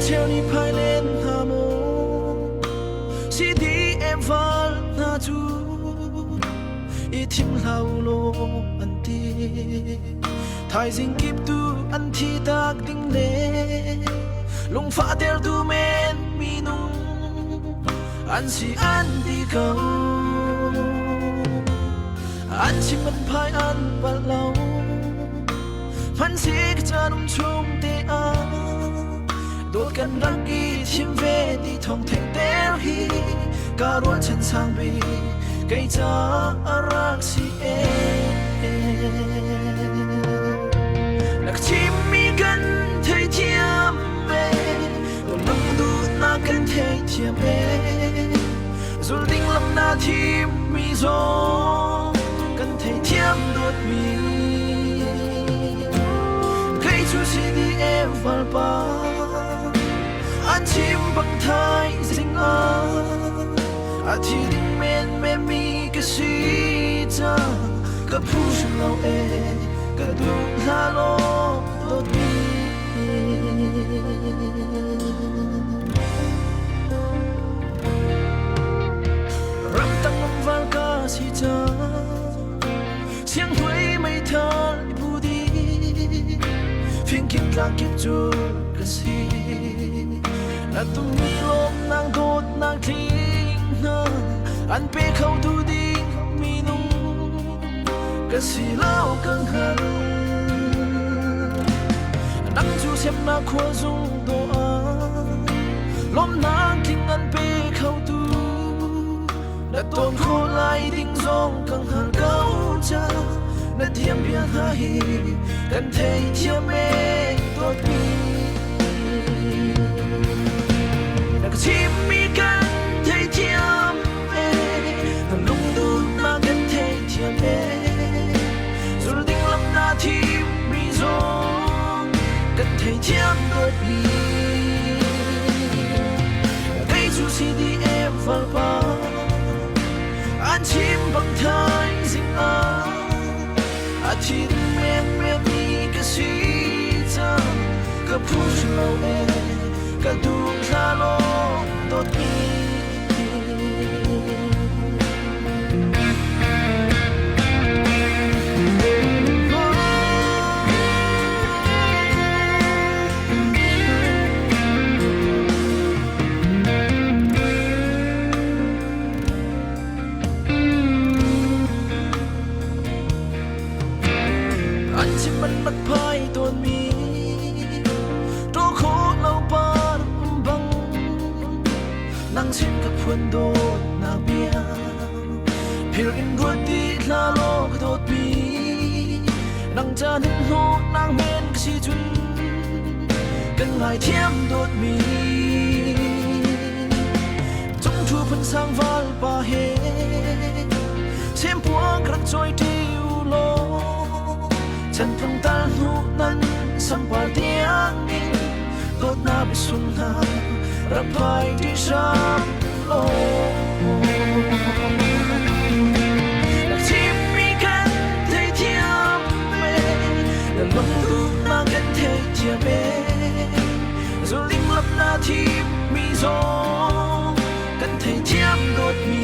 Cheu nih phai len hna maw CDM fal hna cu i thim hlah u law an ti. Thaizing kip tu an thi tak ding le lungfah tertu men minung an si an ti ko. An chim an phai an palh lo. Hmansik caan um chung te ah dawt kan rak i thim ve ti thawng thengter hi ka ruahchan sang bik kei ca a rak si e. Na ka chimmi kan theithiam e, lam duhnak kan theithiam e. Zul ding lam na thim mi zong kan theithiam dawtmi. Kei cu CDM valpa an chim bang thai zing ah a thi ding men men mi ka si ca ka phu hrim lo e ka duh hla law dawtmi. Ramtang um val ka si cang sianghnuai meithal i bu dih fingkip tlangkip cu ka si na tummi lawmnak dawtnak tling hna an pe kho tu ding minung ka si lo ka hngal nang cu semnak khua zung dawh ah lawmnak tling an pe kho tu na tawn khawh lai ding zong ka hngal ko ca na thiam bia hna hi kan theithiam e dawtmi na ka chimmi kan theithiam e na lungduhnak kan theithiam e zul ding lam na thimmi zong kan theithiam dawtmi kei cu CDM valpa an chim bang thaizing ah a thin men men mi ka si cang ka phu lo e ka duh thla law dawtmi An chim an rak phai tawnmi ṭaw khawh lo par um bang nang sin ka phuan dawtnak bia phil in ruat ti hla law ka dawtmi nang ca nin hnawh nang men ka si cun kan ngaithiam dawtmi Cungṭhu phun sang valpa he sempuang rak cawi ṭi u law chantlung tal hnu nan sampar tiang in dawtnak biasung hna rak phai ṭi hram law. Rak chimmi kan theithiam e, na lungduhnak kan theithiam e. Zuling lam na thimmi zong kan theithiam dawtmi.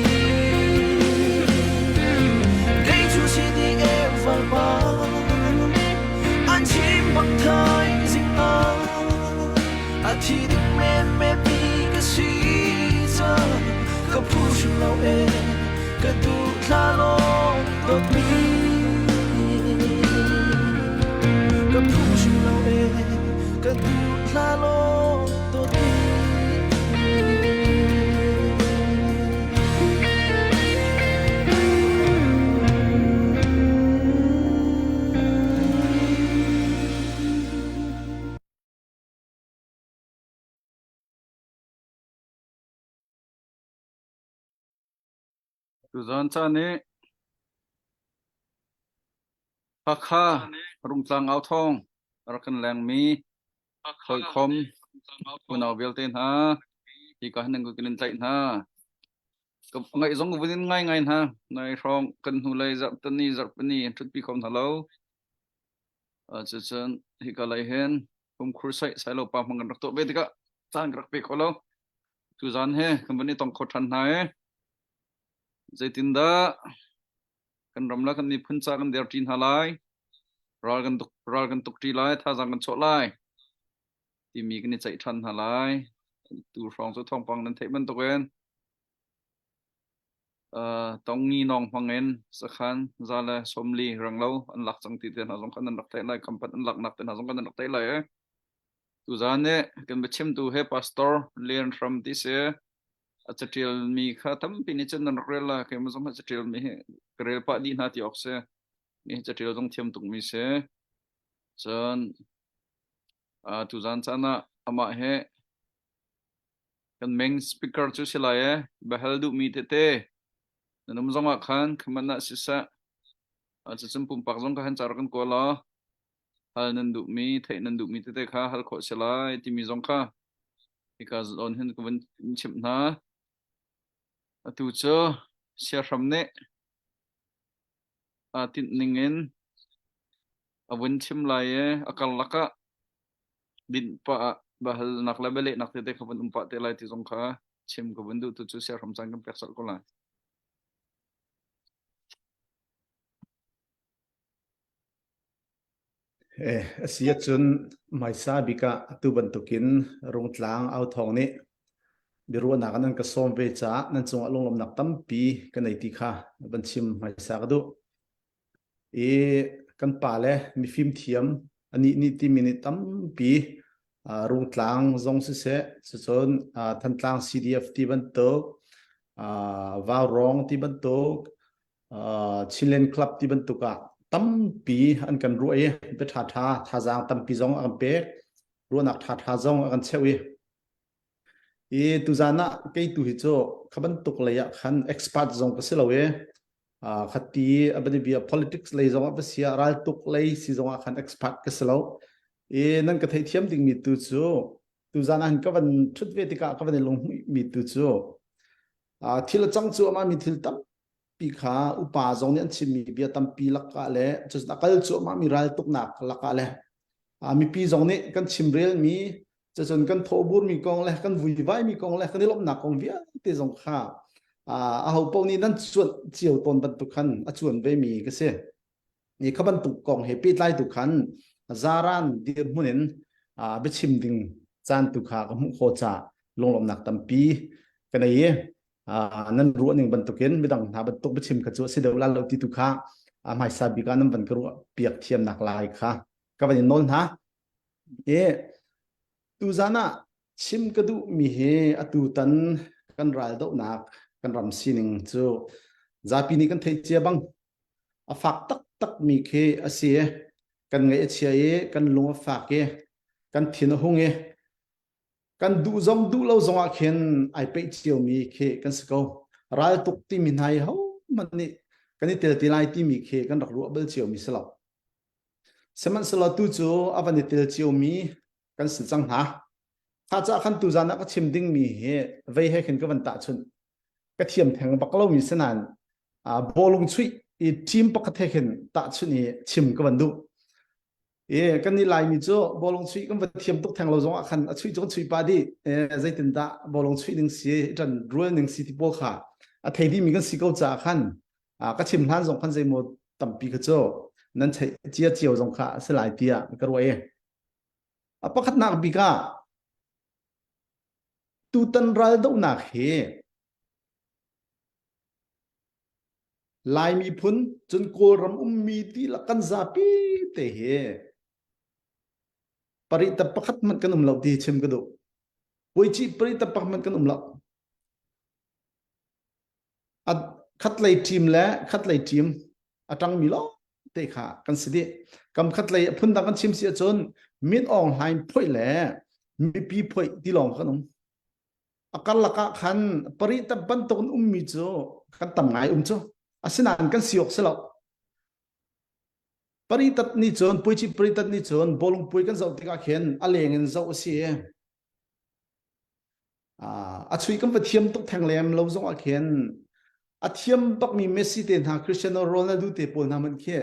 Kei cu CDF valpa an chim bak thaizing ah a thi ding men men mi ka si cang ka phu hrim lo e ka duh thla law dawtmi ka phu hrim lo e ka duh thla law dawtmi Tuzaan caan i Hakha Rungtlang authawng a rak kan lengmi hawikom unau vialte hna hika hin nan kan in tlaih hna. Ka ngaih zong vun in ngai ngai hna. Nai hrawng kan hnulei zarhtani zarhpini an ṭhutpi kho hna lo. Cucun hika lei hin humkhur saih sai lo pa hmang kan rak tuah ve tikah. Caan ka rak pe kho lo. Tuzaan he kan van i tong kho ṭhan hna e. Zeitindah kan ram le kan miphun ca kan der ṭi hna lai. Ral kan tuk ral kan tuk ṭi lai, thazaang kan chuah lai timi kan i ceih ṭhan hna lai. Tu hrawng cu thawngpang nan theih bantukin uh, tongi nong hmangin sakhan za le somli ranglo an lak cang ti te hna zong khan an rak theih lai kampat an laknak te hna zong khan an rak theih lai e. Tuzaan nih kan biachimtu he Pastor Lian Hram ti si a catialmi kha tampi nih cun nan rak rel la keimah zong a catialmi hi ka rel pah dih hna ti awk si mi catial zong thiam tukmi si cun uh, tuzaan caan ah amah he kan main speaker cu si lai e biahal duhmi tete nan um zong ah khan khaman ah siseh cucun pumpak zong kha han car kan kawl law hal nan duhmi theih nan duhmi tete kha hal khawh si lai timi zong kha hika zawn hin ka vun chimh hna. Atu cu siahram nih aa tinh ning in a vun chim lai i a karlak ah dinh pah ah biahalnak le bialehnak tete kha vun um pah te lai ti zong kha chim ka vun duh tu cu siahram caan kan pek colh ko lai. Eh, a si ahcun hmaisa bik ah atu bantukin Rungtlang authawng nih biaruahnak ah nan ka sawm ve caah nan cungah lunglawmhnak tampi ka nei ti kha van chim hmaisa ka duh. I kan pa le mifim thiam anih nih timi nih tampi uh, Rungtlang zong siseh, cucun uh, Thantlang CDF ti bantuk, uh, Vaurawng ti bantuk, Chinland Club ti bantuk ah tampi an kan ruah i bia ṭhaṭha thazaang tampi zong a kan pek ruahnak ṭhaṭha zong a kan cheuh i i tuzaan ah kei tu hi cu kha bantuk lei ah khan expert zong ka si lo i khati a bia politics lei zong ah va sia raltuk lei si zong ah khan expert ka si lo i nan ka theithiam dingmi tu cu tuzaan ah ka van ṭhut ve tikah ka van i lunghmuih mi tu cu thil a cang cu amah mi thil tampi kha upa zong nih an chimmi bia tampi lakah le cun a kal cuahmah mi raltuknak lakah le mipi zong nih kan chimrelmi cucun kan thawhburmi kong le kan vuivaimi kong le kan i lawmhnak kong vialte zong kha aho paoh nih nan cuanh cio tawn bantuk khan a cuan ve mi ka si. Ni kha bantuk kong he pehtlai tu khan zaran dirhmun in biachim ding caan tu kha ka hmuh khawh caah lunglawmhnak tampi ka nei i nan ruah ning bantukin midang hna bantuk biachim kha cu a si deuh la lo ti tu kha hmaisa bik ah nan van ka ruah piak thiamnak lai kha ka van in nawl hna. I tuzan ah chim ka duh mi hi atu tan kan ral dohnak kan ram sining cu zapi nih kan theih cia bang a fak taktak mi khi a si i kan ngaih a chia i kan lung a fak i kan thin a hung i kan duh zong duh lo zong ah khin ai peih cio mi khi kan si ko raltuk timi hna hi hohmanh nih kan i tel ti lai timi khi kan rak ruah bal cio mi si lo sihmanhsehlaw tu cu a van i tel cio mi kan si cang hna kha ca khan tuzan ah ka chim ding mi hi vei he khin ka van tahchunh ka thiam theng bak lomi si nain bawlung chuih i team pakhat he khin tahchunh i chim ka van duh i kan nih Laimi cu bawlung chuih kan va thiam tuk theng lo zong ah khan a chuih cu kan chuih pah dih zeitindah bawlung chuih ning si ṭan rual ning si ti pawl kha a thei dihmi kan si ko caah khan ka chim hlan zong khan zeimaw tampi kha cu nan theih cia cio zong kha a si lai tiah ka ruah i a pakhatnak bik ah Tutan raldohnak hi Lai miphun cun Kawlram ummi dihlak kan zapi te hi parita pakhat hmanh kan um lo ti chim ka duh. Puaici parita pakhat hmanh kan um lo. A khatlei team le khatlei team a ṭangmi lawng te kha kan si dih. Kam khatlei a phundang kan chim si ahcun Min Aung Hlaing phoih le mipi phoih ti lawng kan um. A karlak ah khan parita bantuk in ummi cu kan tam ngai um cu. Asinain kan si awk si lo. Paritat nih cun puici paritat nih cun bawlung pui kan zoh tikah khin a leng in zoh a si i a chui kan va thiam tuk theng lem lo zong ah khin a thiam bakmi Messi te hna Cristiano Ronaldo te pawl hna man khi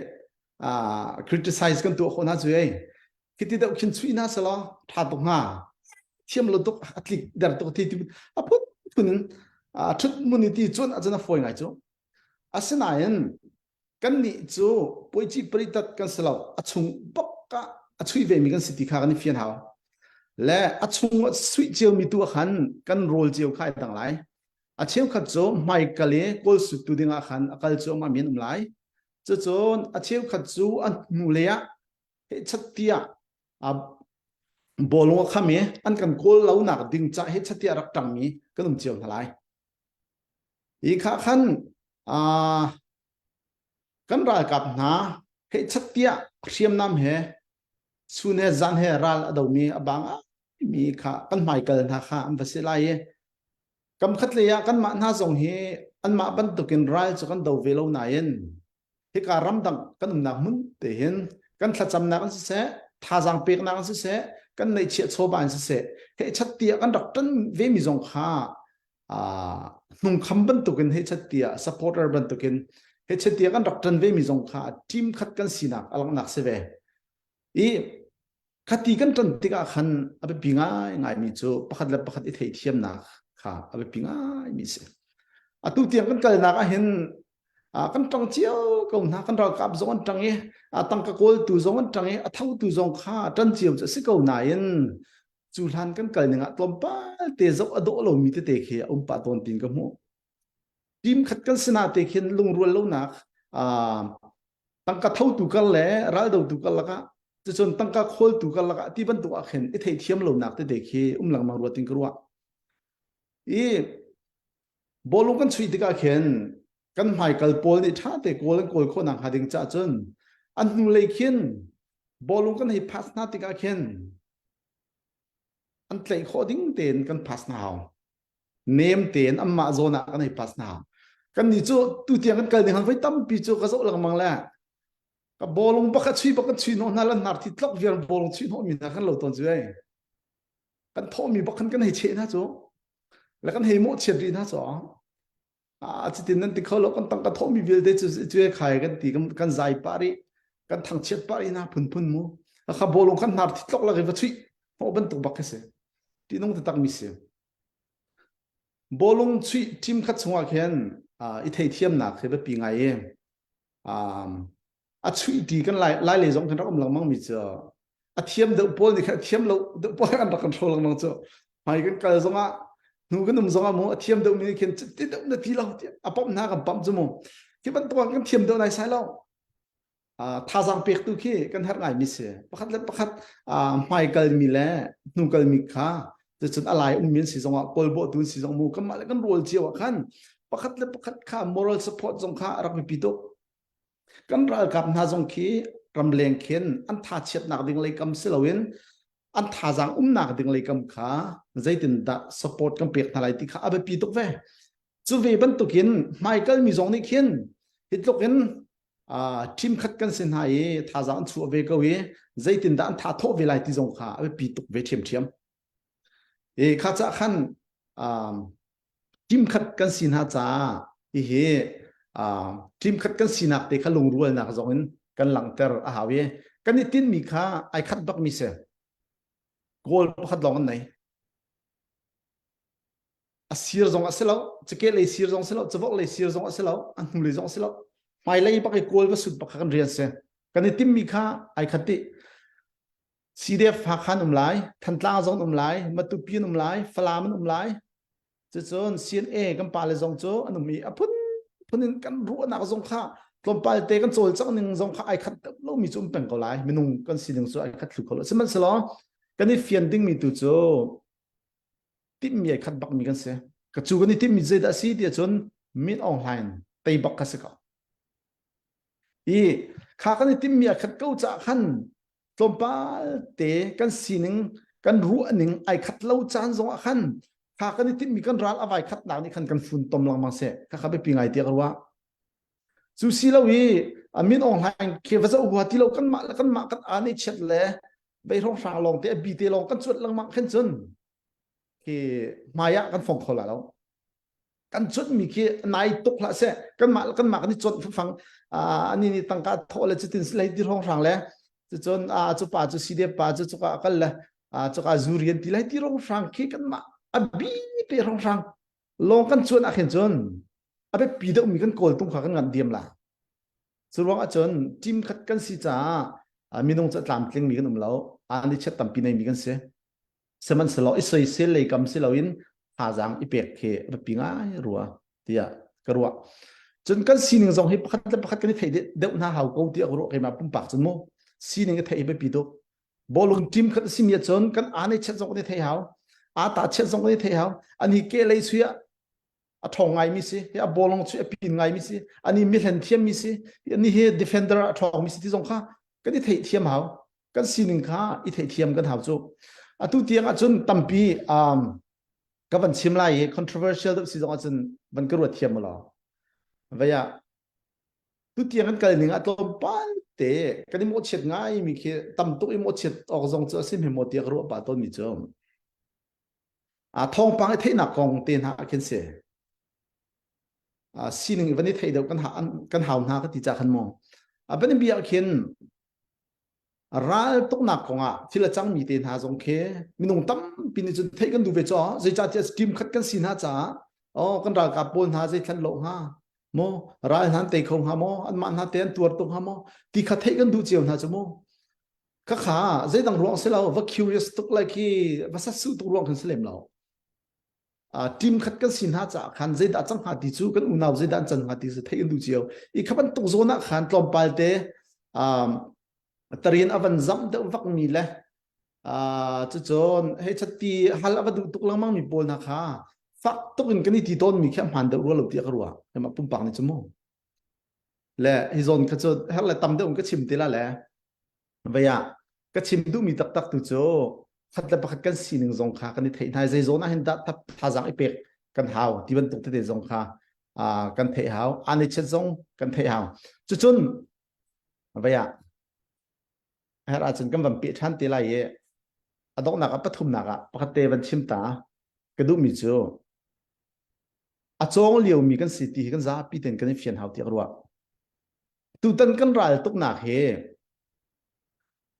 criticize kan tuah khawh hna cu ei khiti deuh khin chui hna selaw tha tuk hnga. Thiam lo tuk a tlik der tuk ti ti a phun phun in a thut mun i ti cun a cun a fawi ngai cu. Asinain kan nih cu puaici paritat kan si lo a chung bak ah a chui ve mi kan si ti kha kan i fian hau. Le a chung ah suih cio mi tu ah khan kan rawl cio kha ai dang lai. A cheukhat cu hmaikal i kawl sut tu ding ah khan a kal cu amah mi an um lai. Cucun a cheukhat cu an hnulei ah hechat tiah bawlung a kham i an kan kawl lonak ding ca hechat tiah rak ṭangmi kan um cio hna lai. Hi kha khan kan ralkap hna hechat tiah hriamnam he chun he zan he ral a domi a bang mi kha kan hmaikal hna kha an va si lai i kam khat lei ah kanmah hna zong hi anmah bantukin ral cu kan do ve lo nain hika ramdang kan umnak hmun te hin kan thlacamnak an siseh thazaang peknak an siseh kan neihchiah chawva an siseh hei chat tiah kan rak ṭan ve mi zong kha hnungkham bantukin hei chat tiah supporter bantukin hei chat tiah kan rak ṭan ve mi zong kha team khat kan sinak a langhnak si ve i Khati kan ṭan tikah khan a biapi ngaingaimi cu pakhat le pakhat i theithiamnak kha a biapi ngaimi a si. Atu tiang kan kalnak ahhin kan ṭang cio ko hna, kan ralkap zong an ṭang i, tangka kawltu zong an ṭang i, a thotu zong kha ṭan cio cu a si ko nain cu hlan kan kal ning ah tlawmpal te zoh a dawh lomi tete khi a um pah tawn tiin ka hmuh. Team khat kan si na te khin lungrual lonak tangka thotu kar le raldotu kar lakah cucun tangka khawltu kar lakah ti bantuk ah khin i theithiam lonak tete khi um lengmang rua tin ka ruah. I bawlung kan chuih tikah khin kan hmaikal pawl nih ṭha te kawl an kawl khawh nak hnga ding cah cun an hnulei khin bawlung kan hei pass hna tikah khin an tlaih khawh ding tein kan pass hna hau. Nem tein anmah zawn ah kan hei pass hna. Kan nih cu tu tiang kan kal ning han voi tampi cu ka zoh lengmang le ka bawlung bak a chui bak kan chui hnawh hna lan hnar thi tlok viar bawlung chui hnawh mi hna kan lo tawn cu ei. Kan thawh mi bak khan kan hei cheh hna cu le kan hei mawh chiat rih hna cu a cutin nan ti kho lo kan tangka thawhmi vialte cu cu khai kan ti kan zai pah rih kan thangchiat pah rih na phunphun mu kha bawlung kan hnar thi tlok lak i va chuih hnawh bantuk bak khi si ṭihnung taktak mi si bawlung chuih team khat chungah khin i theithiamnak hi biapi ngai i a chuih ti kan lai lai lei zong kan rak um lengmang mi cu a thiam deuh pawl nih khan a thiam lo deuh pawl an rak control lengmang cu hmai kan kal zongah hnu kan um zongah mu a thiam deuh mi nih khin ti deuh na ti lo a pamh hna kan pamh cu mu khi bantuk ah kan thiam deuh nai sai lo thazaang pek tu khi kan herh ngai mi si pakhat le pakhat hmai kal mi le hnu kal mi kha cucun a lai ummi an si zongah kawlbawh tu an si zong mu kanmah le kan rawl cio ah khan pakhat le pakhat kha moral support zong kha a rak biapi tuk Kan ralkap hna zong khi ramleng khin an tha chiatnak ding lei kam si loin an thazaang umnak ding lei kam kha zeitindah support kan pek hna lai ti kha a biapi tuk ve. Cu ve bantukin hmaikal mi zong nih khin hi tluk in team khat kan si hna i thazaang an chuah ve ko i zeitindah an tha thawh ve lai ti zong kha a biapi tuk ve ṭhiamṭhiam. I kha cah khan team khat kan si hna caah hihi team khat kan sinak te kha lungrualnak zong in kan langhter a hau i kan i tinmi kha ai khat bak mi si goal pakhat lawng an nei a sir zong a si lo cake lei sir zong si lo cavok lei sir zong a si lo a hnu lei zong a si lo hmailei bak i goal va sut bak kha kan rian si kan i timmi kha ai khat dih CDF Hakha an um lai, Thantlang zong an um lai, Matupi an um lai, Falam an um lai. Cucun CNA kan pale zong cu an um i a phunphun in kan ruahnak zong kha tlawmpal te kan cawlcangh ning zong kha ai khat deuh lomi cu um peng ko lai. Minung kan sining cu ai khat thlu kho lo. Sihmanhsehlaw kan i fian dingmi tu cu timhmi ai khat bakmi kan si. Ka cu kan i timhmi zeidah a si ti ahcun Min Aung Hlaing tei bak kha si ko. I kha kan i timhmi a khat ko caah khan tlawmpal te kan sining kan ruahning ai khat lo caan zong ah khan kha kan i timhmi kan ral a vai khatnak nih khan kan fun tom lengmang seh kha kha biapi ngai tiah ka ruah cu si lo i min Aung Hlaing khi va zoh hua ti lo kan mah le kan mah kan aa ne chiat le vei hrawng hrang lawng te a bi te lawng kan cuat lengmang khin cun khi hmai ah kan fong kho la lo kan cuanhmi khi nai tuk hlah seh kanmah kanmah kan i cuanh fang ani nih tangka thawh le cutin lei ti hrawng hrang le cucun a cu pa cu CDF pa cu cuka a kal le. Cuka zu rian ti lai ti rong hrang khi kan mah a bi te rong hrang lawng kan cuan ah khin cun a biapi deuh mi kan kawl tung kha kan nganh diam la. Cu ruang ah cun team khat kan si caah minung cu a tlamtling mi kan um lo. Ani chiat tampi nei mi kan si. Sihmanhsehlaw i soisel lei kam si loin thazaang i pek khi a biapi ngai rua tiah ka ruah. Cun kan sining zong hi pakhat le pakhat kan i theih deuh hna hau ko tiah ka ruah keimah pumpak cun mu. Sining i theih hi biapi tuk. Bawlung team khat a simi ahcun kan aa nei chiat zong kan i theih hau. Aa ta chiat zong kan i theih hau. Ani ke lei sui ah a ṭhawng ngaimi si hi a bawlung chu a pin ngaimi si ani mihlen thiammi si ani hi defender a ṭhawngmi si ti zong kha kan i theih thiam hau kan sining kha i theih thiam kan hau cu atu tiang ahcun tampi um, ka van chim lai i controversial deuh si zong ahcun van ka ruat thiam law vaya tu tiang kan kal ning ah tlawmpal te kan i mawhchiat ngai mi khi tam tuk i mawhchiat awk zong cu a si hme maw tiah ka ruah pah tawn mi cu Thawngpang i theihnak kong te hna ah khin si. Sining van i theih deuh kan, kan hau hna ka ti ca khan maw. Van i bia khin ral tuknak kong ah thil a cangmi te hna zong khi minung tampi nih cun theih kan duh ve caw zeicahtiah team khat kan si hna caah oh kan ralkap pawl hna zei thlan lo hnga maw ral hna an tei kho hnga maw anmah hna te an tuar tuk hnga maw ti kha theih kan duh cio hna cu mu Khakha zeidang ruang si lo va curious tuk lai khi va satsu tuk ruang khan si lem lo. Uh, team khat kan si hna caah khan zeidah cang hnga ti cu kan unau zeidah an can hnga ti cu theih an duh cio. I kha bantuk zawn ah khan tlawmpal te um, tarin a van zamh deuh vak mi le uh, cucun hei chatti hal a va duh tuk lengmang mi pawl hna kha fak tuk in kan i ti tawn mi khi a hmaan deuh rua lo tiah ka ruah. Keimah pumpak nih cu mu. Le hi zawn kha cu her le tam deuh in ka chim ti la le Vei ah ka chim duhmi taktak tu cu khat le pakhat kan sining zong kha kan i theih hna zei zawn ah hin dah thazaang i pek kan hau ti bantuk tete zong kha kan theih hau an i chet zong kan theih hau cucun vei ah her ahcun kan van peh ṭhan te lai i a donghnak ah pathumnak ah pakhat te van chim ta ka duhmi cu a cawng liomi kan si ti hi kan zapi ten kan i fian hau tiah ka ruah Tutan kan ral tuknak hi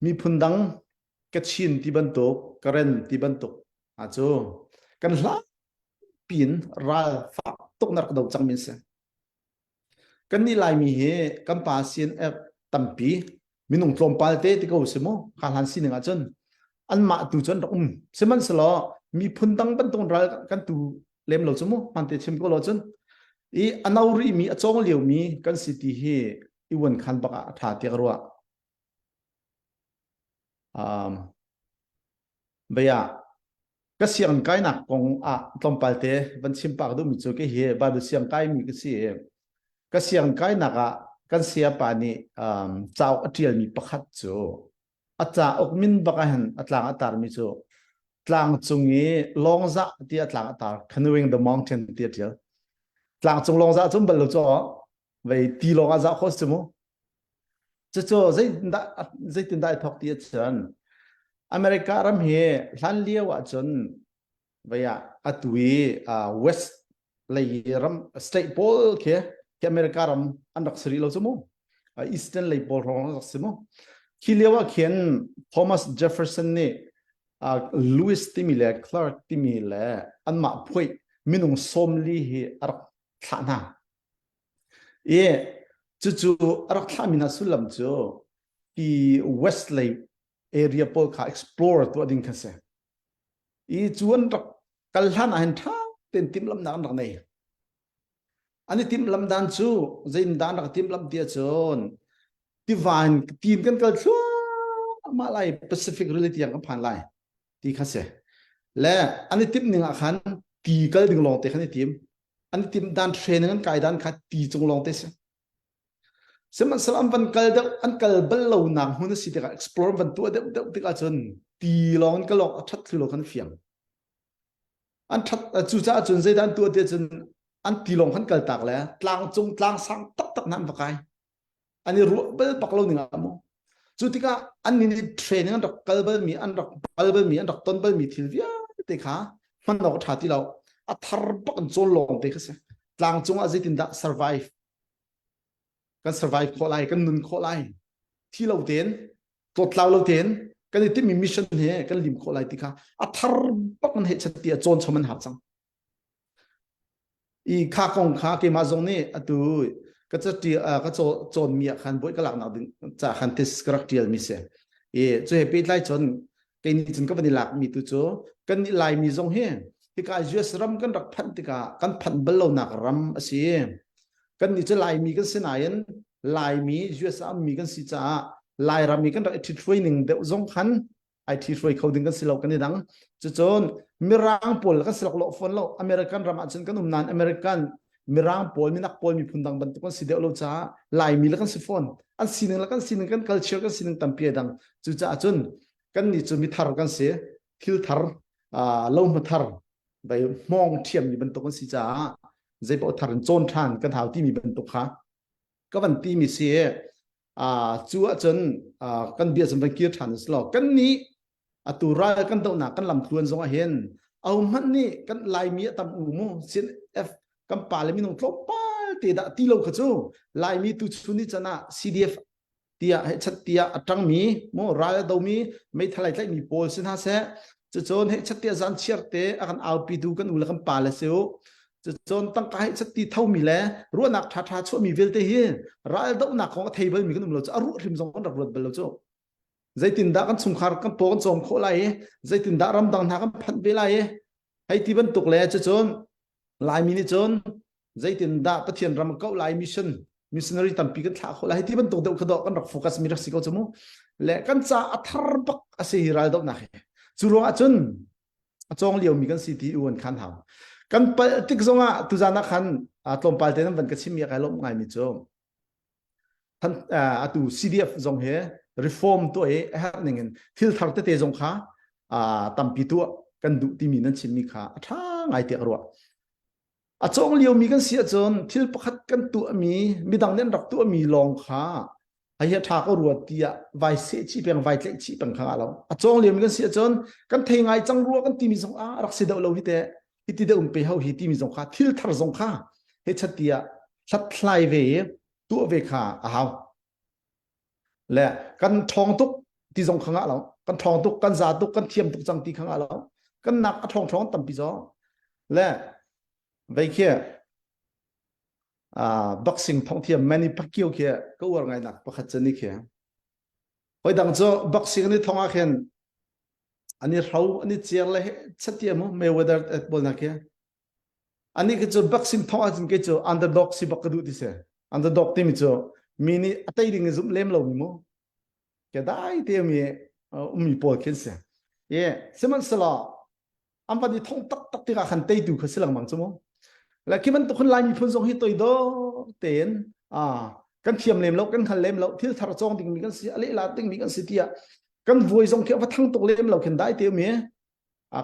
miphun dang Kachin ti bantuk, Karen ti bantuk a cu kan hla piin ral fak tuk na rak do cangmi si. Kan nih Laimi hi kan pa CNF tampi minung tlawmpal te ti ko si mu kha hlan sining ahcun anmah tu cun rak um sihmanhsehlaw miphun dang bantuk ral kan tu lem lo cu mu hman te chim ko lo cun i a no rih mi a cawng lio mi kan si ti hi i wan khan bak ah a tha tiah ka ruah um baya ka siang kainak kong ah tlawmpal te van chim pak duh mi cu ke hi Bible siang kai mi ka si ka siang kainak ah kan sayapa nih um, cauk a tial mi pakhat cu a cauk min bak ah hin a tlang a tar mi cu tlang cung i lawngzah ti a tlang a tar canoeing the mountain ti a tial tlang cung lawngzah cun bal lo cu vei ti lawng ah zah khawh si mu cucu zeitindah zeitindah ai thawk ti ahcun America ram hi hlan lio ahcun vei ah atu i west lei ram state pawl khi khi America ram an rak si rih lo cu mu eastern lei pawl hrawng an rak si mu khi lio ah khin Thomas Jefferson nih Lewis timi le Clark timi le anmah phuai minung 40 hi a rak thlah hna i cucu a rak thlahmi hna sullam cu hi west lei area pawl kha explore tuah ding kha si i cu an rak kal hlan ah hin ṭha tein timhlamhnak an rak nei an i timhlamh dan cu zeitindah an rak timhlamh ti ahcun tiva in tin kan kal thluahmah lai Pacific Rili tiang kan phan lai ti kha si le an i timh ning ah khan ti kal ding lawng te khan i tim an i timh dan training an kai dan kha ti cung lawng te si Sihmanhsehlaw an van kal deuh an kal bal lonak hmun a si tikah explore van tuah deuh deuh tikah cun ti lawng in kal awk a ṭhat thlu lo khan fiang. An ṭhat cucaah cun zeidah an tuah ti cun an ti lawng khan kal tak le tlang cung tlang sang taktak hna an va kai. An i ruah bal bak lo ning ah mu. Cu tikah an nih training an rak kal balmi an rak pal balmi an rak ton balmi thil vialte kha hman awk a ṭha ti lo. A thar bak an cawl lawng te kha si. Tlang cung ah zeitindah survive kan survive khawh lai kan nun khawh lai thi lo tein tlawtlau lo tein. Kan i timmi mission he kan lim khawh lai ti kha a thar bak in hei chat ti a cawn chom an hau cang. I kha kong kha keimah zong nih atu ka ca ka cawn mi ah khan buai ka laknak ding ca khan tis ka rak tial mi si. I cu he pehtlai cun kei nih cun ka van i lak mi tu cu kan nih Laimi zong hi hika US ram kan rak phanh tikah kan phanh bal lonak ram a si. Kan nih cu Laimi kan si nain Laimi US ah ummi kan si caah Lairam i kan rak i ṭhithruai ning deuh zong khan ai ṭhithruai kho ding kan si lo kan i dang. Cucun Mirang pawl kan si lok fawn lo. American ram ah cun kan um nain American Mirang pawl minak pawl miphun dang bantuk kan si deuh lo caah Laimi le kan si fawn. An sining le kan sining kan culture kan sining tampi ai dang. Cucaah cun kan nih cu mithar kan si. Thil thar lohma thar vai hmawng ṭhiammi bantuk kan si caah zeipaoh thar in cawn ṭhan kan hau timi bantuk kha ka van timi si cu ahcun kan bia cun van kir ṭhan si lo kan nih atu ral kan dohnak kan lam tluan zong ah hin au hmanh nih kan laimi a tam u mu CNF kan pa le minung tlawmpal te dah ti lo kha cu laimi tu chun ni can ah CDF tiah hechat tiah a ṭangmi mu ral a domi meithal ai tlaihmi pawl si hna seh cucun hechat tiah zan chiar te a kan aupitu kan u le kan pa le si u cucun tangka hechat ti thomi le ruahnak ṭhaṭha chuahmi vialte hi ral dohnak kong a thei balmi kan um lo cu a ruah hrim zong kan rak ruat bal lo cu zeitindah kan chungkhar kan paw kan cawm khawh lai i zeitindah ramdang hna kan phanh ve lai i hei ti bantuk le cucun Laimi nih cun zeitindah Pathian ram kau lai mission missionary tampi kan thlah khawh lai ti bantuk deuh kha dawh kan rak focus mi rak si ko chu mu le kan ca a thar bak a si hi ral dohnak hi cu ruang ah cun a cawng lio mi kan si ti u an khan hau kan pal tik zong ah tuzan ah khan tlawmpal te nan van ka chim mi kai lawm ngai mi cu atu CDF zong he reform tuah i a herh ning in thil thar tete zong kha tampi tuah kan duh timi nan chimmi kha a ṭha ngai tiah ka ruah. A cawng liomi kan si ahcun thil pakhat kan tuahmi midang nih an rak tuahmi lawng kha hei hi a ṭha ko rua tiah vai seh chih peng vai tlaih chih peng kha ngah lo. A cawng liomi kan si ahcun kan thei ngai cang rua kan timi zong ah rak si deuh lo hi teh hi ti deuh um pe ho hi timi zong kha thil thar zong kha hei chat tiah hlathlai ve i tuah ve kha a hau le kan ṭhawng tuk ti zong kha ngah lo kan ṭhawng tuk kan za tuk kan thiam tuk cang ti kha ngah lo kan nak a ṭhawng ṭhawng tampi zawng le vei khi boxing thong thiam Manny Pacquiao khi ka uar ngai nak pakhat cu ni khi hoi dang cu boxing ni thong ah khin ani hro ani chiar le chatia mu Mayweather at bol na khi Anih khi cu boxing thong ahcun kei cu underdog si bak ka duh ti si. Underdog timi cu mi nih a tei ding i zumh lem lomi mu. Ke dai te mi ummi pawl khi an si. I sihmanhsehlaw an van i thong taktak tikah khan teitu kha si lengmang cu mu. Le khi bantuk hun Lai miphun zong hi toidor tein kan thiam lem lo kan hngal lem lo thil thar cawng dingmi kan si a lehla dingmi kan si tiah kan vuai zong khi a va thang tuk lem lo khin dai te um i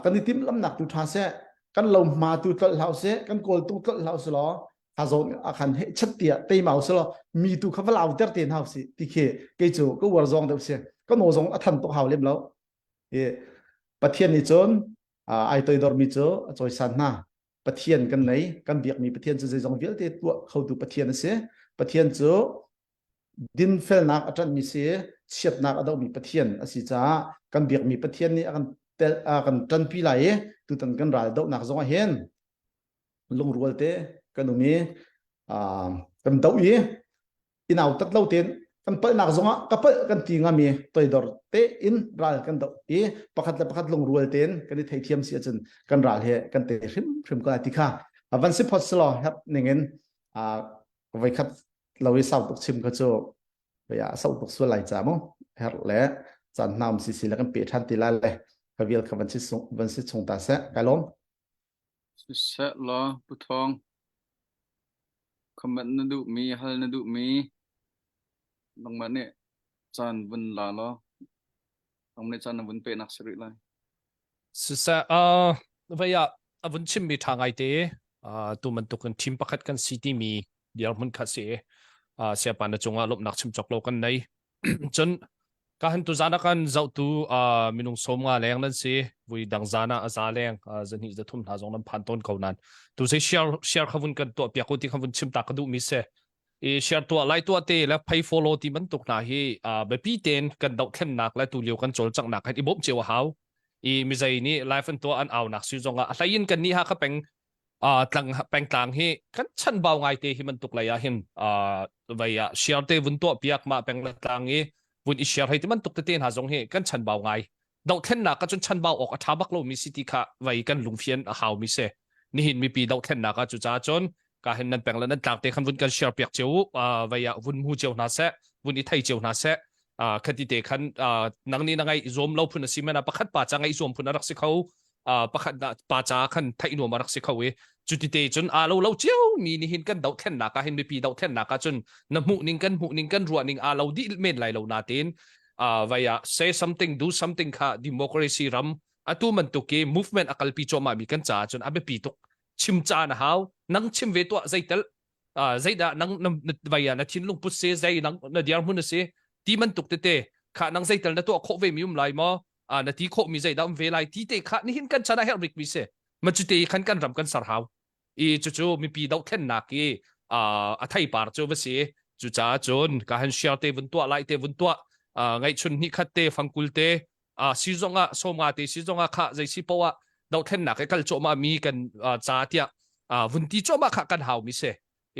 kan i timhlamnak tu ṭha seh kan lo hma tu tlolh hlah seh kan kawl tung tlolh hlah seh law tha zawn a khan he chat tiah teimau seh law mi tu kha va lau ter te hna si ti khi kei cu ka uar zawng deuh si ka naw zong a than tuk hau lem lo i Pathian nih cun ai toidor mi cu a cawisan hna Pathian kan nei kan biakmi Pathian cu zeizong vialte tuah khotu Pathian a si Pathian cu dinfelnak a ṭanhmi si chiatnak a dohmi Pathian a si caah kan biakmi Pathian nih a kan tel a kan ṭanpi lai i tutan kan ral dohnak zong ah hin lungrual te kan um i kan doh i i nautat lo tein kan palhnak zongah ka palh kan ti ngam i toidor tein ral kan doh i pakhat le pakhat lungrual tein kan i theithiam si ahcun kan ral he kan te hrimhrim ko lai ti kha van si phot selaw herh ningin voikhat lo i sau tuk chim kha cu ya sau tuk sual lai ca mu herh le caan hna um si si le kan pe than ti lai le ka vial kha van si van si chung ta seh kai lawm Siseh law Pu Thawng comment na duhmi hal na duhmi nangmah nih caan vun la law nangmah nih caan na vun pehnak si rih lai. Siseh uh, vei ah a vun chimmi ṭha ngai te uh, tu bantukin team pakhat kan si timi dirhmun kha si uh, siapa na cungah lawmhnak chim cawk lo kan nei cun ka han tu zan ah kan zohtu uh, minung som nga leng nan si vui dang zan ah a za leng uh, zahnih zathum hna zong nan phan tawn ko nan tu sei share share kha vun kan tuah piak u ti kha vun chim ta ka duh mi se. I share tuah lai tuah te le phei follow ti bantuk hna hi biapi tein kan dohthlennak le tulio kan cawlcanghnak hin i bawmh cio a hau. I mizei nih live an tuah an aunak si zongah a hlei in kan nih ha ka peng tlang pengtlang hi kan chanbau ngai te hi bantuk lei ah hin vei ah share te vun tuah piak mah peng le tlang i vun i share hei ti bantuk tete hna zong hi kan chanbau ngai. Dohthlennak ah cun chanbau awk a ṭha bak lomi si ti kha vei kan lungfian a haumi si. Nihin mipi dohthlennak ah cucaah cun ka hin nan peng le nan tlang te khan vun kan share piak cio u vei ah vun hmu cio hna seh vun i thei cio hna seh khati te khan nang nih na ngaih zuam lo phun a si men ah pakhat pa ca ngaih zuam phun a rak si kho pakhat pa ca khan theih nuam a rak si kho i cuti te cun aa lo lo cio mi nihin kan dohthlennak ah hin mipi dohthlennak ah cun na hmuh ning kan hmuh ning kan ruah ning aa lo dih men lai lo natein vai ah say something do something kha democracy ram atu bantuk i movement a kalpi cuahmah mi kan caah cun a biapi tuk chim caan a hau nang chim ve tuah zeitel zeidah nang vai ah na thinlung put se zei nang na dirhmun a si ti bantuk tete kha nang zeitel na tuah khawh ve mi um lai maw na ti khawh mi zeidah um ve lai ti te kha nihin kan chan a herh bik mi si ma cu te khan kan ram kan ser hau i cucu mipi dohthlennak i a theipar cu va si cucaah cun ka han share te vun tuah lai te vun tuah ngaihchun hnih khat te fangkul te si zong ah sawmnga te si zong ah kha zei si poah dohthlennak i kal cuahmah mi kan ca tiah vun ti cuahmah kha kan hau mi si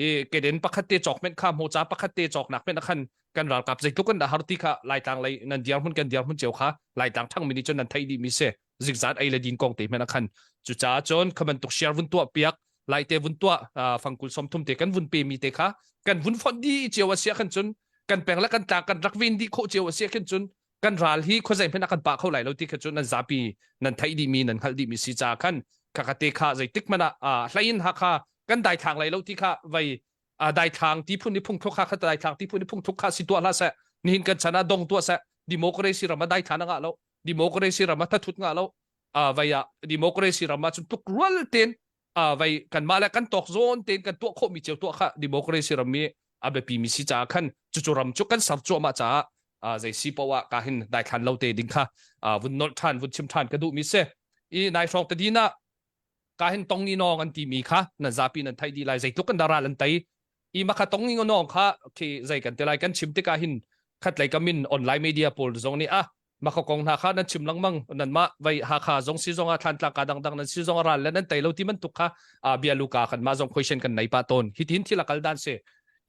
i keden pakhat te cawk men kha hmoca pakhat te cawknak men khan kan ralkap zeitluk an dah har ti kha laitlang lei nan dirhmun kan dirhmun cio kha laitlang thang mi nih cun nan theih dih mi si zikzat ei le din kong te men khan cucaah cun kha bantuk share vun tuah piak lai te vun tuah fangkul 30 te kan vun pe mi te kha kan vun font di cio a sia khan cun kan peng le kan tlang kan rak ven dih khawh cio a sia khan cun kan ral hi khuazei hmanh a kan pah kho lai lo ti kha cu nan zapi nan theih dih mi nan hngalh dih mi si ca khan khakha te kha zeitik hmanh ah hlei in Hakha kan daithlang lai lo ti kha vei daithlang ti phun ni phung thuk kha kha daithlang ti phun ni phung thuk kha si tuah hlah seh nihin kan chan ah dong tuah seh democracy ram ah daithlan a ngah lo democracy ram ah thathut ngah lo vei ah democracy ram ah cun tuk rual ten vei kanmah le kan tawk zawn tein kan tuah khawhmi cio tuah kha democracy ram i a biapi mi si caah khan cucu ram cu kan ser cuahmah caah zei si poah ka hin daithlan lo te ding kha vun nolh ṭhan vun chim ṭhan ka duh mi si i nai hrawng tadin ah ka hin tong ni nawng an ti mi kha nan zapi nan theih dih lai zeitluk kan ral an tei i makha tong ni nawng kha khi zei kan te lai kan chim tikah hin khatlei kamin online media pawl zong nih ah Mah kong hna kha nan chim lengmang nanmah vei Hakha zong si zong ah Thlantlang ka dangdang nan si zong ah ral le nan tei lo ti bantuk kha bia luka kan mah zong question kan nei pah tawn hi tin thil a kal dan si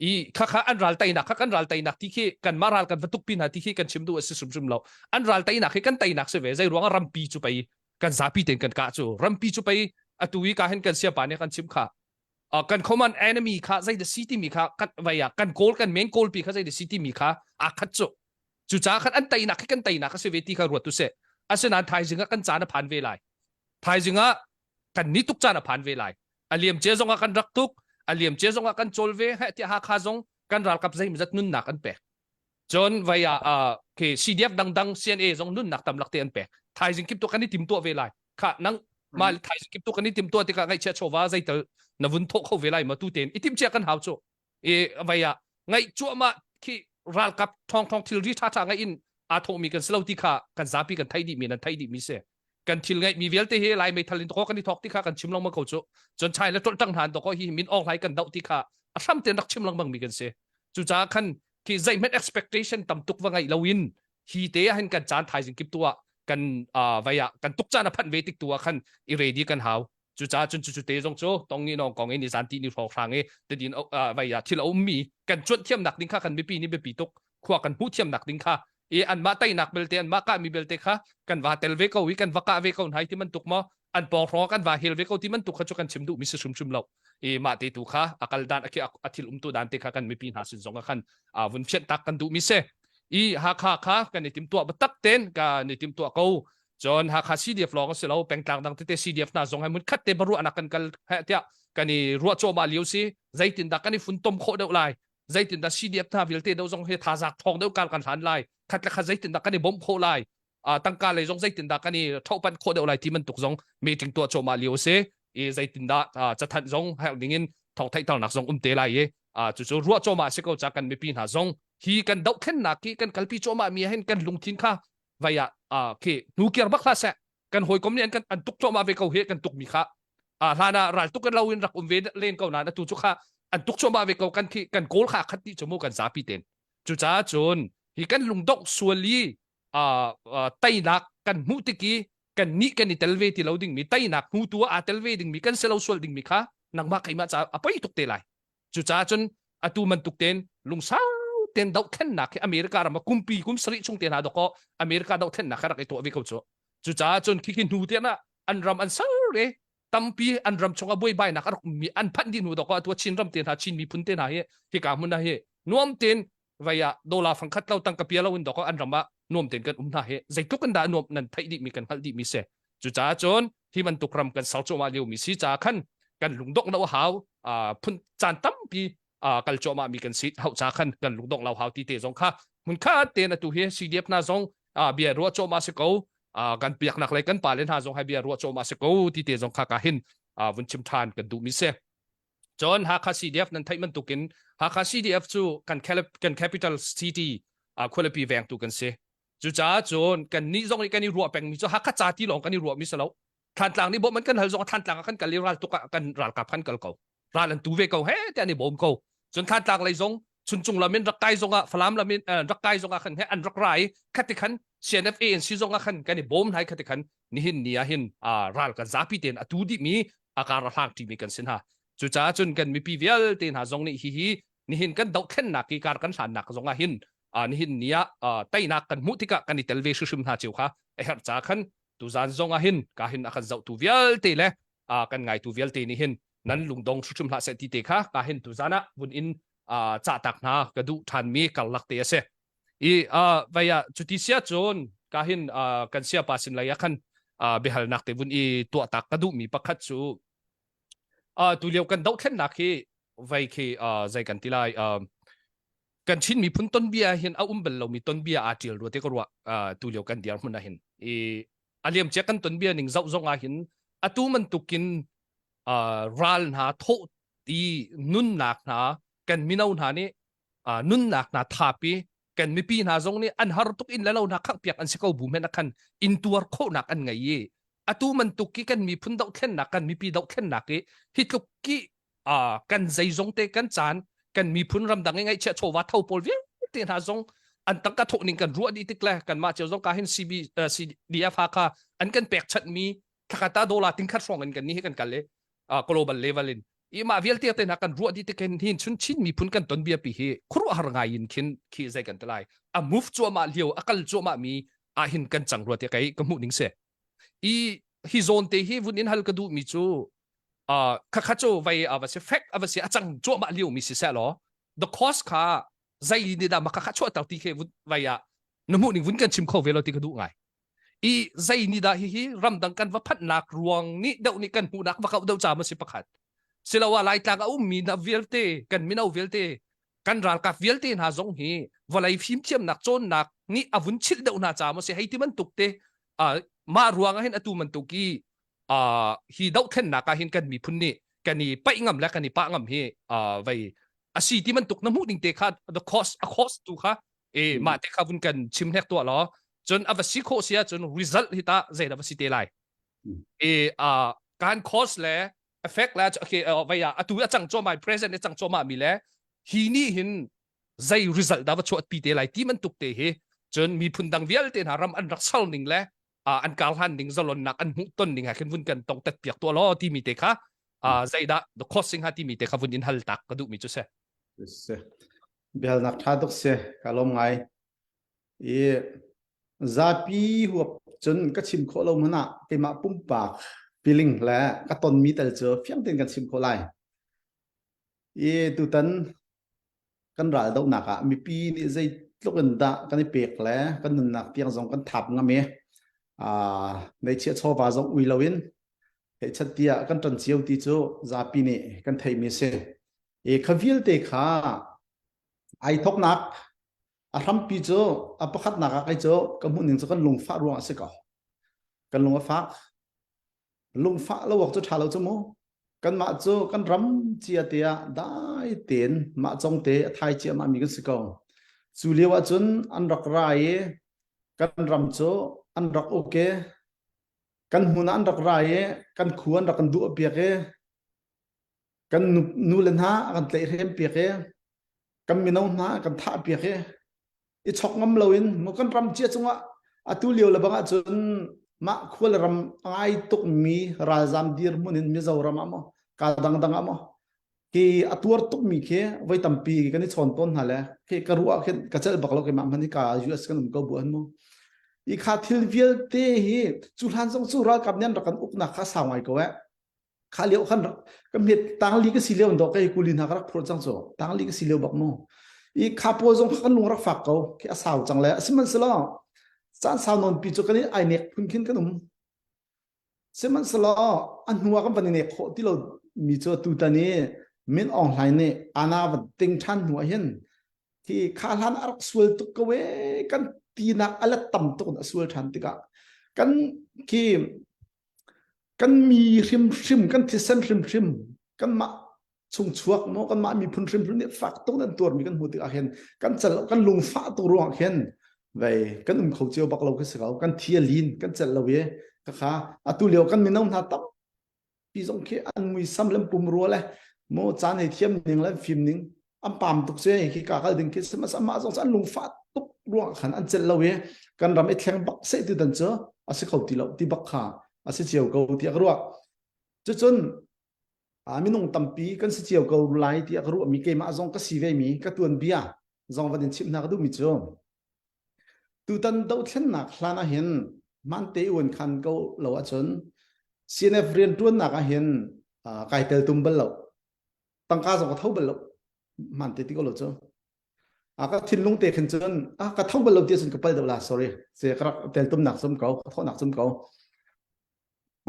i kha kha an ral teinak kha kan ral teinak ti khi kan mah ral kan va tuk pin hna ti khi kan chim duh a si hrimhrim lo an ral teinak hi kan teinak si ve zei ruang ah rampi cu pei kan zapi tein kan kah cu rampi cu pei atu i ka hin kan siapa nih kan chim kha kan common enemy kha zei da si timi kha kan vei ah kan kawl kan main kawl pi kha zei da si timi kha aa khat cu Cucaah khan an teinak hi kan teinak a si ve ti kha ruat u sih. Asinain thaizing ah kan caan a phan ve lai. Thaizing ah kan ni tuk caan a phan ve lai. A liam cia zong ah kan rak tuk, a liam cia zong ah kan cawl ve, heh tiah Hakha zong kan ralkap zeimawzat nunnak an pek. Cun vai ah uh, khi CDF dangdang CNA zong nunnak tam lak te an pek. Thaizing kip tu kan i tim tuah ve lai. Kha nang mah thaizing kip tu kan i tim tuah tikah ngaihchia chawva zeital na vun thawh kho ve lai ma tu tein i tim cia kan hau cu. I vai ah ngaih cuahmah khi ralkap ṭhawngṭhawng thilri ṭhaṭha ngaih in aa thawhmi kan si lo ti kha kan zapi kan theih dihmi nan theih dihmi si kan thil ngeihmi vialte hi lai meithal in tawk kan i thawk ti kha kan chim lengmang ko cu cun chai le ṭolh ṭang hna in tawk hi min awng hlai kan doh ti kha a hram tein rak chim lengmang mi kan si cucaah khan khi zeihmanh expectation tam tuk va ngeih loin hi te ah hin kan caan thaizing kip tu ah kan vai ah kan tuk caan a phanh ve tik tu ah khan i ready kan hau Cucaah cun cucu te zong cu tong ni nong kong in i zan ti ni hrawng hrang i tadin vai ah thil a ummi kan cuanh thiamnak ding kha kan mipi nih biapi tuk khua kan hmuh thiamnak ding kha i anmah teinak belte anmah kahmi belte kha kan va tel ve ko i kan va kah ve ko hna ti bantuk maw an pawng hrawng kan va hel ve ko ti bantuk kha cu kan chim duhmi si hrimhrim lo i mah te tu kha a kal dan a thil umtu dan te kha kan mipi hna sin zong ah khan vun fianh tak kan duhmi si i Hakha kha kan i timtuah biatak ten kan i timtuah ko Cun Hakha CDF lawng a si lo, pengtlang dang tete CDF hna zong he mun khat te baruahnak kan kal he tiah kan i ruah cuahmah lio si. Zeitindah kan i funtom khawh deuh lai? Zeitindah CDF hna vialte deuh zong hi thazaang ṭhawng deuh kal kan hlan lai? Khat le khat zeitindah kan i bawmh khawh lai? Uh, tangka lei zong zeitindah kan i ṭhohpanh khawh deuh lai ti bantuk zong meeting tuah cuahmah lio si. I zeitindah uh, cathanh zong herh ding in thawng theihternak zong um te lai i uh, cucu ruah cuahmah si ko ca kan mipi hna zong hi kan dohthlennak hi kan kalpi cuahmah mi hin kan lungthin kha vai ah khi hnukir bak hlah seh kan hawikom nih an kan an tuk cuahmah ve ko hi kan tuk mi kha a hlan ah ral tuk lo in rak um ve len ko nain atu cu kha. An tuk cuahmah ve ko kan khi kan kawl kha khat dih cu mu kan zapi ten. Cucaah cun hi kan lungdongh sual i teinak kan hmuh tik i kan nih kan i tel ve ti lo dingmi teinak hmutu ah aa tel ve dingmi kan si lo sual dingmi kha nangmah keimah caah a poi tuk te lai. Cucaah cun atu bantuk ten lungsau ten dohthlennak hi America ram ah kumpi kum sarih chung te hna dawkaw America dohthlennak kha rak i tuah ve ko cu. Cucaah cun khi khi hnu te ah an ram an ser i tampi an ram chungah buaibainak a rak ummi an phanh dih hnu dawkaw atu Chin ram te hna Chin miphun te hna hi hika hmun ah hi nuam tein vai ah dollar fangkhat lo tangka pia lo in dawkaw an ram ah nuam tein kan um hna hi zeitluk in dah nuam nan theih dih mi kan hngalh dih mi si. Cucaah cun hi bantuk ram kan ser cuahmah lio mi si caah khan kan lungdongh lo hau phun caan tampi kal cuahmah mi kan si hau ca khan kan lungdongh lo hau ti te zong kha hmun khat tein atu hi CDF hna zong bia ruah cuahmah si ko kan piaknak lei kan pale hna zong hai bia ruah cuahmah si ko ti te zong kha ka hin vun chim than kan duh mi si. Cun Hakha CDF nan theih bantukin Hakha CDF cu kan kan capital city khualipi vengtu kan si. Cucaah cun kan nih zong nih kan i ruah pengmi cu Hakha ca ti lawng kan i ruahmi si lo. Thlantlang nih bawmh an kan hal zong Thlantlang ah kan kal i ral tuk ah kan ralkap kan kal ko. Ral an tu ve ko he te an i bawm ko. Cun Thlantlang lei zong Chuncung lam in rak kai zong ah Falam lam in rak kai zong ah khan he an rak ra i khati khan CNFA in si zong ah khan kan i bawm hnai khati khan nihin ni ah hin ral kan zapi tein a tu dih mi a kar a hlang ṭimi kan si hna. Cucaah cun kan mipi vialte hna zong nih hihi nihin kan dohthlennak i kar kan hlannak zong ah hin nihin ni ah teinak kan hmuh tikah kan i tel ve hrimhrim hna cio kha a herh ca khan tuzan zong ah hin ka hin a kan zohtu vialte le kan ngaitu vialte nih hin nan lungdong hrimhrim hlah seh ti te kha ka hin tuzan ah vun in cah tak hna ka duh ṭhanmi karlak te a si. I vai ah cuti sia cun ka hin kan siapa sin lei ah khan biahalnak te vun i tuah tak ka duhmi pakhat cu tu lio kan dohthlennak hi vai khi zei kan ti lai kan Chin miphun tonbia hin a um bal lomi tonbia aa ṭial rua te ka ruah tu lio kan dir hmun ah hin i a liamcia kan tonbia ning zoh zong ah hin atu bantukin ral hna thawh ti nunnak hna kan mino hna nih nunnak hna thapi kan mipi hna zong nih an har tuk in le lo hna khangh piak an si ko bu men khan in tuar khawhnak an ngei i atu bantuk ki kan miphun dohthlennak kan mipi dohthlennak i hi tluk ki kan zeizong te kan caan kan miphun ramdang i ngaihchiah chawva tho pawl vialte hna zong an tangka thawh ning kan ruah dih tik le kanmah cio zong ka hin CB CDF Hakha an kan pek chatmi thakata dollar tingkhat hrawng in kan ni hi kan kal i global level in i mah vialte te hna kan ruah dih tik hin hin chun Chin miphun kan ton bia pi hi khuaruahhar ngai in khin khi zei kan te lai a move cuahmah lio a kal cuahmah mi ah hin kan cang rua te kai ka hmuh ning se i hi zawn te hi vun in hal ka duh mi cu khakha cu vai a va si fact a va si a cang cuahmah lio mi si seh law the cause kha zei nih dah maka kha chuahter ti khi vai ah na hmuh ning vun kan chim kho ve lo ti ka duh ngai i zei nih dah hihi ramdang kan va phanhnak ruang nih deuh nih kan hmuhnak va kauh deuh ca ma si pakhat siloah laitlang a ummi na vialte kan mino vialte kan ralkap vialte hna zong hi vawlei fimthiamnak cawnnak nih a vun chilh deuh hna ca maw si hei ti bantuk te mah ruang ah hin atu bantuk i hi dohthlennak ah hin kan miphun nih kan i paih ngam le kan i pah ngam hi vei a si ti bantuk na hmuh ding te kha the cost a cost tu kha e mah te kha vun kan chim hlek tuah law cun a va si khawh si ahcun result hi ta zei dah va si te lai e kan cost le effect le okay vei ah atu a cang cuahmah present a cang cuahmah mi le hi ni hin zei result dah va chuah pi te lai ti bantuk te hi cun miphun dang vialte hna ram an rak sal ning le an karhlan ning zalonnak an hmuh ton ning ha khin vun kan tong tet piak tuah law timi te kha zeidah the costing ha timi te kha vun in hal tak ka duh mi cu se se bialnak tha tuk se ka lom ngai i zapi huap cun ka chim khawh lo hmanh ah keimah pumpak feeling le ka tonmi tel cu fiang tein kan chim khawh lai i tutan kan ral dohnak ah mipi nih zeitluk in dah kan i pek le kan nunnak tiang zong kan thap ngam i neichiah chawva zong ui loin theichat tiah kan ṭan cio ti cu zapi nih kan theihmi a si. I kha vialte kha ai thoknak a hrampi cu a pakhatnak ah kei cu ka hmuhning cu kan lungfah ruang a si ko. Kan lung a fak. Lungfah lo awk cu ṭha lo cu mu. Kanmah cu kan ram cia te ah dai tein mah cong te a thai ciahmah mi kan si ko. Cu lio ah cun an rak ra i kan ram cu an rak uk i kan hmun ah an rak ra i kan khu an rak kan duh piak i. Kan nu le hna a kan tlaihhrem piak i kan mino hna a kan thah piak i i chok ngam loin mu kan ram cia cungah atu lio le bang ahcun mah khua le ram a ngai tukmi ralzam dirhmun in Mizoram ah maw ka dangdang ah maw khi a tuar tukmi khi voi tampi kan i chawn tawn hna le khi ka ruah khin ka celh bak lo keimah hmanh hi ka US kan um ko bu an mu i kha thil vialte hi cu hlan zong cu ralkap nih an rak kan uknak kha sau ngai ko eh kha lio khan ka hmet tangli ka si lio do kai kuli hna ka rak phur cang cu tangli ka si lio bak mu i kha pawl zong kan lung rak fak ko khi a sau cang le sihmanhsehlaw caan sau nawn pi cu kan i ai nek phun khin kan um sihmanhsehlaw a hnu ah kan van i nek khawh ti lo mi cu tutan i Min Aung Hlaing nih ana van ting ṭhan hnu ah hin hi kha hlan a rak sual tuk ko e kan tinak a let tam tuk in a sual ṭhan tikah kan khi kan mi hrimhrim kan thisen hrimhrim kanmah chungchuak maw kanmah miphun hrimhrim nih fak tuk nan tuarmi kan hmuh tikah hin kan cal kan lungfah tuk ruangah khin vei kan um kho cio bak lo khi si ko kan thi a lin kan celh lo i khakha atu lio kan mino hna tampi zong khi an muisam le pumrua le maw caan hei thiam ning le fim ning an pam tuk se khi ka kal ding khi sihmanhsehlaw zong an lungfah tuk ruang khan an celh lo i kan ram i thleng bak se ti dan cu a si kho ti lo ti bak kha a si cio ko tiah ka ruah cucun minung tampi kan si cio ko lai tiah ka ruah mi keimah zong ka si ve mi ka tuan bia zong van in chimh hna ka duh mi cu tutan dothlennak hlan ah hin man te uan khan ko lo ahcun CNF riantuannak ah hin kai tel tum bal lo tangka zong ka tho bal lo man te ti ko lo cu a ka thinlung te khin cun a ka tho bal lo ti cun ka pal deuh la sorry se ka rak tel tum nak zum ko ka thawh nak zum ko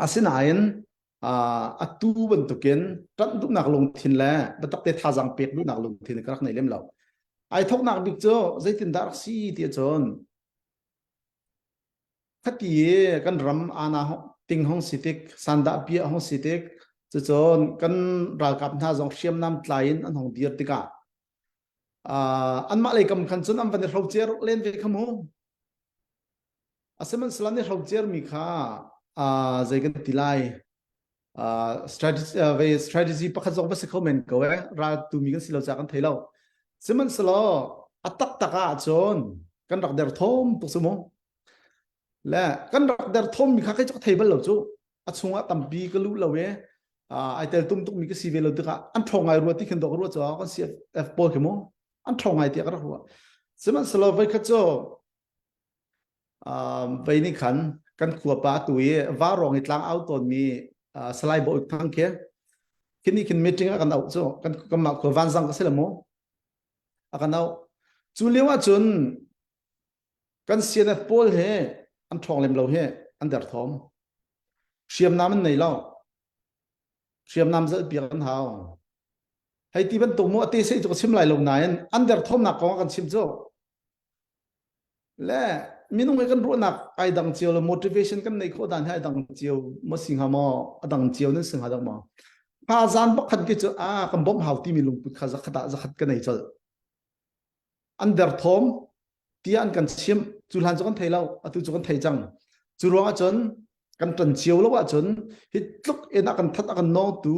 asinain atu bantukin ṭanh duhnak lungthin le biatak te thazaang pek duhnak lungthin ka rak nei lem lo ai thoknak bik cu zeitindah rak si ti cun Khati i kan ram ana ting hong si tik, sandah piah hong si tik, cucun kan ralkap hna zong hriamnam tlai in an hong dir tikah uh, anmah lei kam khan cun an van i hrocer len ve kha mu. Asihmanhsehlaw an i hrocer mi kha uh, zei kan ti lai uh, strategy, uh, ve strategy pakhat zong va si kho men ko eh ral tumi kan si lo ca kan thei lo. Sihmanhsehlaw a taktak ah cun kan rak der thom tuk su mu. Le kan rak der thom mi kha kai cu thei bal lo cu a chungah tampi ka luh lo e ai tel tum tuk mi ka si ve lo tikah an ṭhawng ngai rua ti khin dok rua cu kan CFF pawl khi mu an ṭhawng ngai tiah ka rak ruah sihmanhsehlaw voi khat cu vei nih khan kan khua pa tu i varawng i tlang au tawn mi Salai Bawi Thang khi khi nih khin meeting a kan auh cu kan kanmah khua vanzang ka si le mu a kan auh cu lio ah cun Kan CNF pawl he an ṭhawng lem lo he an derthawm. Hriamnam an nei lo. Hriamnam zalhpiak an hau. Hei ti bantuk mu a te sei cu ka chim lai lo nain an derthawmnak kong ah kan chim cu. Le minung he kan ruahnak ai dang cio le motivation kan nei khawh dan hi ai dang cio maw si hnga maw a dang cio nan si hnga dang maw kha zan pakhat khi cu a kan bawmh hau timi lungput kha zakhat ah zakhat ka nei colh an derthawm tiah an kan chimh cu hlan cu kan thei lo atu cu kan thei cang cu ruang ahcun kan ton cio lo ahcun hi tluk in a kan that a kan nawngtu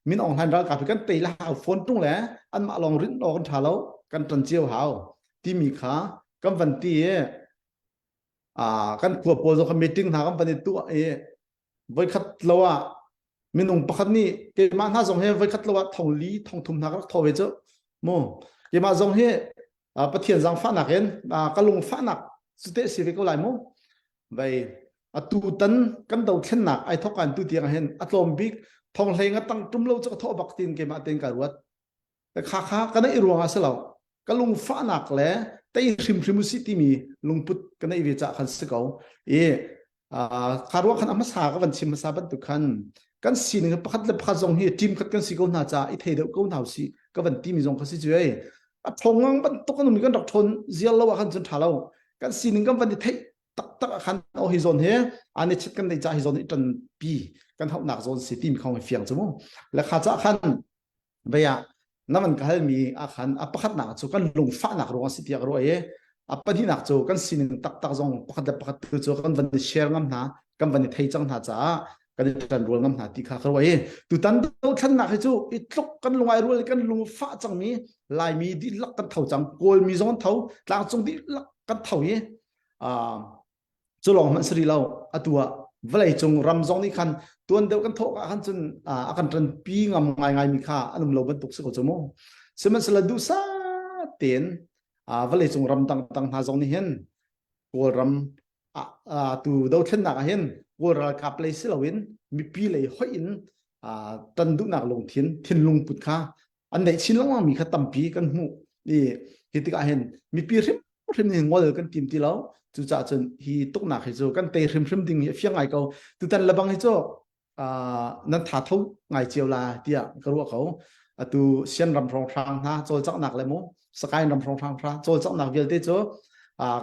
Min Aung Hlaing ralkap hi kan tei le hau phone tung le anmah lawng rinh awk kan tha lo kan ton cio hau timi kha kan van ti i kan khua pawl zong kan meeting hna kan van i tuah i voikhat lo ah minung pakhat nih keimah hna zong hi voikhat lo ah thong li thong thum hna ka rak thaw ve cu mu keimah zong hi Pathian zaangfahnak in ka lungfahnak cu te si ve ko lai mu vei atu tan kan dothlennak ai thok kan tu tiang hin a tlawm bik thong hlei nga tang tum lo chu ka thawh bak tin keimah ten ka ruat kha kha ka neih ruang ah si lo ka lungfahnak le tei hrimhrim usih timi lungput ka neih ve cah khan si ko i kha ruang khan a hmasa ka van chim hmasa bantuk khan kan sining pakhat le pakhat zong hi team khat kan si ko hna caah i thei deuh ko hna usih ka van timi zong kha si cu ei a thong ngang bantuk kan um kan rak ṭhawn zial lo ah khan cun ṭha lo kan sining kan van i theih taktak ah khan oh hi zawn hi ani chit kan nei ca hi zawn i ṭan pi kan hauhnak zawn si timi khong fiang cu mu le kha ca khan vei ah na van ka halmi ah khan a pakhatnak cu kan lungfahnak ruang a si tiah ka ruah i a pahnihnak cu kan sining taktak zong pakhat le pakhat tu cu kan van i share ngam hna kan van i thei cang hna caah kan. Kan i ṭan rual ngam hna ti kha ka ruah i tutan dothlennak hi cu i tluk kan lungai rual kan lung fah cangmi Laimi dihlak kan tho cang Kawlmi zong an tho tlangcung dihlak kan tho i cu lawng hmanh si rih lo atu ah vawlei cung ram zong nih khan tuan deuh kan thawh ah khan cun a kan ṭanpi ngam ngaingai mi kha an um lo bantuk si ko cu mu sihmanhsehlaw duhsah tein vawlei cung ram dangdang hna zong nih hin Kawlram tu dothlennak ah hin Kawl ralkap lei si loin mipi lei hoih in tan duhnak lungthin thinlung put kha an neih chin lengmang mi kha tampi kan hmuh i hi tikah hin mipi hrimhrim nih ngol kan tim ti lo cucaah cun hi tuknak hi cu kan tei hrimhrim ding hi a fiang ngai ko tutan lebang hi cu nan tha tho ngai cio la tiah ka ruah ko atu sian ram hrawnghrang hna cawlcanghnak le mu Sakaing ram hrawnghrang hra cawlcanghnak vialte cu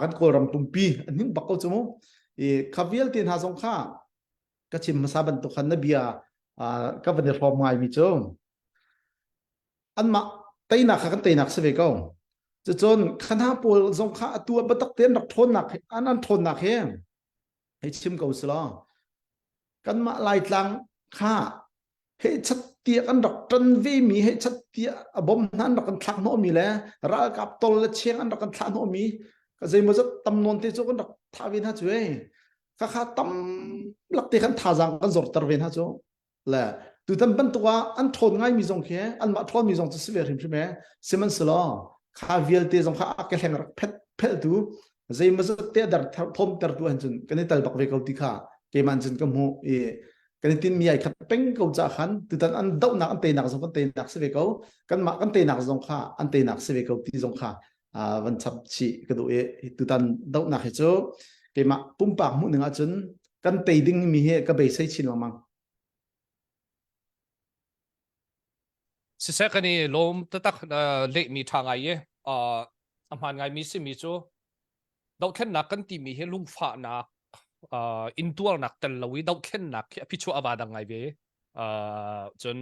kan Kawlram pumpi an hing bak ko cu mu i kha vialte hna zong kha ka chim hmasa bantuk khan na bia ka van i hrawm ngai mi cu anmah teinak kha kan teinak si ve ko cucun khana pawl zong kha atu ah biatak tein rak ṭhawnnak an an ṭhawnnak hi hei chim ko selaw kanmah Laitlang kha hei chat tiah kan rak ṭan ve mi hei chat tiah a bom hna an rak kan thlak hnawh mi le ralkap tol le cheng an rak kan thlah hnawh mi ka zeimawzat tam nawn te cu kan rak thah ve hna cu ei kha kha tam lak te khan thazaang kan zorter ve hna cu le tutan bantuk ah an ṭhawn ngaimi zong khi anmah ṭhawnmi zong cu si ve hrimhrim e sihmanhsehlaw kha vialte zong kha a kehleng rak phet pheltu zeimawzat te dar thawmtertu han cun kan i tal bak ve ko ti kha keimah cun ka hmuh i kan i tinmi ai khat peng ko ca khan tutan an dohnak an teinak zong kan teinak si ve ko kanmah kan teinak zong kha an teinak si ve ko ti zong kha van chap chih ka duh i tutan dohnak hi cu keimah pumpak hmuh ning ahcun kan tei ding mi hi ka beisei chin lengmang. Siseh kan i lawm taktak lehmi ṭha ngai i a hmaan ngaimi simi cu dohthlennak kan timi hi lungfahnak intuarnak tel lo i dohthlennak khi a phichuah a va dang ngai ve. Cun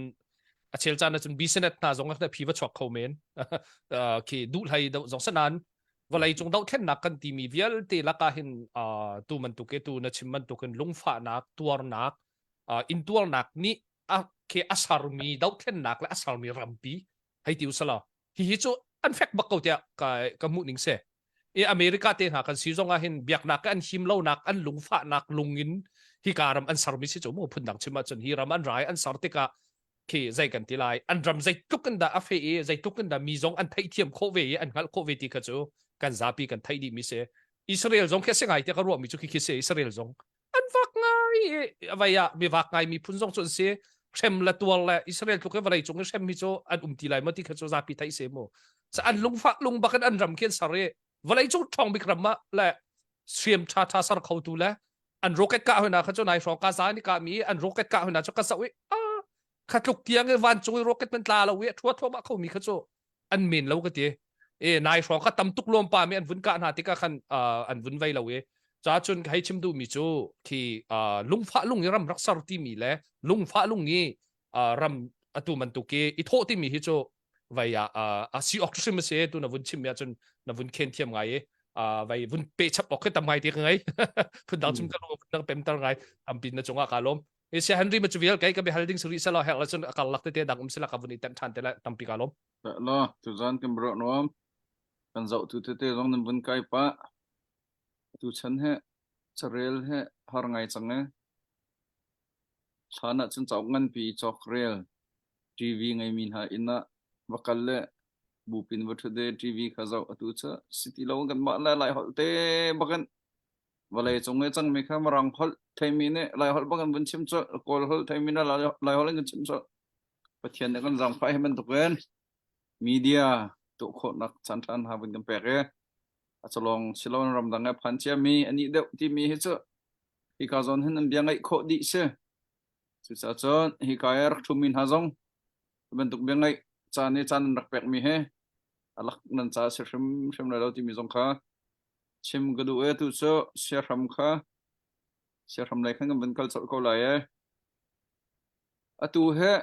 a chel caan ahcun business hna zong a phi va chuak kho men khi duh hlei deuh zong sanan vawlei cung dohthlennak kan timi vialte lakah hin tu bantuk ke tu na chim bantukin lungfahnak tuarnak intuarnak nih a ke a sarmi dohthlennak le a sarmi rampi hei ti usala hihi cu an fek bak ko tiah ka ka hmuh ning se i America te hna kan si zong ah hin biaknak an him lonak an lungfahnak lungin hi ka ram an sarmi si cu mu phundang chim ahcun hi ram an rai an sar tikah khi zei kan ti lai an ram zeitluk in dah a fe i zeitluk in dah mi zong an theihthiam khawh ve i an hngalh khawh ve ti kha cu kan zapi kan theih dih mi si Israel zong khi a si ngai tiah ka ruah mi cu khi khi si Israel zong an vak ngai i vai ah mi vak ngai miphun zong cu an si hrem le tuar le Israel tluk i vawlei cung i hrem hi cu an um ti lai maw ti kha cu zapi theih se mu an lungfah lung bak in an ram khi an ser i vawlei cung ṭhawng bik ram ah le hriam ṭha ṭha ser khotu le an rocket kah hoi na kha cu nai hrawng ka za ni kah mi an rocket kah hoi na cu ka zoh i a kha tluk tiang i vancung i rocket man tla lo i thua thua kho mi kha cu an men lo ka ti e nai hrawng kha tam tuk lawm pa mi an vun kah hna tikah khan an vun vei lo i cha cun hei chim duh mi cu khi lungfah lung i ram rak ser ti mi le lungfah lung i ram atu bantuk i i thawh ti mi hi cu vai ah a si ok hrim a si tu na vun chim mi ahcun na vun khen thiam ngai i vai vun pe chap ok tam ngai ti ka ngai phun dang chim ka lung phun dang pem tar ngai tampi na cungah ka lawm e sia Henry ma chu vial kai ka be hal ding suri selo hek la cun akal lak te te dang um sila ka vun i ten than te la tampi ka lawm lo tu zan kan bro nuam kan zoh tu te te zong nan vun kai pa tu chan he carel he har ngai chang e Hlan ahcun cauk nganpi cawk rel, TV ngeimi hna inn ah va kal le bupin va ṭhut i TV kha zoh atu cu si ti lo kanmah le Laiholh te bakin vawlei cung i cangmi kha Mirang holh theimi nih Laiholh bak in vun chim colh, Kawl holh theimi nih Laiholh in kan chim colh. Pathian nih kan zaangfah hi bantukin media tuah khawhnak caanṭha hna vun kan pek i a calawng siloin ramdang i a phan ciami a nih deuh timi hi cu Hika zawn hin an bia ngaih khawh dih si. Cucaah cun hika i rak ṭhumi hna zong hi bantuk bia ngaih caan i caan an rak pekmi hi a lak nan ca a si hrimhrim lai lo timi zong kha chim ka duh i tu cu siahram kha siahram lei khan kan vun kal colh ko lai i atu hi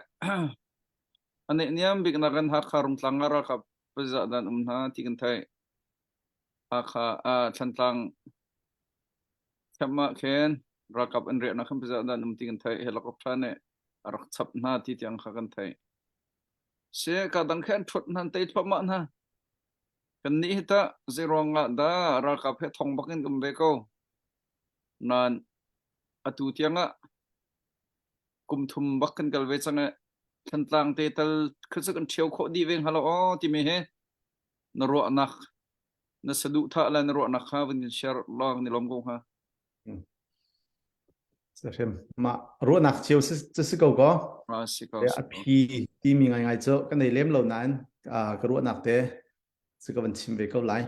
a neihniam biknak in Hakha Rungtlang ah ralkap pazah dan um hna ti kan theih. Hakha ah Thantlang Camp ah khin. Ralkap an riahnak khan pizah dan um ti kan theih. Helicopter nih a rak chap hna ti tiang kha kan theih. Si ka dang khe an ṭhuat hna an tei thluahmah hna. Kan nih hi tah zeiruang ah dah ralkap he thong bak in um ve ko. Nain atu tiang ah kum thum bak kan kal ve cang i Thantlang te tal kha cu kan ṭhio khawh dih ve hnga lo aw timi hi na ruahnak na saduhthah le na ruahnak kha vun kan share lawng ni lawm ko hnga. Sahrim mah ruahnak cio si si ko ko. Ah si ko. A phi timi ngai ngai cu kan nei lem lo nain ka ruahnak te si ka van chim ve ko lai.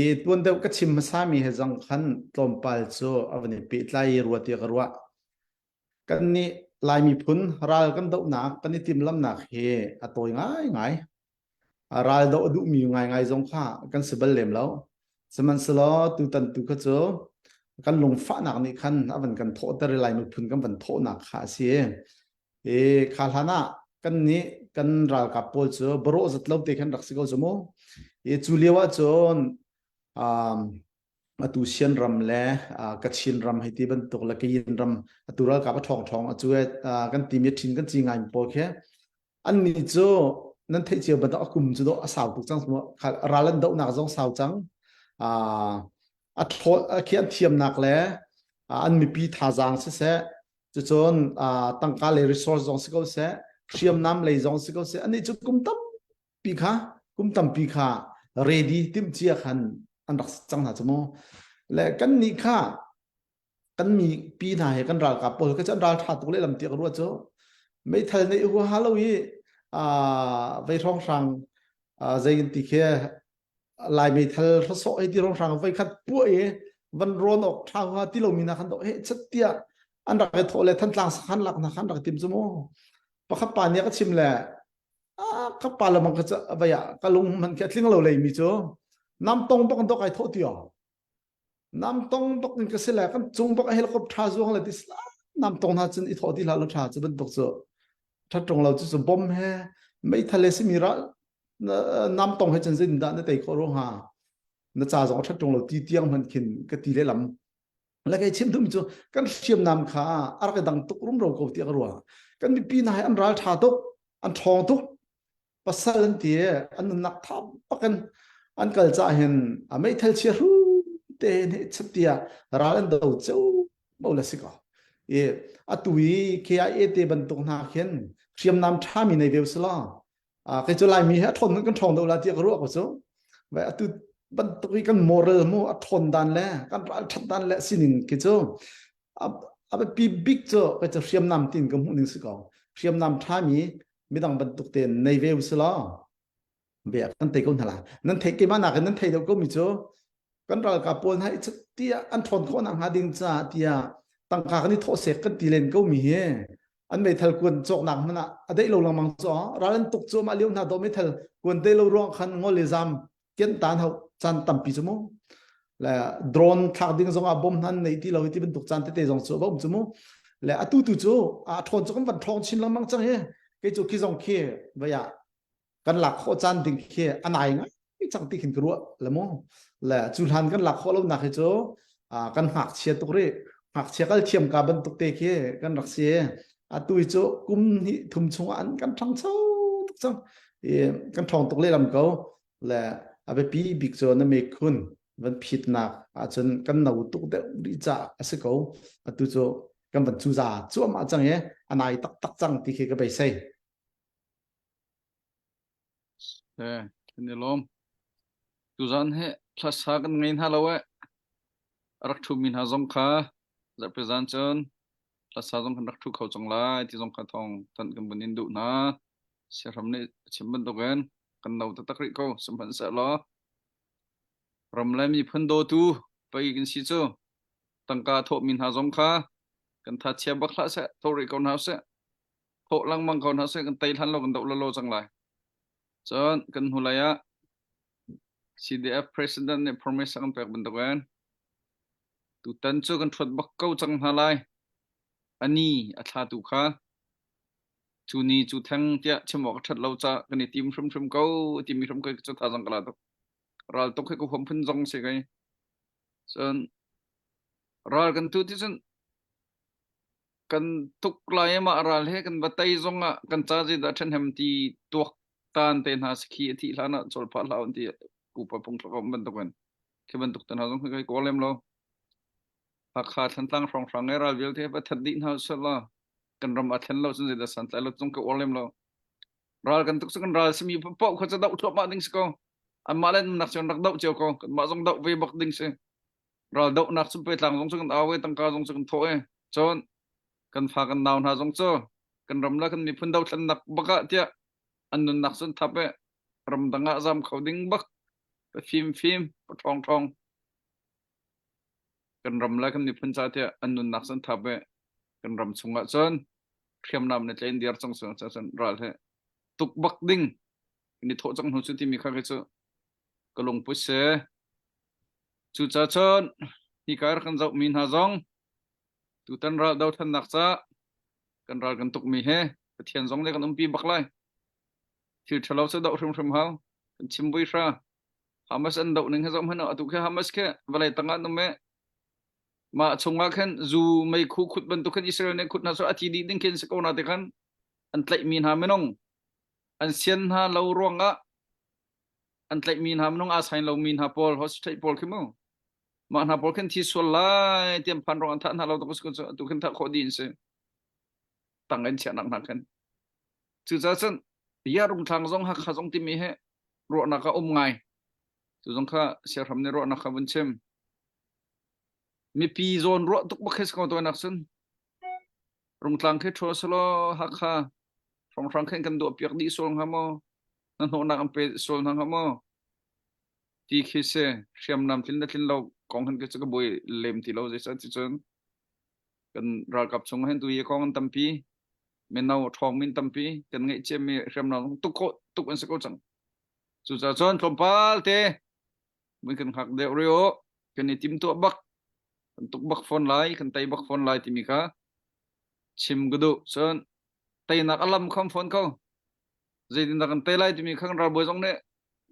I tuan deuh ka chim hmasa mi he zong khan tlawmpal cu a van i pehtlai i rua tiah ka ruah. Kan nih Lai miphun ral kan dohnak kan i timhlamnak hi a tawi ngaingai. Ral doh a duhmi ngaingai zong kha kan si bal lem lo. Sihmanhsehlaw tutan tu kha cu kan lungfahnak nih khan a van kan thawhter i Lai miphun kan van thawhnak kha a si. I kha hlan ah kan nih kan ralkap pawl cu barawh zat lo te khan rak si ko cu mu. I cu lio ah cun um, atu Sian ram le Kachin ram hei ti bantuk le Kayin ram atu ralkap a ṭhawng ṭhawng a cu kan timi ṭhin kan ci ngai pawl khi an ni cu nan theih cio bantuk a kum cu do a sau tuk cang ral an dohnak zong sau cang a khi an thiamnak le an mipi thazaang siseh cucun tangka lei resource zong si ko seh hriamnam lei zong si ko seh ani cu kum tam pi kha kum tampi kha ready timhcia khan an rak cang hna cu mu le kan nih kha kan mi pi hna he kan ralkap pawl ka an ral tha tuk le lam tiah ka ruat cu meithal nei huaha lo i vei hrawng hrang zei in ti khi lai meithal hlasawh hei ti hrawng hrang voi khat puah i van rawn awk tha hua ti lomi na khan do he chat tiah an rak i thawh le thantlang sakhan lak na khan rak tim cu mu pakhat pa nih ka chim le ka pa lamang ka vai ah ka lung man khi a tling lo lei mi cu nam tong bak dok ai thawh tio nam tong bak in ka si le kan cung bak a helicopter zuang le ti nam tong hna cun i thawh ti hlah lo tha cu bantuk cu that tong lo cu cu bom he meithal le simi ra nam tong he cun zin dah na tei khawh ro ha na ca zong that tong lo ti tiang hman khin ka ti le lam le kei chim duhmi cu kan hriamnam kha a rak i dang tuk rumro ko tiah ka ruah kan mipi hna hi an ral ṭha tuk an ṭhawng tuk pasal an ti an nunnak tha bakin an kal cah hin a meithal chia hru te ne chat tiah ral an do ceu bo la si ko i atu i KIA te bantuk hna khin hriamnam ṭha mi nei ve usila kei cu Laimi hi a ṭhawn kan ṭhawng deuh la tiah ka ruah ko cu vai atu bantuk i kan moral mu a ṭhawn dan le kan ral ṭhat dan le sining khi cu a biapi bik cu kei cu hriamnam tin ka hmuh ning si ko hriamnam ṭhami midang bantuk te nei ve usila bia kan tei ko hna la nan theih keimah nakin nan thei deuh ko mi cu kan ralkap pawl hna i tiah an ṭhawn khawh nak hnga ding caah tiah tangka kan i thawh sek kan ti len ko mi hi an meithal kuan cawknak hmanh ah a deih lo lengmang cu ral an tuk cu mah lio hna dawh meithal kuan deih lo ruang khan ngol le zam kian tan hau caan tampi cu mu le drone thlak ding zong ah bom hnan nei ti lo ti bantuk caan tete zong cu a um cu mu le atu tu cu a ṭhawn cu kan van ṭhawng chin lengmang cang hi kei cu khi zong khi vei ah kan lak khawh caan ding khi a nai ngai cang ti khin ka ruah le mu le cu hlan kan lak khawh lo nak hi cu kan ngakchia tuk rih ngakchia kal thiam ka bantuk te khi kan rak si atu hi cu kum hnih thum chung ah an kan ṭhangcho tuk cang i kan ṭhawng tuk lehlam ko le a biapi bik cu na mekhun van phitnak ahcun kan no tuk deuh rih caah a si ko atu cu kan van cuza cuahmah cang i a nai taktak cang ti khi ka beisei Eh, kan i lawm. Tuzan hi thlasa kan ngei hna lo eh. A rak ṭhumi hna zong kha zarhpi zan cun thlasa zong kan rak ṭhu kho cang lai ti zong kha thawng thanh kan vun in duh hna. Siahram nih a chim bantukin kan no taktak rih ko sihmanhsehlaw ram le miphun dawtu pei kan si cu tangka thawhmi hna zong kha kan tha chia bak hlah seh tho rih ko hna seh thawh lengmang ko hna seh kan tei hlan lo kan doh lolo cang lai cun kan hnulei ah CDF president nih promise a kan pek bantukin tutan cu kan ṭhuat bak ko cang hna lai ani a thla tu kha cu ni cu theng tiah chim awk a ṭhat lo ca kan i tim hrimhrim ko timi hrim ko cu thazang ka la tuk ral tuk hi ka huam phun zong si kai cun. Ral kan tu ti cun kan tuk lai i mah ral he kan va tei zong ah kan ca zeidah ṭhahnem ti tuak tan te hna sakhi a thih hlan ah cawl phah hlah an ti pupa phungthluk a um bantukin khi bantuk te hna zong khi kai kawl lem lo. Hakha Thlantlang hrawnghrang i ral vialte va that dih hna usih kan ram a thlen lo cun zeidah santlai lo zong ka uar lem lo. Ral kan tuk cu kan ral simi paoh kha cu doh thluahmah ding si ko. Anmah le nunnak cu an rak doh cio ko. Kanmah zong doh ve bak ding si. Ral dohnak cu petlang zong cu kan au i tangka zong cu kan thawh i cun kan fa kan nau hna zong cu kan ram le kan miphun dothlennak bak ah tiah an nunnak cu an thap i ramdang ah zam kho ding bak pa fim fim pa ṭhawng ṭhawng kan ram le kan miphun ca tiah an nunnak cu an thap i kan ram chungah cun hriamnam ne tlein dir cang su cun ral he tuk bak ding ni thawh cang hnu cu timi kha khi cu ka lungput si cuca cun hi kai rak kan zoh mi hna zong tutan ral dothlennak ca kan ral kan tuk mi he Pathian zong nih kan umpi bak lai thil ṭhalo cu doh hrimhrim hau kan chim vui hra Hamas an doh ning he zoh hmanh atu khi Hamas khi vawlei tangah an um i mah chungah khan zu meikhu khut bantuk khan Israel nih khut hna so a thi dih ding khin si ko na te khan an tlaihmi hna minung an sian hna lo ruangah an tlaihmi hna minung aa sain lomi hna pawl hostage pawl khi mu mah hna pawl khin thi sual lai tiam phan rong an thah hna lo tuk cu tu khin thah khawh dih in si tang in chiahnak hna khan cucaah cun ya rungthlang zong Hakha zong timi he ruahnak a um ngai cu zong kha siahram nih ruahnak kha vun chim mipi zawn ruah tuk bak khi ko to nak cun rungtlang khi ṭhua selaw Hakha hrawnghrang khin kan duah piak dih sual hnga maw na hnawhnak an pe sual hna hnga maw ti khi si hriamnam tlin le tlin lo kong hin khi cu ka buai lem ti lo zeicah ti cun kan ralkap chung hin tu hi kong an tampi mino ṭhawng min tampi kan ngeih ciami hriamnam tuk khawh tuk an si ko cang cucaah cun tlawmpal te mun kan hngak deuh rih u kan i timtuah bak kan tuk bak fawn lai kan tei bak fawn lai timi kha chim ka duh cun teinak a lam kham fawn ko zeitindah kan tei lai timi kha kan ralbawi zong nih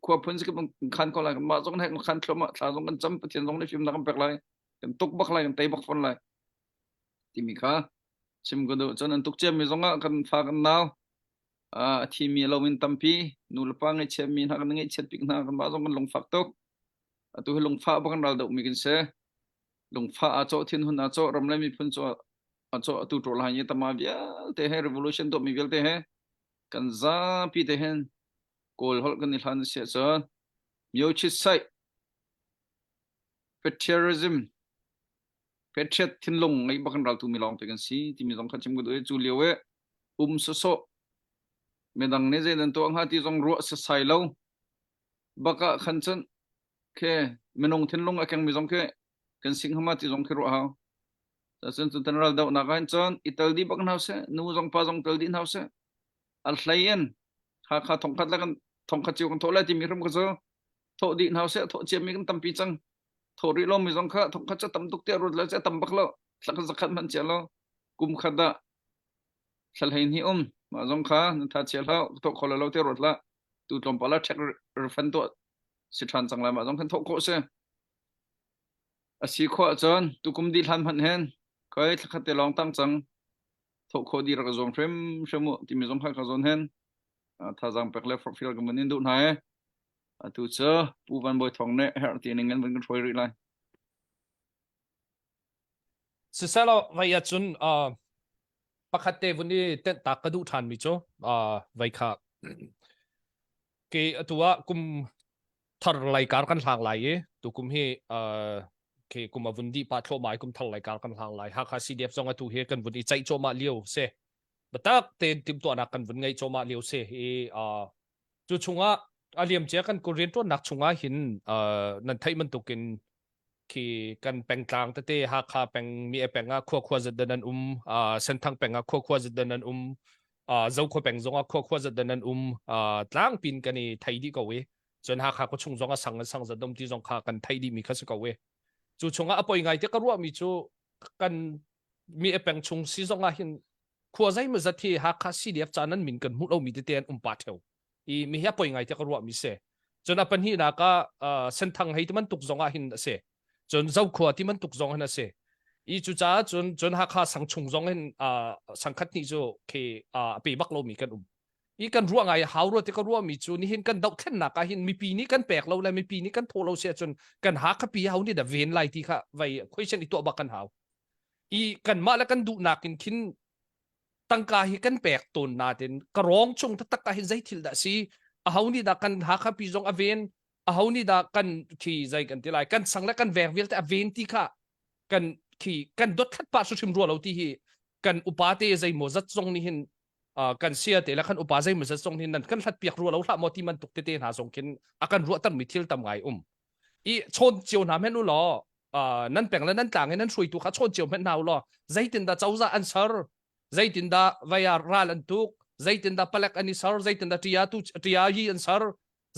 khua phun sikip kan khan ko lai mah zong nih kan khan thluahmah thla zong kan cam pathian zong nih fimnak kan pek lai kan tuk bak lai kan tei bak fawn lai timi kha chim ka duh cun an tuk ciami zong ah kan fa kan nau a thimi lo in tampi nu le pa ngaihchiatmi hna kan ngaihchiat bik hna kanmah zong kan lungfak tuk atu hi lungfah bak kan ral dohmi kan si lungfah aa cawh thinhun aa cawh ram le miphun cu a cawh atu ṭawl hai tama vialte he revolution tuahmi vialte he kan zapi te hen kawl holh kan i hlan si ahcun myochit sai patriotism patriot thinlung ngei bak kan ral tu mi lawng te kan si timi zong kha chim ka duh i cu lio e um sawsawh midang nih zei nan tuah hnga ti zong ruah sasai lo bak ah khan cun khe minung thinlung a kengmi zong khi kan sing hama ti zong khi ruah hau cun cun tan ral dohnak ah hin cun i tel dih bak hna seh nu zong pa zong tel dih hna seh a hlei in Hakha thongkhat le kan thongkhat cio kan thawh lai timi hrim kha cu thawh dih hna seh thawh ciami kan tampi cang thawh rih lomi zong kha thongkhat cu tam tuk tiah ruat lo cu tam bak lo thlak zakhat hmanh cia lo kum khat ah thla 12 um mah zong kha nan tha chia hlah thawh kho lo te ruat hlah tu tlawmpal ah ṭhek refund tuah si ṭhan cang lai mah zong khan thawh khawh si a si khawh ahcun tukum dih hlan hmanh hin khoi thlakhat te lawng tang cang thawh khawh dih rak zuam hrim hrim u timi zong kha ka zawn hen thazaang pek le forhfial ka mun in duh hna e atu cu Pu Van Bawi Thawng nih herh ti ning in van kan hruai rih lai. Siselaw vai ahcun uh, pakhat te vun i tenh tak ka duh ṭhan mi cu uh, vai kha ke atu ah kum thar lai kar kan hlang lai i tu kum hi uh, ke kum a vun di pa thlo mai kum thar lai kar kan hlang lai Hakha CDF zong atu hi kan vun i ceih cawmah lio se batak tein timtuahnak kan vun ngei cawmah lio se i uh, cu chungah a liamcia kan rian ṭuannak chungah hin uh, nan theih bantukin khi kan pengtlang tete Hakha peng mi peng ah khua khua zat dan an um uh, Senthang peng ah khua khua zat dan an um uh, Zokhua peng zong ah khua khua zat dan an um uh, tlangpin kan i thei dih ko i cun Hakha khua chung zong a sang sang zat dom ti zong kha kan thei dih mi kha si ko i cu chungah a poi ngai te ka ruah mi cu kan mi peng chung si zong ah hin khua zei ma zat hi Hakha CDF ca nan min kan hmuh lo mi tete an um pa theu i mi hi a poi ngai tiah ka ruah mi si cun a pahnihnak ah senthang hei ti bantuk zong ah hin a si cun zokhua ti bantuk zong hin a si. I cucaah cun cun Hakha sang chung zong hin uh, sangkhat hnih cu khi uh, a pe bak lomi kan um. I kan ruah ngai hau rua ti ka ruah mi cu nihin kan dohthlennak ah hin mipi nih kan pek lo le mipi nih kan thaw lo si ahcun kan Hakha pi hau nih dah ven lai ti kha vai question i tuah bak kan hau. I kanmah le kan duhnak in khin tangka hi kan pek tawn natin ka rawng chung taktak ah hin zei thil dah si aho nih dah kan Hakha pi zong a ven aho nih dah kan khi zei kan ti lai kan sang le kan veng vialte a ven ti kha kan khi kan dothlat pah hrim rua lo ti hi kan upa te zei maw zat zong nih hin kan sia te le kan upa zei maw zat zong nih nan kan hlat piak rua lo hlah maw ti man tuk tete hna zong khin a kan ruahter mi thil tam ngai um i chawn cio hna men u law nan peng le nan tlang in nan hruaitu kha chawn cio hmenh hna u law zeitindah cozah an ser zeitindah vaya ral an tuk zeitindah palek an i ser zeitindah ṭia tu ṭia yi an ser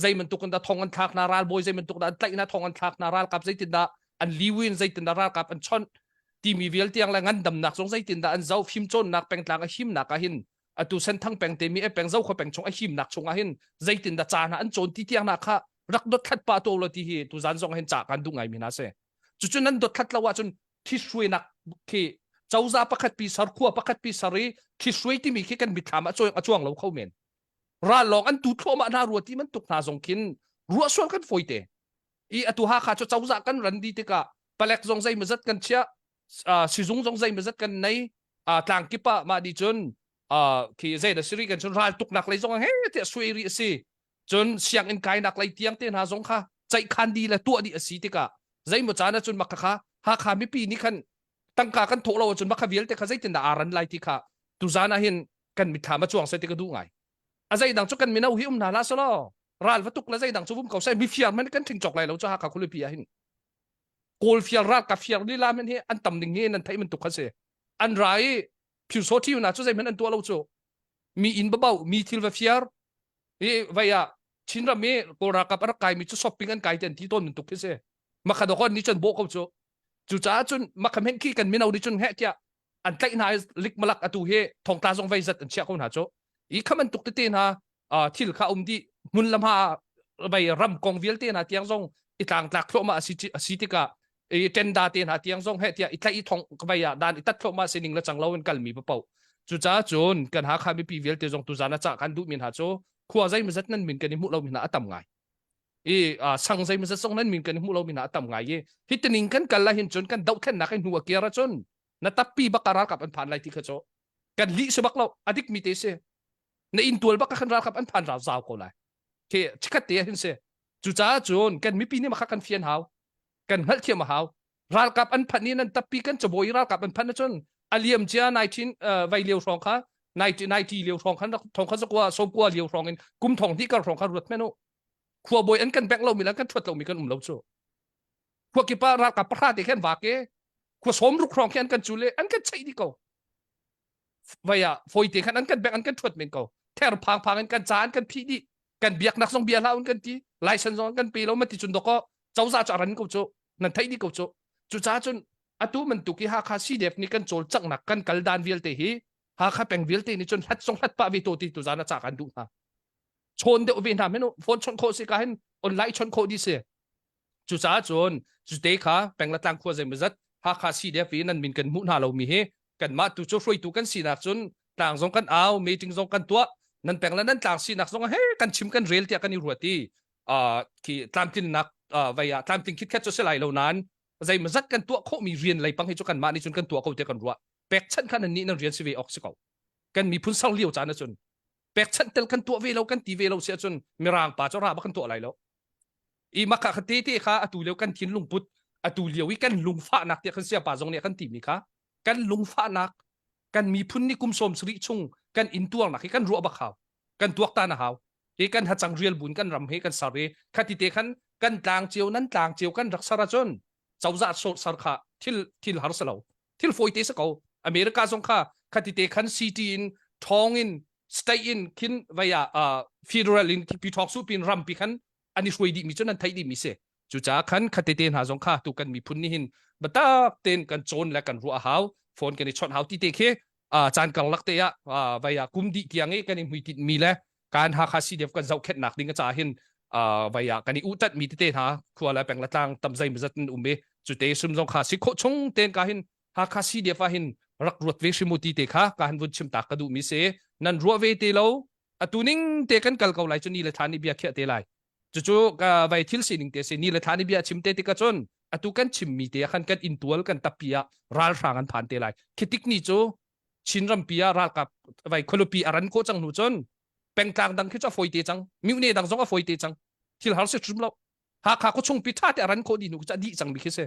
zei bantuk in dah thong an thlak hna ralbawi zei bantuk dah an tlaih hna thong an thlak hna ralkap zeitindah an liwin zeitindah ralkap an chawnh timi vial tiang le ngandamnak zong zeitindah an zoh fimcawnnak pengtlang a himnak ah hin atu senthang peng te mi e peng zo kho peng chung a himnak chung ah hin zeitindah ca hna an cawn ti tiang na kha rak dothlat pa to lo ti hi tu zan zong hin ca kan duh ngai mi hna se cucu nan dothlat lo ahcun thihruainak khi cozah pakhat pi sar khua pakhat pi sar i thihruai timi khi kan mitthlam ah a cuang lo kho men ral lawng an tu thluahmah hna rua ti bantuk hna zong khin ruah sual kan fawi te i atu Hakha cu cozah kan ran di tikah palek zong zei mazat kan chiah sizung zong zei mazat kan nei tlang kip ah mah di cun khi zei da siri kan cun ral tuknak lei zong he tiah sui ri a si cun sianginn kainak lei tiang te hna zong kha ceihkhan di le tuah dih a si tikah zeimaw caan ah cun maka kha Hakha mipi nih khan tangka kan thawh lo ahcun maka vialte kha zeitindah aa ran lai ti kha tuzan ah hin kan mitthlam a cuang sai ti ka duh ngai a zeidang cu kan mino hi um hna hlah selaw ral va tuk le zeidang cu vum ko sai mifiar man kan thing cawk lai lo cu Hakha khualipi ah hin kawl fiar ralkap fiar lila men hi an tam ning hi nan theih man tuk kha si an ra i phiu so thi na cu zeihmanh an tuah lo cu mi inn ba bau mi thil va fiar i vai ah Chinram i kawl ralkap a rak kai mi cu shopping an kai te an ti tawn tuk khi si makhadokon ni cun bawh ko cu cucaah cun makhamhen khi kan mino nih cun heh tiah an tlaih hna i likmalak atu hi thongtla zong vei zat an chiah ko hna cu i kha bantuk tete hna thil kha um dih hmun lam ha vei ram kong vialte hna tiang zong i tlangtlak thluahmah a si a si tikah i tenda te hna tiang zong he tiah i tlaih i thong vei ah dan i tat thluahmah sining le cang lo in kalmi papoh cucaah cun kan Hakha mipi vialte zong tuzan a cah kan duhmi hna cu khua zeimazat nan min kan i hmuh lomi hna a tam ngai i sang zeimazat zong nan min kan i hmuh lomi hna a tam ngai i hi tining kan kal la hin cun kan dohthlennak hi hnu a kir ahcun na tappi bak a ralkap an phan lai ti kha cu kan lih si bak lo a dik mi te si na inn tual bak khan ralkap an phan rau zau ko lai khi chikhat te hin si cucaah cun kan mipi nih makha kan fian hau kan hngalhthiam a hau ralkap an phanh i nan tappi kan cabawi ralkap an phanh ahcun a liam cia 19 vai lio hrawng kha 90 lio hrawng khan thong kha zakua sawmkua lio hrawng in kum thong hnih kar hrawng kha ruat men u khuabawi an kan bek lo mi le an kan thuat lo mi kan um lo cu khua kip ah ralkap pahra te khan vak e khua sawm ruk hrawng khi an kan cul e an kan cheih dih ko vai ah foi te khan an kan bek an kan thuat men ko ther phang phang in kan ca an kan phih dih kan biaknak zong bia hlah un kan ti license zong kan pe lo ma ti cun doko cozah cu a ran ko cu nan theih dih ko cu cucaah cun atu bantuk i Hakha CDF nih kan cawlcanghnak kan kal dan vialte hi Hakha peng vialte nih cun hlat zong hlat pah ve to ti tu zan a ca kan duh hna chawn deuh ve hna menu phone chawnh khawh si ka hin online chawnh khawh dih si Cucaah cun cute kha peng le tlang khua zeimawzat Hakha CDF i nan min kan hmuh hna lomi hi kanmah tu cu hruaitu kan sinak cun tlang zong kan au meeting zong kan tuah nan peng le nan tlang sinak zong he kan chim kan rel tiah kan i ruat i uh, khi tlamtlinnak uh, vei ah tlamtling khitkhet cu si lai lo nain zeimawzat kan tuah khawhmi rian lei pang hi cu kanmah nih cun kan tuah ko tiah kan ruah pekchanh kha nan nih nan rian si ve awk si ko kan miphun ser lio caan ahcun pekchanh tel kan tuah ve lo kan ti ve lo si ahcun mirang pa cu ra bak kan tuah lai lo I maka kha te kha atu lio kan thinlung put atu lio i kan lungfahnak tiah kan siapa zong nih kan timi kha kan lungfahnak kan miphun nih kum sawm sarih chung kan intuarnak hi kan ruah bak hau kan tuaktan a hau hi kan hacang rial bun kan ram hi kan sar i khati te khan kan tlang cio nan tlang cio kan rak sar ahcun cozah sar kha thil thil har si lo thil fawi te si ko America zong kha khati te khan city in thong in state in khin vaya uh, federal in pi thok su pin ram pi khan an i hruai dih mi cu nan theih dih mi si cucaah khan khatete hna zong kha tu kan miphun nih hin biatak tein kan cawn le kan ruah a hau phone kan i chawnh hau ti te khi caan karlak te ah vai ah kum dih tiang i kan i hmuitinh mi le kan Hakha CDF kan zohkhenhnak ding caah hin vai ah kan i uhtat mi tete hna khua le peng le tlang tam zei mazat in um i cute sum zong kha si khawh chung ten ka hin. Hakha CDF ah hin rak ruat ve hrim u ti te kha ka han vun chim tak ka duh mi si. Nan ruah ve te lo atu ning te kan kal ko lai cu ni le thla nih bia khiah te lai. Cucu ka vai thil sining te si ni le thla nih bia chim te tikah cun atu kan chim mi te ah khan kan intual kan tappi ah ralhrang an phan te lai. Khi tik ni cu Chin rampi ah ralkap vai khualupi a ran khawh cang hnu cun pengtlang dang khi cu a fawi te cang. Myone dang zong a fawi te cang. Thil har si hrim lo. Hakha khuachung pi ṭha te a ran khawh dih hnu cu a dih cangmi khi si.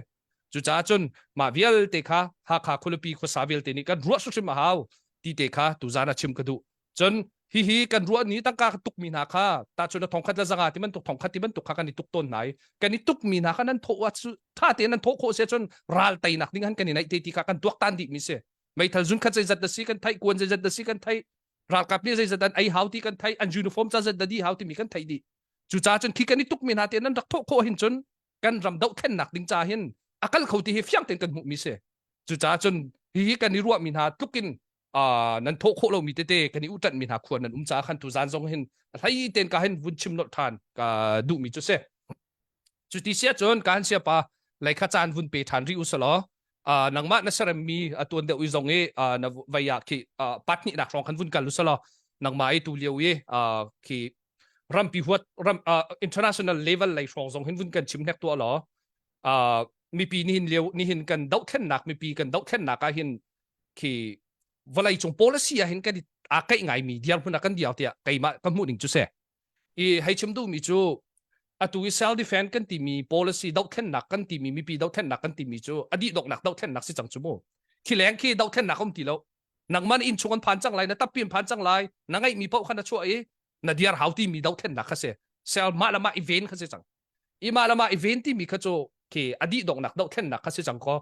Cucaah cun mah vialte kha Hakha khualipi khuasa vialte nih kan ruah hrimhrim a hau ti te kha tuzan ah chim ka duh. Cun hihi kan ruah ni tangka ka tukmi hna kha tahchun thongkhat le zanga ti bantuk thongkhat ti bantuk kha kan i tuk tawn hna i kan i tukmi hna kha nan thawh cu ṭha tein nan thawh khawh si ahcun ral teinak ding han kan i naih te ti kha kan tuaktan dihmi si. Meithal zun khat zeizat na si kan theih, kuan zeizat na si kan theih, ralkap nih zeizat an ei hau ti kan theih, an uniform ca zat na di hau timi kan theih dih. Cucaah cun khi kan i tukmi hna te nan rak thawh khawh hin cun kan ram dohthlennak ding ca hin a kal kho ti hi fiang tein kan hmuhmi si. Cucaah cun hihi kan i ruahmi hna tlukin uh, nan thawh khawh lomi tete kan i uṭanhmi hna khua nan um caah khan tuzan zong hin a hlei tein ka hin vun chim nolh ṭhan ka duhmi cu si. Cuti sia cun ka han siapa lei kha caan vun pe ṭhan rih u selaw uh, nangmah na seremmi a tuan deuh i zong i uh, na vei ah khi uh, pat hnihnak hrawng khan vun kal u selaw nangmah i tu lio i uh, khi rampi huat ram uh, international level lei hrawng zong hin vun kan chim hnek tuah law uh, mipi nihin lio nihin kan dohthlennak mipi kan dohthlennak ah hin khi vawlei cung policy ah hin kan aa kaih ngai mi dirhmun ah kan diau tiah keimah ka hmuh ning cu se i hei chim duh mi cu atu i self defense kan timi policy dohthlennak kan timi mipi dohthlennak kan timi cu a dih doknak dohthlennak si cang cu mu khi leng khi dohthlennak um ti lo nangman inn chung an phan cang lai na tappi an phan cang lai na ngeih mi paoh kha na chuah i na diar hau timi dohthlennak kha si sel mah le mah i ven kha si cang i mah le mah i ven timi kha cu khi a dih donghnak dohthlennak kha si cang ko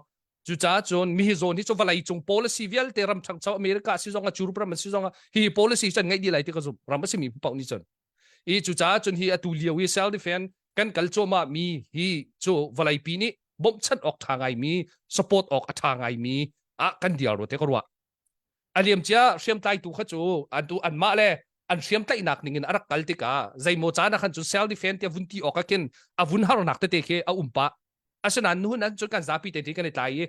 cucaah cun mi hi zawn hi cu vawlei cung policy vialte ram ṭhangcho America si zong ah Europe ram si zong ah hi policy cun ngeih dih lai ti ka zumh ram a simi paoh nih cun i cucaah cun hi atu lio i self defense kan kal cuahmah mi hi cu vawleipi nih bawmhchanh awk ṭha ngaimi support awk a ṭha ngaimi ah kan diar ro te ka ruah a liamcia hriamtlaitu kha cu an tu anmah le an hriamtlaihnak ning in a rak kal tikah zeimaw caan ah khan cun self defense tiah vun ti awk ah khin a vun harnak tete khi a um pah asinain nuhun an cun kan zapi te kan i tlai i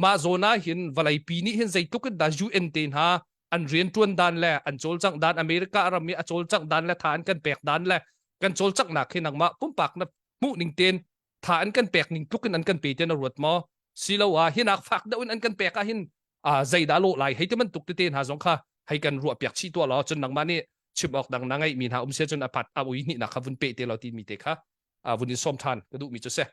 mah zawn ah hin vawleipi nih hin zeitluk in dah UN te hna an rianṭuan dan le an cawlcangh dan America ram i a cawlcangh dan le tha an kan pek dan le kan cawlcanghnak hi nangmah pumpak na hmuh ning tein tha an kan pek ning tluk in an kan pe te na ruat maw siloah hinak fak deuh in an kan pek ah hin zeidah lawh lai hei ti bantuk tete hna zong kha hei kan ruah piak chih tuah law cun nangmah nih chim awk dang na ngeih mi hna um sia cun a pat a ui hnih nak kha vun pe te law ti mi te kha vun in sawm than ka duh mi cu si.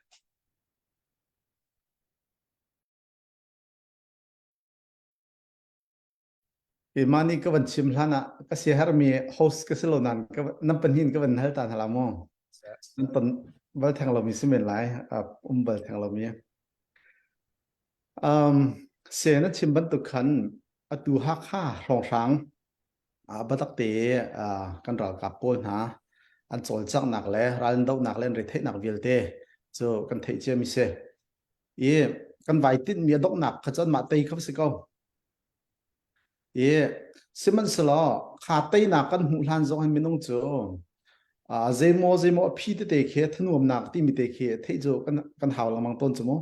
Keimah nih ka van chim hlan ah ka siaherhmi host ka si lo nain ka nan pahnih in ka van hal ta hna la mu. Nan ton bal theng lomi si men lai, um bal theng lomi. Um, se na chim bantuk khan atu Hakha hrawnghrang biatak te kan ralkap pawl hna an cawlcanghnak le ral an dohnak le an retheihnak vialte cu kan theih ciami si. I kan vai tinhmi a donghnak kha cun mah tei kha si ko. I sihmanhsehlaw kha teinak kan hmuh hlan zong hin minung cu uh, zeimaw zeimaw a phi tete khi thanuamnak timi te khi theih cu kan kan hau lengmang tawn cu mu.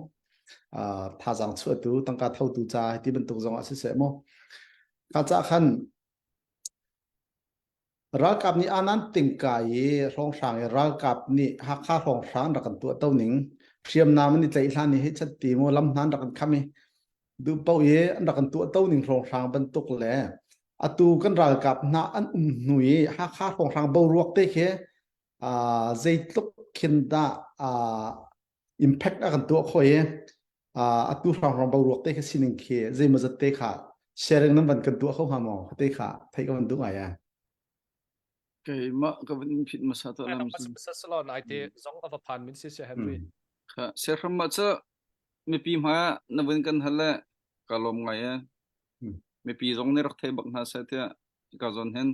Uh, thazaang chuahtu tangka thotu ca ti bantuk zong ah siseh mu. Kha ca khan Ralkap nih anan tingka i hrawnghrang i ralkap nih Hakha hrawnghrang rak kan tuah to ning hriamnam an i tlaih hlan i hei chat ti mu lam hna an rak kan kham i duh paoh i an rak kan tuah to ning hrawnghrang bantuk le atu kan ralkap hna an um hnu i Hakha hrawnghrang boruak te khi uh, zeitluk khin dah uh, impact a kan tuah khawh i atu hrawnghrang boruak te kha sining khi zeimawzat te kha sharing nan van kan tuah kho hnga maw te kha theih ka van duh ngai a keimah ka van phit masa to lam masa salo nai te zong ava phan min si se Henry kha se hram ma cha mipi hma na vun kan hal le ka lom ngai e mipi zong ne rak thei bak hna se tia ka zon hen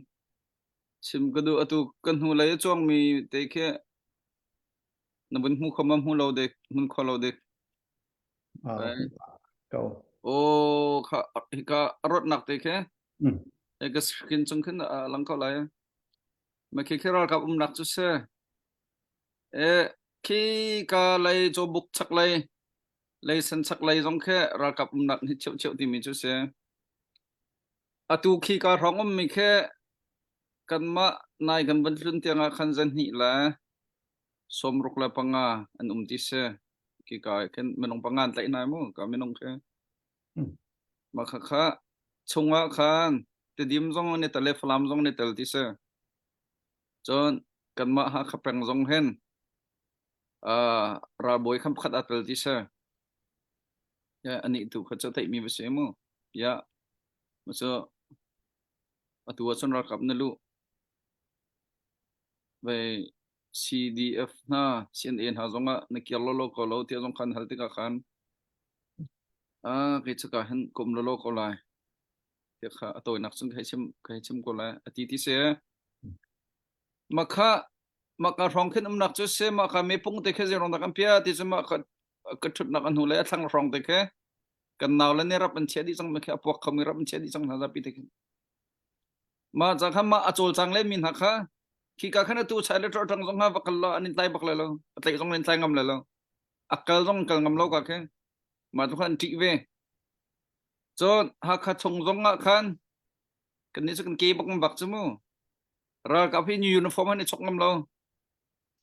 chim ka du atu kan hnu lei chuang mi te khi na vun hmu kho ma hmu lo dek hmun kho lo dek ko o kha hika rot nak te khe e ka screen chung khin lang ko lai ma khi khi ralkap um nak chu se e khi ka lei chobuk chak lei. Leisen chaklei zong khi ralkap umnak hi cheucheu timi cu si. Atu khi ka hrawng ummi khi kanmah nai kan van tlun tiangah khan zanhnih le 65 an um ti si. Khi ka khin minung panga an tlaih hna mu ka minung khi. Mah kha kha chungah khan Tidim zong an i tel i Falam zong an i tel ti si. Cun kanmah Hakha peng zong hin uh, ralbawi khan pakhat aa tel ti si. Ya, anih tu kha cu theihmi va si mu. Ya, ma cu atu ahcun ralkap na luh. Vai CDF hna, CNA hna zongah na kir lolo ko lo tiah zong khan hal tikah khan ah kei cu ka hin kum lolo ko lai. Tiah kha a tawinak cun ka hei chim ka hei chim ko lai. A ti ti si. Makha maka hrawng khin umnak cu si maka mepung te khi zeirong dah kan pia ti cu mah ka ka ṭhutnak an hnu le a thlang hrawng te khi kan nau le nih rap an chiah dih cang mi khi a puak khomi rap an chiah dih cang hna zapi te khi mah ca kha mah a cawlcang le mi hna kha khi ka khan atu chai le ṭang zong ha va kal lo an in tlai bak le lo a tlaih zong in tlai ngam le lo a kal zong kal ngam lo ka khi mah tu khan an ṭih ve cun Hakha chung zong ah khan kan nih cu kan ke bak bak cu mu Ralkap hi uniform an i chok ngam lo.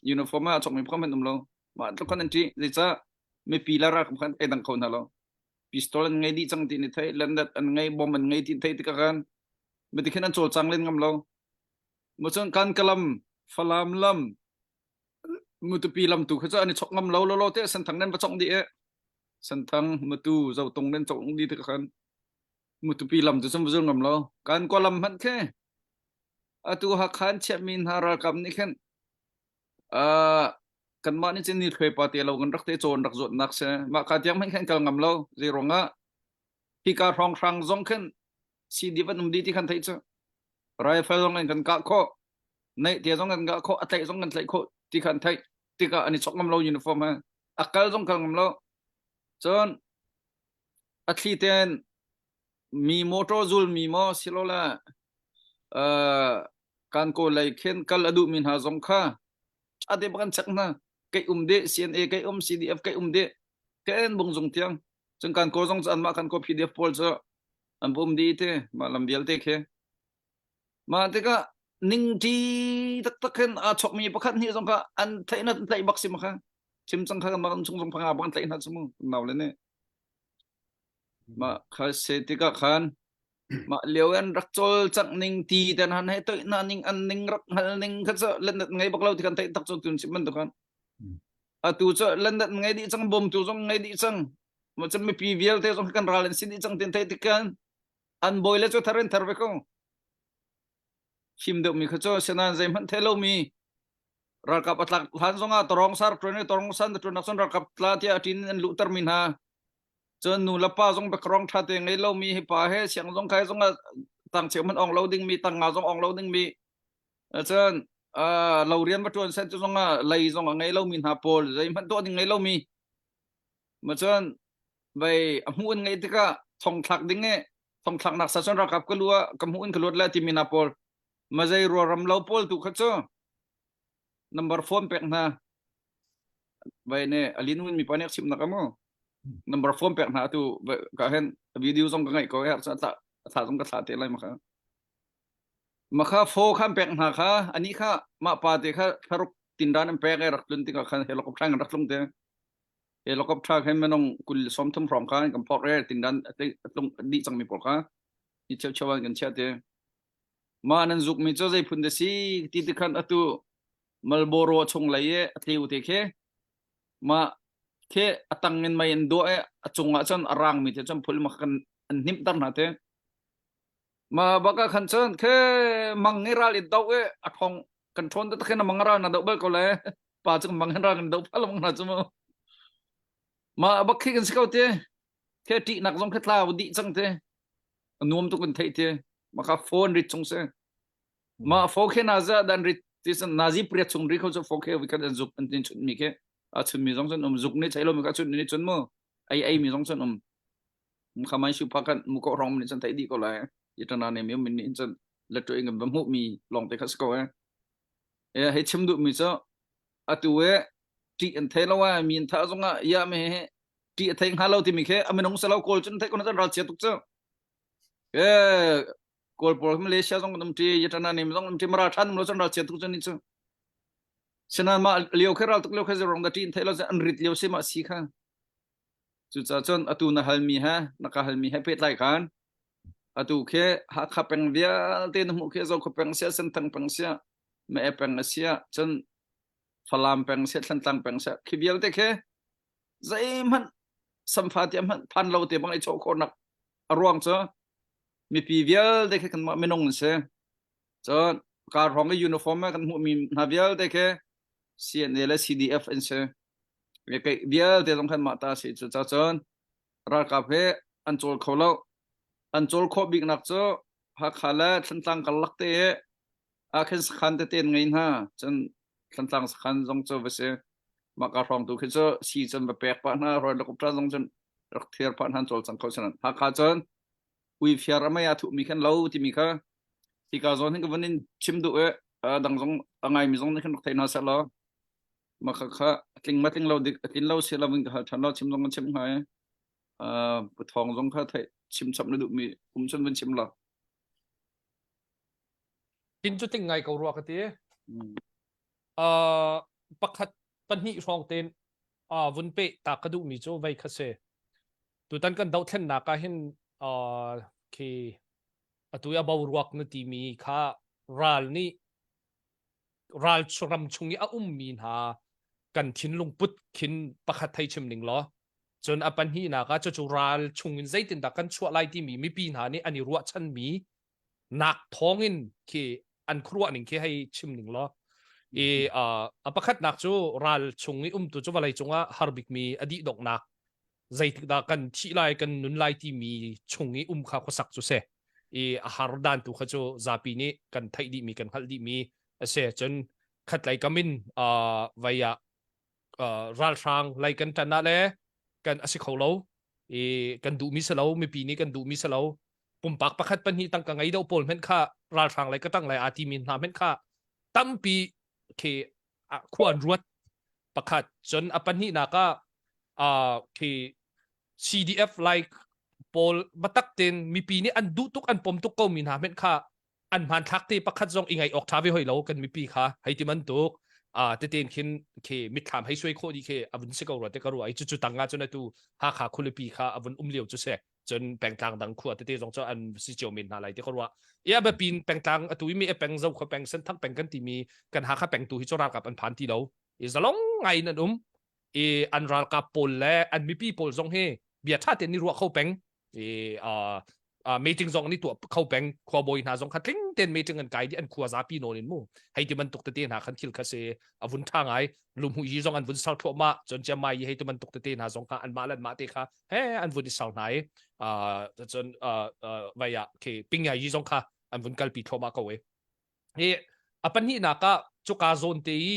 Uniform ah a chokmi phom an um lo. Mah tluk khan an ṭih. Zeicah mipi le ralkap khan ei dang kho hna lo. Pistol an ngei dih cang ti ni thei, lendat an ngei, bomb an ngei ti thei tikah khan miti khin an cawlcang len ngam lo. Mucun kan kalam, Falam lam, Mutupi lam tu kha cu an i chok ngam lo lo lo te Senthang nan va chok dih e. Senthang, Mutu, Zotung nan chok dih tikah khan Mutupi lam cu cun va zul ngam lo. Kan kawlam hmanh khi Atu Hakha an chiahmi hna ralkap nih khin uh, kanmah nih cun ni thluai pa te lo kan rak te cawn rak zawtnak si. Mah ka tiang hmanh khan kal ngam lo. Zei ruangah hika hrawnghrang zong khin CD van um di ti khan theih cu. Rifle zong in kan kah khawh. Neih te zong kan kah khawh, a tlaih zong kan tlaih khawh ti khan theih. Tikah an i chok ngam lo uniform he. A kal zong kal ngam lo. Cun a thli ten mi motor zul mi maw silole uh, kan ko lei khin kal a duhmi hna zong kha ṭha te bak an check hna kei um de CNA kei um CDF kei um de ken bung zung tiang cun kan ko zong cu anmah kan ko PDF pawl cu an bum di te mah lam vialte khi mah tikah ningṭi taktak khin aa chokmi pakhat hnih zong kha an theih na tlaih bak si ma kha chim cang kha mah chung zong phanga bak an tlaih hna cu mu nau le nih Mah kha se tikah khan mah lio an rak cawlcangh ning ti ten han he toih na ning an ning rak hngal ning kha cu lendat ngei bak lo ti kan theih tak cu tun sim bantuk khan. Atu cu lendat ngei dih cang bawmtu zong ngei dih cang. Mo cun mipi vialte zong kan ral an si dih cang tin theih tik kan an bawi le cu thar in thar ve ko. Fim deuh mi kha cu senan zeihmanh thei lo mi ralkap a tlak hlan zongah torong sar ṭuan i torong san ṭuan nak cun ralkap tla tiah a ṭin an luhter mi hna Cun nu le pa zong background ṭha te ngei lomi hi pa he siang zong kai zong ah tang cheu hmanh ong lo dingmi tang nga zong ong lo dingmi cun lo rian va ṭuan sen cu zong ah lei zong a ngei lomi hna pawl zeihmanh tuah ding ngei lomi ma cun vei a hmuh in ngei tikah thong thlak ding e thong thlaknak sa cun ralkap ka lu ah ka hmuh in ka luat lai timi hna pawl ma zei ruaram lo pawl tu kha cu number phone pek hna vai ne alin win mi pa nek chim nak amu number phone pek hna atu ka hen video zong ka ngai ko her cha tla tha zong ka thla te lai maka maka fo khan pek hna kha ani kha ma pa te kha tharuk tindan an pek e rak tlun tikah khan helicopter kan rak tlung te helicopter khan manong kul 30 hrawng khan kan phok re tindan tlung di chang mi por kha ni cheu cheu an kan chia te ma nan zuk mi cho zei phun de si ti ti khan atu Marlboro chung lei i a tleu te khi mah khi a tang in mei an duah i a cung ah cun a rangmi te cun phul ma kan an hnimhter hna te ma baka khan cun khi mang i ral in do i a thong kan ṭhawn te khin a mang ral na do bal ko le pa cu mang hin ral kan do phal mang hna cu mu ma bak khi kan si ko te khi ṭihnak zong khi tlau dih cang te a nuam tuk kan theih te maka phone rit chung si Ma fo khe na za dan rit ti san nazi priat chung ri kho chu fo khe vi kan an zuk an tin chun mi khe a chun mi zong chun um zuk ni chai lo mi ka chun ni chun mu ai ai mi zong chun um kha mai su pa kan mu ko rong ni chan thai di ko lai i tana ne mi min ni chan la tu ing ba mu mi long te kha ko e e he chim du mi cho atu e ti an thai lo wa mi tha zong a ya me he. Ṭih a thei hnga lo timi khi a minung si lo Kawl cun theih ko na cun ralchia tuk cu. Eh, Kawl pawl Malaysia zong an um ṭi, Yatana nim zong um ṭi, Mara ṭhan um lo cun ralchia tuk cu ni cu. Sinain mah lio khi ral tuk lio khi zerong da ṭih in theih lo an rit lio si mah si kha. Cucaah cun atu na halmi he na ka halmi he pehtlai khan atu khi Hakha peng vialte na hmuh khi Zokhua peng sia Senthang peng sia Meh peng a sia cun Falam peng sia Thlantlang peng sia khi vialte khi zeihmanh samfa tiah hmanh phan lo te bang i chawh khawhnak a ruang cu mipi vialte khi kanmah minung an si. Cun kar hrawng i uniform kan hmuhmi hna vialte khi CNA le CDF an si. Keih vialte zong khan mah ta si. Cucaah cun ralkap hi an cawl kho lo. An cawl khawh biknak cu Hakha le Thantlang karlak te i ah khin sakhan tete an ngei hna. Cun Thantlang sakhan zong cu va si. Mah ka hrawng tu khi cu si cun va pek pah hna, helicopter zong cun rak thiar pah hna an cawlcang kho sinan. Hakha cun uifiar a mei aa thuhmi khan lo timi kha hika zawn hin ka vun in chim duh i dang zong a ngaimi zong nih khan rak thei hna seh law mah kha kha a tling ma tling lo dik a tlin lo si lo in ka hal ṭhan lo chim zong kan chim hnga i pu thawng zong kha theih chim chap na duhmi um cun vun chim law Tin cu ting ngai ko rua ka ti. Uh, pakhat pahnih hrawng ten uh, vun pe ta ka duhmi cu vei kha si. Tutan kan dohthlennak ah hin uh, khi atu i a boruak na timi kha ral nih ral ram chung i a ummi hna kan thinlung put khin pakhat thei chim ning law cun a pahnihnak ah cucu ral chung in zeitindah kan chuah lai timi mipi hna nih an i ruahchanmi nak thawngin khi an khuaruah ning khi hei chim ning law i a pakhatnak cu ral chung i umtu cu vawlei cungah har bikmi a dih donghnak zeitik dah kan thih lai kan nun lai timi chung i um kha khuasak cu si i a har dan tu kha cu zapi nih kan theih dihmi kan hngalh dihmi a si cun khatlei kam in vai ah ralhrang lei kan ṭan ah le kan a si kho lo i kan duhmi si lo mipi nih kan duhmi si lo pumpak pakhat pahnih tangka ngei deuh pawl hmenh kha ralhrang lei ka ṭang lai aa timi hna hmenh kha tampi khi khua an ruat pakhat cun a pahnihnak ah khi CDF like pawl batak ten mipi nih an duh tuk an pom tuk ko mi hna hmenh kha an hmanthlak te pakhat zong i ngai awk tha ve hoi lo kan mipi kha hei ti bantuk a teten khin khi mitthlam hei suai khawh di khi avun si ko rua te ka ruah i cucu tang ah cun atu Hakha khualipi kha avun um lio cu se cun pengtlang dang khua tete zong cu an si cio men hna lai ti ka ruah ia biapin pengtlang atu i mi peng zo khua peng senthang peng kan timi kan Hakha peng tu hi cu ralkap an phan ti lo i zalong ngai in an um i an ralkap pawl le an mipi pawl zong hi bia tha ten ni ruah kho peng i uh, uh, meeting zong ni tuah kho peng khuabawi hna zong kha tling ten meeting an kai di an khua zapi nawn in mu hei ti bantuk tete hna khan thil kha se a vun tha ngai lumhu yi zong an vun sar thluahmah cun chiang mai yi hei ti bantuk tete hna zong kha an mah lan mah te kha he an vun i sar hna i uh, cun uh, uh, vai ah khi pingya yi zong kha an vun kalpi thluahmah ko e hi a pahnihnak ah cuka zawn te i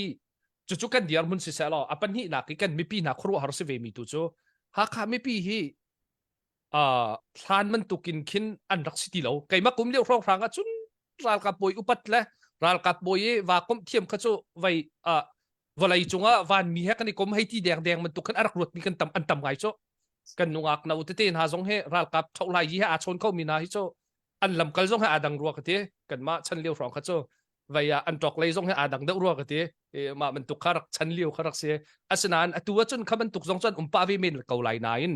cucu kan dirhmun si seh law a pahnihnak i kan mipi hna khuaruahhar si ve mi tu cu Hakha mipi hi uh, hlan bantukin khin an rak si ti lo keimah kum lio hrawnghrang ah cun ralkap bawi upat le ralkap bawi i va komh thiam kha cu vei uh, vawlei cungah vanmi he kan i kom hei ti deng deng bantuk khan a rak ruatmi kan tam an tam ngai cu kan nungak no tete hna zong he ralkap thohlai yi he aa chawn kho mi hna hi cu an lamkal zong he aa dang rua ka ti kanmah chan lio hrawng kha cu vei ah an ṭok lei zong he aa dang deuh rua ka ti mah bantuk kha rak chan lio kha rak si asinain atu ahcun kha bantuk zong cun um pah ve men ko lai nain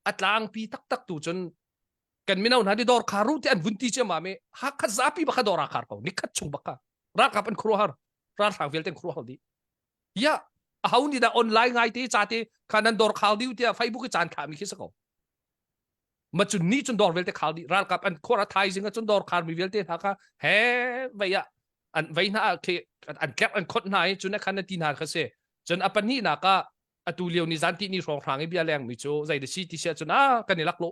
a tlangpi taktak tu cun kan mino hna di dawr khar ru ti an vun ti ciammam i Hakha zapi baka dawr aa khar ko nikhat chung baka ralkap an khuaruahhar ralhrang vialte an khuaruahhar dih ya aho nih dah online ngai te ca te kha nan dawr khal diu tiah Facebook i caan thlah mi khi si ko ma cun ni cun dawr vialte khal dih ralkap an khuar a thaizing ah cun dawr khar mi vialte hna kha he vei ah an vei hna ah khi an tlek an khot hna i cun a khan na ti hna kha si cun a pahnihnak ah atu lio ni zan ti ni hrawng hrang i bia leng mi cu zei da si ti sia cun a kan i lak lo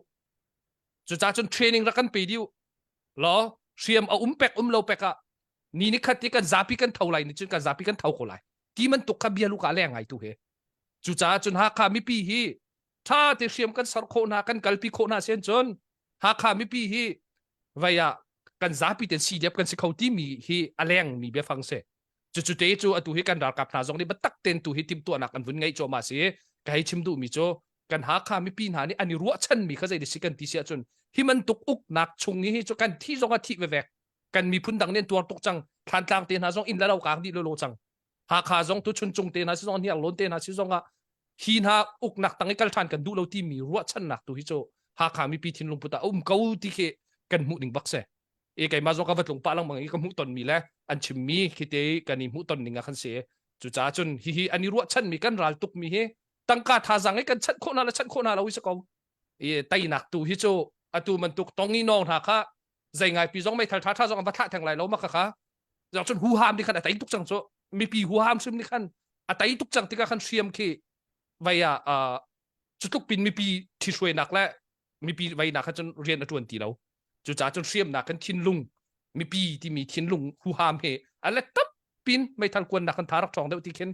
cuca cun training rak kan pe diu lo hriam a um pek um lo pek ah ni ni khat ti kan zapi kan tho lai ni cun kan zapi kan tho ko lai ti man tuk kha bia lu ka leng ngai tu he cucaah cun Hakha mipi hi tha te hriam kan ser khawh hna kan kalpi khawh hna sen cun Hakha mipi hi vei ah kan zapi ten CDF kan si kho timi hi a leng mi biafang si cucu te cu atu hi kan ralkap hna zong nih biatak ten tu hi timhtuahnak an vun ngeih cuahmah si ka hei chim duhmi cu. Kan Hakha mipi hna nih an i ruahchanmi kha zei si kan ti si ahcun hi bantuk uknak chung hi cu kan thi zong a thih vevek. Kan miphun dang nih an tuar tuk cang. Thlantlang te hna zong inn le lo kaang dih lolo cang. Hakha zong tu Chuncung te hna si zong Hniarlawn te hna si zong ah hi hna uknak tang i kal ṭhan kan duh lo timi ruahchannak tu hi cu Hakha mipi thinlung put ah a um ko ti khi kan hmuh ning bak si. E keimah zong ka va tlung pah lengmang i ka hmuh tonmi le an chimmi khi te kan i hmuh ton ning ah khan si. Cucaah cun hihi an i ruahchanmi kan ral tukmi hi tangka thazaang i kan chanh khawh hna le chanh khawh hna lo hi si ko. I teinak tu hi cu atu bantuk tongi nawng hna kha zei ngai pi zong meithal ṭha ṭha zong an va thlah theng lai lo ma kha kha zong cun huham nih khan a tei tuk cang cu mipi huham hrim nih khan a tei tuk cang tikah khan hriam khi vei ah cu tluk pin mipi ṭhihruainak le mipi veinak kha cun rian a ṭuan ti lo cucaah cun hriamnak kan thinlung mipi timi thinlung huham he a let tam pin meithal kuannak kan tha rak ṭhawng deuh ti khin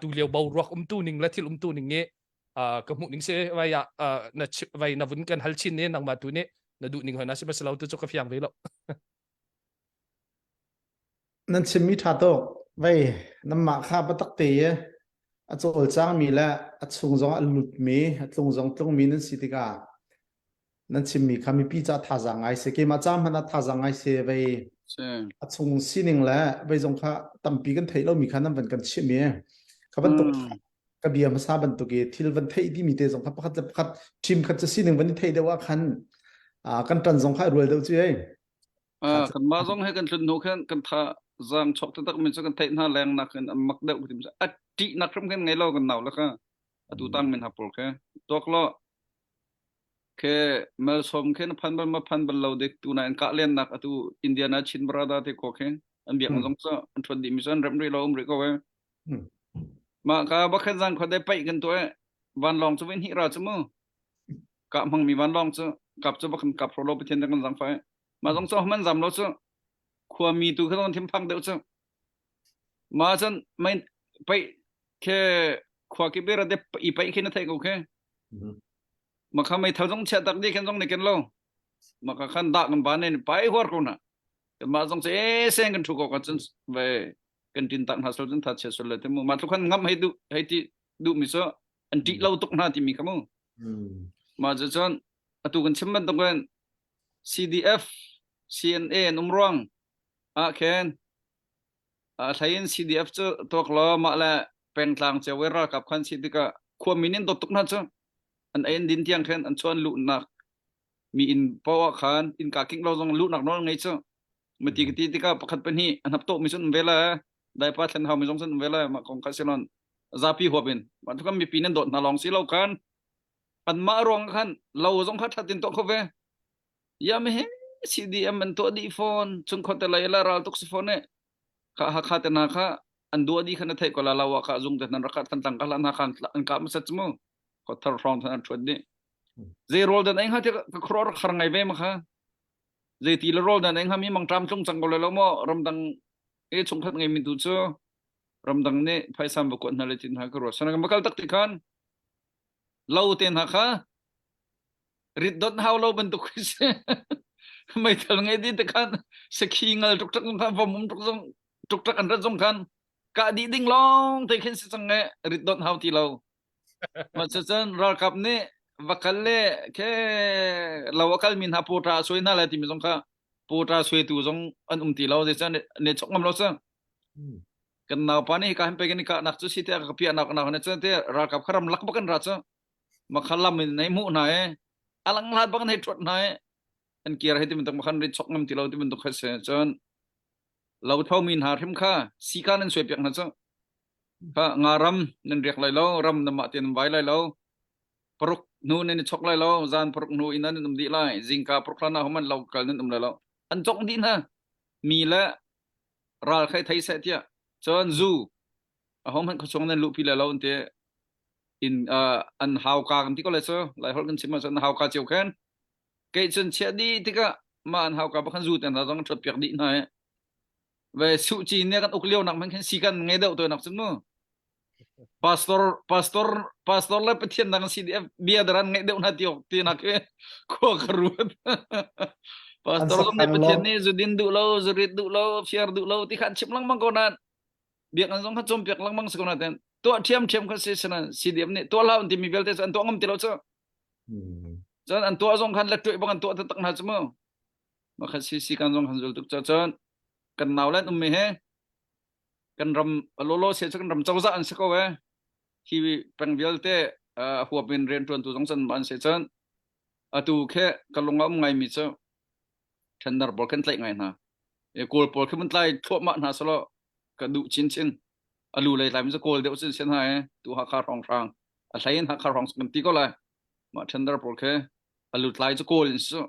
tu lio boruak umtu ning le thil umtu ning nih ka hmuh ning si vai ah na vai na vun kan hal chin ne nangmah tu nih na duh ning hoi na si ba lo tu cu ka fiang ve lo. Nan chimmi ṭha tuk. Vei nanmah kha biatak te i a cawlcangmi le a chung zong a lutmi, a tlung zong tlungmi nan si tikah nan chimmi kha mipi ca thazaang ngai si. Keimah ca hmanh ah thazaang ngai si. Vei a chung sining le vei zong kha tampi kan theih lomi kha nan van kan chimh i kha bantuk ka bia hmasa bantuk i thil van theih dimi te zong kha pakhat le pakhat ṭhim khat cu sining van i theih deuh ah khan kan ṭan zong kha i rual deuh cu ei. Kanmah zong he kan tlun hnu khan kan tha zaang chok taktak mi cu kan theih hna leng nak in an mak deuh tim a ṭih nak hrim khan ngei lo kan nau le kha atu tang min ha pawl khe tuak lo khe malsawm khe na phan bal ma phan bal lo dik tu na in kah len nak atu Indiana Chin Brother te ko khe an biak zong cu an ṭhuat dih mi cu an rem rih lo um rih ko e mah ka bakhan zang khode paih kan tu e vanlawng cu vin hi ra chu mu kah hmangmi vanlawng cu kap cu bakhan kap hro lo pathian kan zang fai mah zong cu man zam lo cu khuami tu kha zong thimphang deuh cu ma cun mai pai khe khua ki bera de i pai khi na thei ko khe ma kha mei thal zong chia tak di khen zong ne ken lo ma ka khan da kan ban ne pai huar ko na ma zong che seng kan thu ko ka cun ve kan tin tak hna sol cun tha chia sol le te mu ma thu khan ngam hei du hei ti du mi so an ṭih lo tuk hna timi kha mu. Mah cu cun atu kan chim bantukin CDF, CNA an um ruang ah khin a hlei in CDF cu tuak law mah le pengtlang cio i ralkap khan si tikah khuami nih an dawt tuk hna cu an ei an din tiang khin an chuan luhnak mi inn poah khan innka kingh lo zong luhnak nawl ngei cu mati ka ti tikah pakhat pahnih a hnap tawh mi cu an ve le daipa thlen hau mi zong cu an ve le mah kong kha silon zapi huap in mah kan mipi nan dawt hna lawng si lo khan anmah ruang khan lo zong kha that in tuah kho ve ya me he CDM an tuah dih fawn chung khote lei la ral tuk si fawn e kha Hakha te na kha an duah di khan na theih ko la lawa kha zung te nan rakat kan tang ka la na khan an ka ma sat mu ko thar hrawng than an thuat di zei rol dan eng ha te ka khro rak khar ngai ve ma kha zei ti le rol dan eng ha mi mang tram tlung chang ko le lo mo ramdang e chungkhat ngei mi tu chu ramdang nih phaisa va kuat hna le tin hna ka ruat sana kan kal tak ti khan lo te hna kha rit dot hau lo bantuk si meithal ngei di te khan sakhi ngal tuk tak khan vom um tuk zong tuk tak an rat zong khan ka di ding long te khin si chang nge rit dot hau ti lo ma chu cun ralkap nih va kal le ke lo akal min ha pota sui na le ti mi zong kha pota sui tu zong an um ti lo zei cun ne chok ngam lo sa Kan naupa nih hika hin pei kan i kahnak cu si tiah ka piahnak nak ne cun te ralkap kha ramlak bak an ra cu makha lam in nei hmuh hna i a lang hlat bak an hei ṭhuat hna i an kir hei ti bantuk makhan ri chok ngam ti lo ti bantuk kha si cun lo tho mi hna hrim kha sika nan suai piak hna cu kha nga ram nan riak lai lo ram na mah te nan vai lai lo paruk hnu nan i chok lai lo zan paruk hnu in nan um dih lai zingka paruk hlan ah human lo kal nan um lai lo an chok dih hna mi le ral khai thei seh tiah cun zu ahohmanh khuachung nan luhpi le lo an ti in an hauka kan ti ko le cu lai holh kan chim ahcun an hauka cio khan kei cun chiah dih tikah mah an hauka bakhan zu te hna zong ṭhuat piak dih hna ve suh ci ne kan uk lio nak man khan si kan ngei deuh to nak cun mu Pastor pastor pastor le Pathian dang si bia daran ngaih deuh hna ti ok ti nak ke khua ka ruat. Pastor zong nih Pathian nih zudin duh lo, zurit duh lo, fiar duh lo ti khan chim lengmang ko nan. Biakinn zong kha cawnpiak lengmang si ko na ten. Tuah ṭhiam ṭhiam kha si sina CDM nih tuah hlah an timi vialte cu an tuah ngam ti lo cu. Cun an tuah zong khan letṭuih bang an tuah taktak hna cu mu. Mah kha CC kan zong kan zul tuk ca cun kan nau le an ummi he kan ram lolo se cu kan ram cozah an si ko e. Hi peng vialte huap in rianṭuantu zong cun an si cun atu khe ka lung a um ngaimi cu tender pawl kan tlaih ngai hna. Kawl pawl khi mun tlai thluahmah hna selaw ka duh chinchin. Alu lei tlai cu kawl deuh cun sian ha e tu Hakha hrawng hrang a hlei in Hakha hrawng kan ti ko lai. Mah tender pawl khi alu tlai cu kawl in su.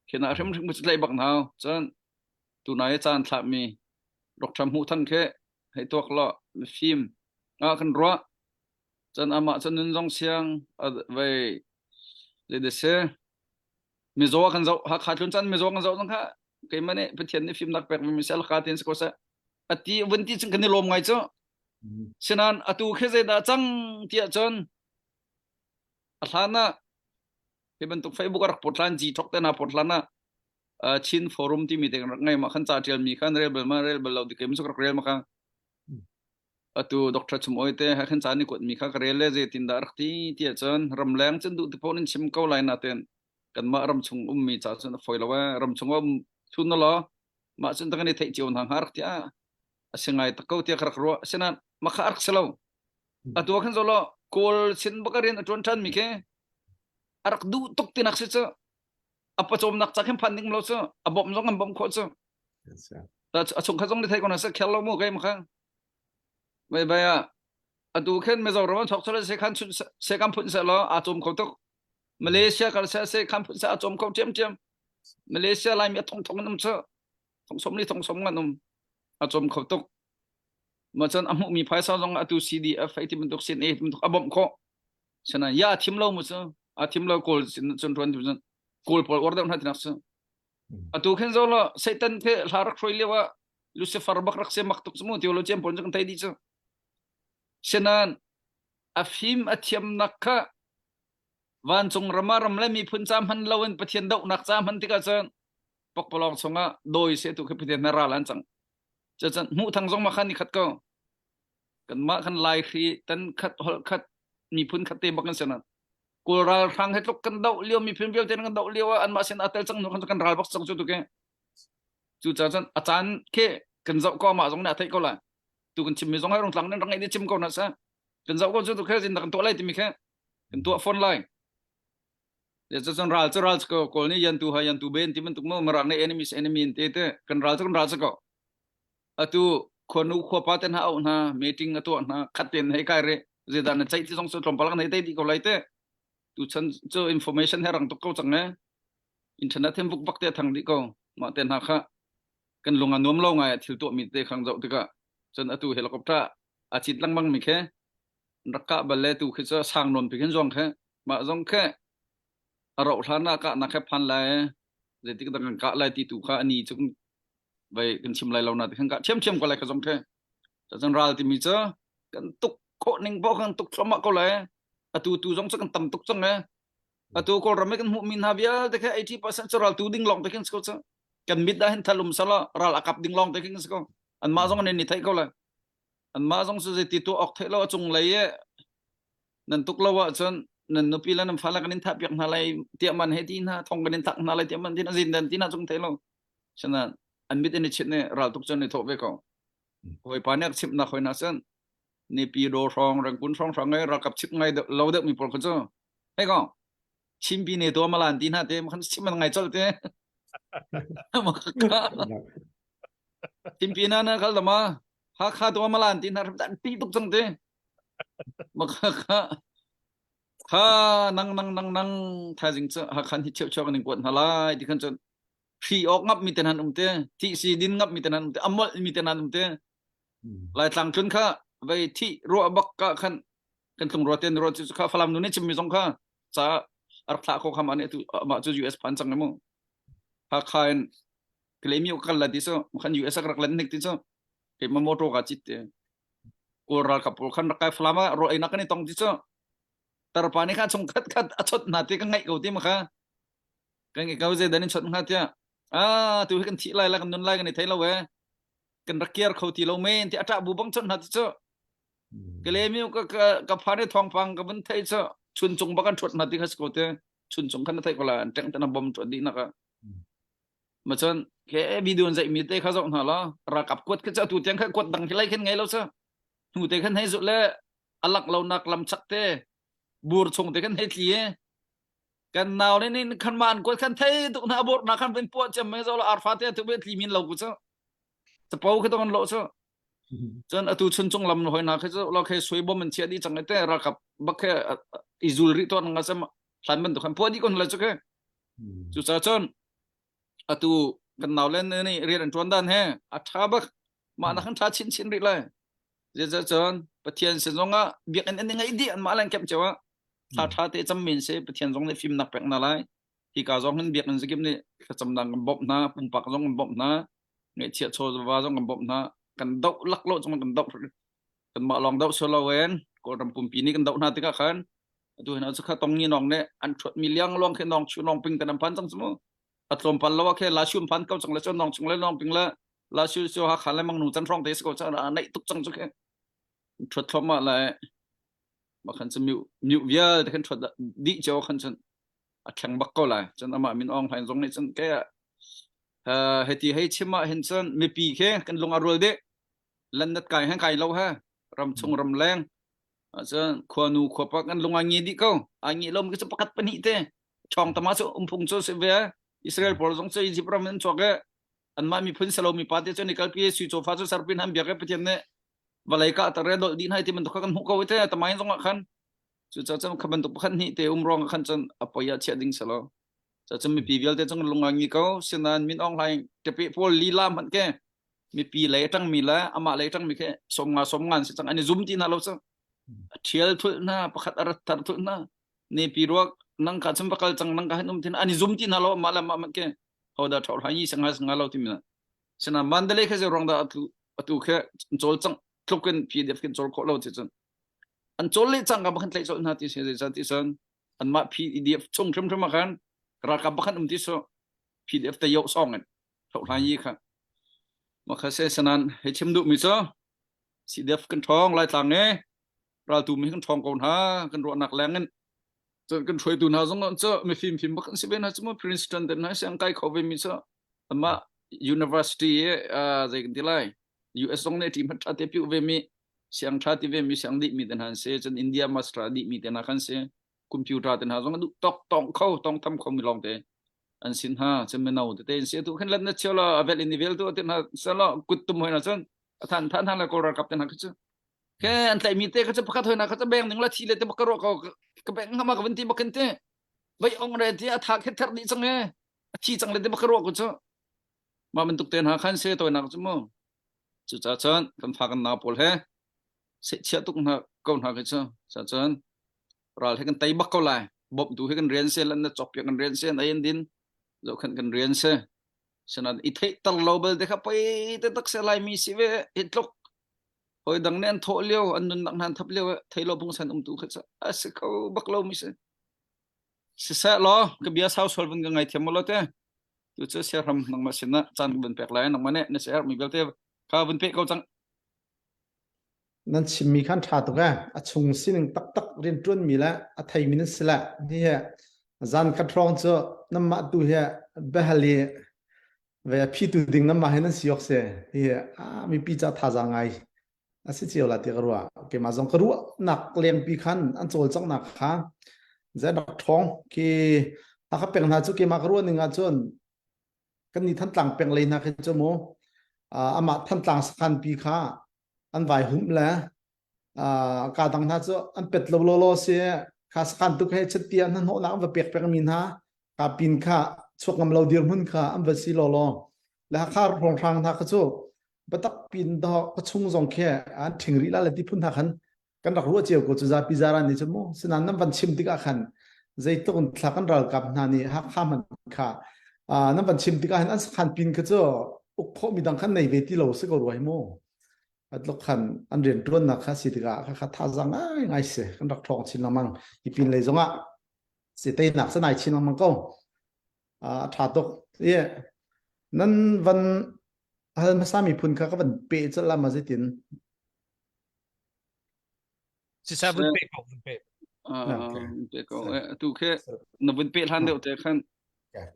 Khi na hrim hrim cu tlaih bak hna. Cun tunai caan thlahmi Dr. Hmuh Thang khi hei tuak law mifim ah kan ruah. Cun amah cu nun zong siang vei zei se mizaw kan zoh Hakha tlun caan mizaw kan zoh zong kha keimah nih Pathian nih fimnak pek mi sel ka tin si ko seh ati vun ti cun kan i lawm ngai cu sinan atu khi zeidah cang tiah cun a hlan ah hi bantuk Facebook a rak port hlan G thok te na port hlan ah Chin Forum timi te kan rak ngei ma khan ca tial mi khan rel bal ma rel bal lo di keim su rak rel ma kha atu Dr. Chum Oi te ha khan ca ni kuat mi kha ka rel le zeitin dah rak ti tiah cun ramleng cun duh ti phone in chim ko lai na ten kanmah ram chung ummi ca cun a foi lo e ram chung um thun na law mah cun kan i theih cio hna hnga rak tiah a si ngai tak ko tiah ka rak ruah asinain makha rak si lo atu khan zolo kawl sin baka rian a tuan than mi khi a rak duh tuk tinak si cu a pawcawmnak ca khin phan ding lo cu a bawmh zong an bawmh khawh cu a chung kha zong ni thei ko na se khel lo mu kai ma kha mai bai a atu khin Mizoram an chok chole se khan chun se kan phun se lo a chom kho tuk Malaysia kal se se khan phun se a chom kho tiam tiam Malaysia lai mi a thong thong an um chu thong som li thong som ngan um a chom kho tuk ma chan a hmuh mi phaisa zong atu CDF ai ti bantuk sin e bantuk a bawmh khawh sana ya thim lo mu chu a thim lo kawl sin chun tuan tu kawl pawl order hna tinak chu atu khin zo lo Satan the hla rak hroi lio ah Lucifer bak rak se mak tuk mu theology pon chu kan thei di chu senan a fim a thiam nak kha vancung rama ram le miphun ca hman lo in Pathian dohnak ca hman tikah cun pakpalawng chungah doi se tu khi Pathian na ral an cang cucun hmuh thang zong ma khan ni khat ko kanmah kan lai hri tan khat holh khat miphun khat te bak kan si na kawl ral hrang he tluk kan doh lio miphun vialte kan doh lio ah anmah sin atel cang nu kan kan ral bak cang cu tu ke cu ca cun a caan ke kan zoh ko mah zong nih a theih ko lai tu kan chim mi zong hai rung tlang nan rak ngai chim ko na sa kan zoh ko cu tu khe zin kan tuah lai timi khe kan tuah phone lai le cu cun ral cu ral ko kawl nih yan tu ha yan tu ben ti bantuk mo marang nih enemy enemy te te kan ral cu kan ral cu ko atu khuanu khuapa te hna auh hna meeting a tuah hna khat ten hei kai re zeidah na ceih ti zong cu tlawmpal kan hei tei dih ko lai te tu chan cu information he rang tuk ko cang e internet hem vuk bak te thang dih ko mah te hna kha kan lung a nuam lo ngai thil tuah mi te khang zoh tikah cun atu helicopter a cit lengmang mi khe rak kah bal le tu khi cu sang nawn pi khin zong khe mah zong khe a rauh hlan ah kah nak he phan lai zeitik dah kan kah lai ti tu kha ani cu vai kan chim lai lo na ti khan kah ṭhiamṭhiam ko lai ka zong khe cun ral timi cu kan tuk khawh ning poh kan tuk thluahmah ko lai atu tu zong cu kan tam tuk cang e atu kawlram i kan hmuh mi hna vialte khe 80% cu ral tu ding lawng te khin si ko cu kan mit ah hin thalum sala ral a kap ding lawng te khin si ko anmah zong an ni theih ko lai anmah zong cu zeiti tuah awk theih lo a cung lei e nan tuk lo ahcun nan nupi le nan fale kan in thah piak hna lai tiah man he ti hna thong kan in thak hna lai tiah man tin a zin dan ti na cung thei lo sana an mit in i chit ne ral tuk cun i thawh ve ko hawipa nih a chimh nak hoi na cun nipi do hrawng rangkun hrawng hrawng ngai ralkap chip ngai lo deuh mi pawl kha cu hei ko chimpi ne to malan ti hna te khan chim an ngai chol te chimpi na na khal dama ha kha to malan ti hna dan pi tuk chang te maka kha kha nang nang nang nang thaizing chu ha khan hi cheu cheu kan in kuat hna lai ti khan cun hri awk ngap mi te nan um te thi si din ngap mi te nan um te amol mi te nan um te laitlang tlun kha vei thi ruah bak ka khan kan tlung ruah ten ruah chu kha falam nu ne chim mi zong kha cha ar thla ko kham ane tu ma chu US phan chang mu ha kha in klemi kal la ti so khan US ak rak lan nik ti so ke ma motor ka chit te kawl ralkap pawl khan rak kai falam ah rawl einak kan i tong ti cu tarpa nih kha chung khat khat a chot hna ti ka ngaih ko ti ma kha kan ngai ko zei dan in chot hnga tiah ah tu hi kan thih lai la kan nun lai kan i thei lo e kan rak kiar kho ti lo men ti a ṭah bu bang chot hna ti cu. Kale ka ka ka phane thawngpang ka vun thei cu chun cung bak an ṭhuat hna ti kha si ko te. Chun cung khan na theih ko la an ṭeng te na bom ṭhuat dih nak ah. Ma cun ke video an zaih mi te kha zoh hna la ralkap kuat kha cu atu tiang kha kuat dang khi lai khin ngei lo sa. Hnu te khan hei zulh le a lak lo nak lam chak te bur chung te khan hei tli e. Kan nau le nin khan ma an kuat khan thei tuk na abor na khan vin puah cem me zo la arfa te tu be tli min lo ku cu. Capo khi to kan lo cu. Cun atu chuncung lam hoi na khi cu lo khe sui bom an chia dih cang te ralkap bak khe i zul rih tuan nga sem hlan bantuk khan puah dih kon la cu ke. Cucaah cun atu kan nau le nih rian an ṭuan dan he a ṭha bak mah nak khan ṭha chinchin rih lai. Zeicah cun Pathian sin zongah biakinn an i ngeih dih anmah le an kemh cio ah thla ṭha te cam men si Pathian zong nih fimnak pek hna lai. Hika zong hin biakinn zakip nih thlacamnak kan bawmh hna, pumpak zong kan bawmh hna, ngaihchiah chawva zong kan bawmh hna. Kan doh laklawh zong kan doh kanmah lawng doh si loin Kawlram pumpi nih kan doh hna tikah khan atu hin cu kha tong ni nong nih an ṭhuat mi liang luang khi nong chu nong ping kan an phan cang cu a tlawmpal lo ah khi la shum phan ko cang le cu nong chung le nong ping le la shu cu ha kha le mang nu chan hrawng te si ko cang a naih tuk cang cu khi ṭhuat thluahmah le ma khan cu miu miu vialte khan ṭhuat dih cio khan cun a thleng bak ko lai cun amah min Aung Hlaing zong nih cun ke heti hei chim ah hin cun mipi khi kan lung a rual dih lan nat kai han kai lo ha ram chung ram leng Ahcun khuanu khuapa kan lung a ngi dih ko. A ngi lo mi cu pakhat pahnih te. Chawng tama cu umphung cu si ve. Israel pawl zong cu Egypt ram in chuak i anmah miphun si lo mi pa te cu ni kalpi sui cawfa cu serpin han biak i Pathian nih vawlei kah tar re dolh dih hna ti bantuk kha kan hmuh ko te tamain zong ah khan cucaah cun kha bantuk pakhat hnih te um ruang ah khan cun a poi ah chiah ding si lo. Cucun mipi vialte cu lung a ngi ko. Sinain Min Aung Hlaing tepe pawl lila hmanh ke mipi lei a ṭangmi le amah lei ṭangmi khi 50 sawmnga an si cang an i zum ti hna lo cu a ṭhial thulh hna pakhat a rat thar thulh hna nepi ruak nang ka chum va kal cang nang ka hin um thin an i zum ti hna lo amah le amah hmanh khi hoda ṭhawr hai ni sanga sanga lo timi na sina Mandalay kha zei ruang dah atu atu khi cawl cang tluk in PDF kin cawl khawh lo ti cun an cawl le cang ka bakhan tlaih colh hna ti si zei ti cun anmah PDF chung hrimhrim ah khan ralkap bakhan um ti su PDF te yo song in hlohlan yi kha makha se sanan hei chim duh mi cu CDF kan ṭhawng Laitlang e raltu mi kan ṭhawng ko hna kan ruahnak leng in cun kan hruaitu hna zong cu mifim fim bak an si ve hna cu mu Princeton te hna siang kai kho ve mi cu amah university i zei kan ti lai US zong nih ṭi hmat ṭha te piu ve mi siang ṭha ti ve mi siang dih mi te hna an si cun India master dih mi te hna kan si computer te hna zong a duh tok tong kho tong tham kho mi lawng te an sin ha cun mino tete in si tu khin let na cheu la avel in i vel tu te hna selo kut tum hoi na cun a than than han la kawl ralkap te hna kha cu ke an tlaih mi te kha cu pakhat hoi na kha cu beng ning la thi le te bak ro ko ka beng ngama ka van ti bakin te vai ong re ti a tha khe ther dih cang e a thi cang le te bak ro ko cu ma bantuk te hna khan se toy nak cu mu cu ca cun kan fa kan nau pawl he se chia tuk hna ko hna khi cu ca cun ral he kan tei bak ko lai bawmtu he kan rian se lan na chok piak kan rian se na in din zohkhan kan rian se sanan i theih tar lo bal te kha poi te tak se lai mi si ve hi tluk hoi dang ne an thawh lio an nun nak nan thap lio thei lo bung san um tu kha cha a si kho bak lo mi si siseh law ka bia sau sol vun ka ngai thiam lo te tu cu siaram nangmah sin ah caan ka vun pek lai nangmah nih na siaherh mi vialte kha vun pe ko cang Nan chimmi khan ṭha tuk ee. A chung sining taktak rianṭuanmi le a theimi nan si le hihi zan khat hrawng cu nanmah tu hi biahal i ve a phitu ding nanmah hi nan si awk si. Hihi ah mipi ca thazaang ngai a si cio la ti ka ruah. Keimah zong ka ruahnak lengpi khan an cawlcanghnak kha zei rak ṭhawng khi Hakha peng hna cu keimah ka ruah ning ahcun kan ni Thantlang peng lei hna khi cu mu amah Thantlang sakhan pi kha an vai humh le ka dang hna cu an pet lo lo lo si kha sakhan tu kha chattia hna hnawhnak an va pek peng mi hna ka pin kha chuak ngam lo dirhmun kha an va si lo lo le Hakha hrawnghrang hna kha cu batak pin do ka chung zong khi an ṭhing rih la le ti phun hna khan kan rak ruah cio ko cu zapi zaran nih cun mu sinain nan van chim tikah khan zeitluk in thla kan ralkap hna nih Hakha hmanh kha nan van chim tikah hin an sakhan pin kha cu uk khawh mi dang khan nei ve ti lo si ko rua hi mu atluk khan an rian ṭuannak kha si tikah kha kha thazaang ngai ngai si kan rak ṭhawng chin lengmang hi pin lei zongah si teinak sa nai chin lengmang ko a ṭha tuk i nan van hal hmasa miphun kha ka van pe colh la ma zeitin? Siseh vun pe ko vun pe. Pe ko. Tu khe na vun pe hlan deuh te khan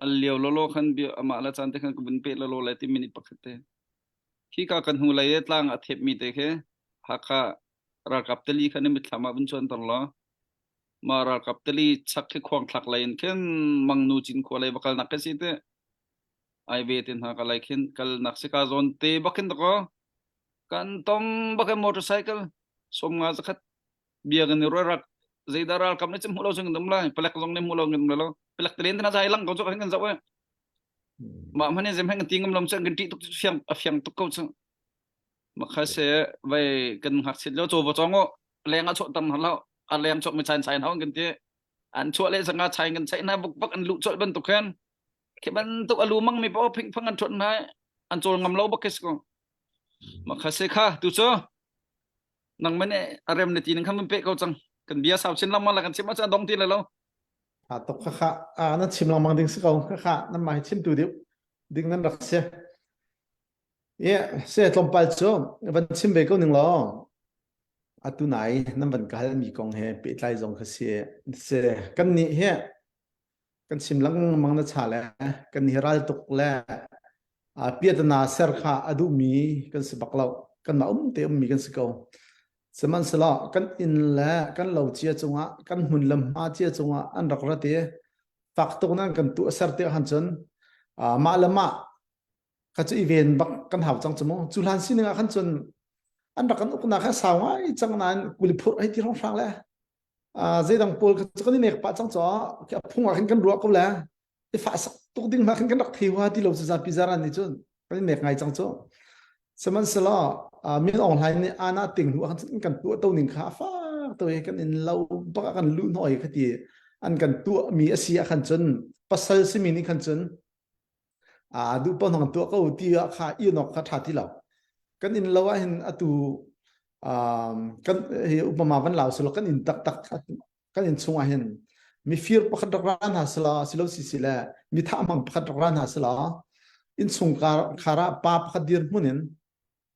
al lio lolo khan bia amah la chan te khan ka vun pe lolo le ti minute pakhat te. Khi ka kan hnu lei tlang a thep mi te khe Hakha ralkap tali khan mitthlam ah vun chuan tar lo. Ma ralkap tali chak khi khuang thlak lei in khin mangnu cin khua lei va kal nak ke si te. Ai ve te hna ka lai khin kal nak si ka zawn te bakin to ko. Kan tom bakin motorcycle 50 zakhat bia kan i rak zeidah ralkap nih cun hmuh lo cun kan um lai palek zong nih hmuh lo kan um lai lo palek telen tena zai lang ko cu kan zoh e mah hman in zem kan ti ngam lom cun kan ṭih tuk fiang a fiang tuk ko cu makha se vai kan ngakchit lo chaw va chong o leng a chawh tam halo a leng chok mi chain chain hau kan ti an chuah le sanga chain kan chain na buk bak an lu chol bantuk khan khi bantuk alu mang mi po phing phang an thot na an chawl ngam lo bak ke ko makha se kha tu cho nang man a rem na ti ning khan mun pe ko cang kan bia sau chin lengmang la kan chim a dong ti le lo a tok kha kha a nan chim lengmang ding si ko kha kha nan mai chim tu ding ding nan rak se ye se tlawmpal cu van chim ve ko ning law atu nai nan van ka hal mi kong he pehtlai zong kha si se kan nih he kan chim lengmang na cha le kan hi ral tuk le piatana ser kha a duhmi kan si bak lo kan mah um te ummi kan si ko sihmanhsehlaw kan inn le kan lo cia cungah kan hmun le hma cia cungah an rak rat i fak tuk nan kan tuah ser te han cun mah le mah kha cu i ven bak kan hau cang cu mu cu hlan sining ah khan cun an rak kan uknak kha sau ngai cang nain kuli phurh hei ti hrang hrang le zeidang pawl kha kan i nek pah cang caw a phung ah khin kan ruah ko le i fah sak tuk ding hna khin kan rak thei hua ti lo cu zapi zaran nih cun kan i nek ngai cang cu sihmanhsehlaw Min Aung Hlaing nih ana ting hnu ah khan kan tuah to ning kha a fak to i kan in lo bak ah kan luh hnawh i khati an kan tuah mi a si ah khan cun pasal simi nih khan cun a duh paoh hna tuah ko ti ah kha i nok kha tha ti lo kan inn lo ah hin atu kan hi upama van lau silo kan inn taktak kan inn chung ah hin mifir pakhat rak ra hna sila silo si si le mi thah mang pakhat rak ra hna sila inn chung khar ah pa pakhat dir hmun in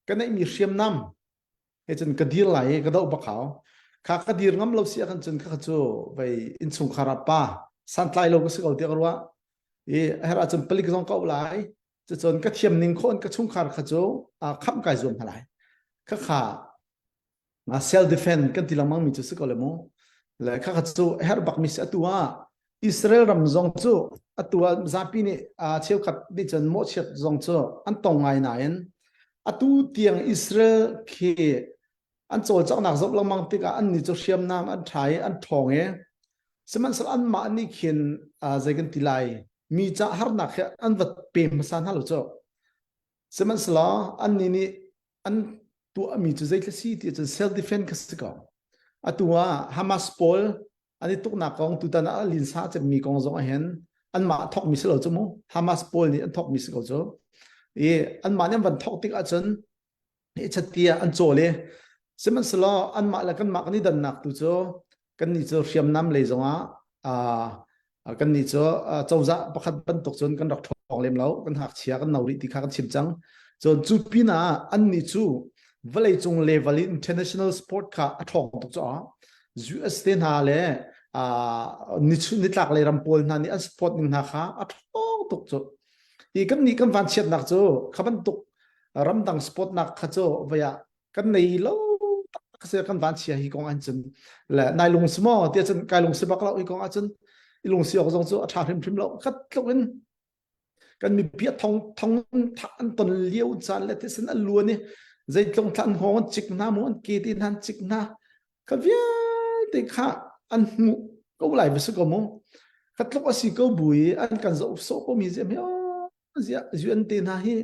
ka neih mi hriamnam he cun ka dir lai i ka doh bak hau kha ka dir ngam lo si ahkhan cun kha cu vei innchungkhar ah pa santlai lo ka si ko tiah ka ruah i her ahcun palik zong ka auh lai cucun ka thiam ning khawh in ka chungkhar kha cu khamh kai zuam hna lai kha kha self defense kan ti lengmang mi cu si ko le mu le kha kha cu her bak mi si atu ah Israel ram zong cu atu ah zapi nih cheukhat nih cun mawhchiat zong cu an tong ngai nain atu tiang Israel khi an cawlcanghnak zoh lengmang tikah an nih cu hriamnam an ṭha i an ṭhawng i sihmanhsehlaw anmah nih khin zei kan ti lai mi ca harnak hi an va pe hmasa hna lo cu sihmanhsehlaw annih nih an tuahmi cu zeithil si ti cun self defense kha si ko atu ah Hamas pawl an i tuknak kong tutan ah linsa cemmi kong zong ah hin anmah thokmi si lo cu mu Hamas pawl nih an thokmi si ko cu i anmah nih an van thok tik ahcun hi chattia an cawl i sihmanhsehlaw anmah le kanmah kan i dannak tu cu kannih cu hriamnam lei zongah kannih cu cozah pakhat bantuk cun kan rak ṭhawng lem lo kan ngakchia kan no rih ti kha kan chim cang cun cu pinah annih cu vawleicung level in international sport kha a ṭhawng tuk caah US te hna le nitlak lei ram pawl hna nih an support ning hna kha a ṭhawng tuk cu i kan nih kan vanchiatnak cu kha bantuk ramdang sport nak kha cu vei ah kan nei lo tak se kan van chia hi kong an cun le nai lung si maw tiah cun kai lung si bak lo hi kong ahcun i lung si awk zong cu a ṭha hrimhrim lo khat tluk in kan mipi a thong thong an ton lio caan le thisen an luan i zeitlung thla an hngawng an cik hna mu an ke te hna an cik hna kha vialte kha an hmuh ko lai va si ko mu kha tluk a si ko bu i an kan zoh sawh ko mi ziam hi ziah UN te hna hi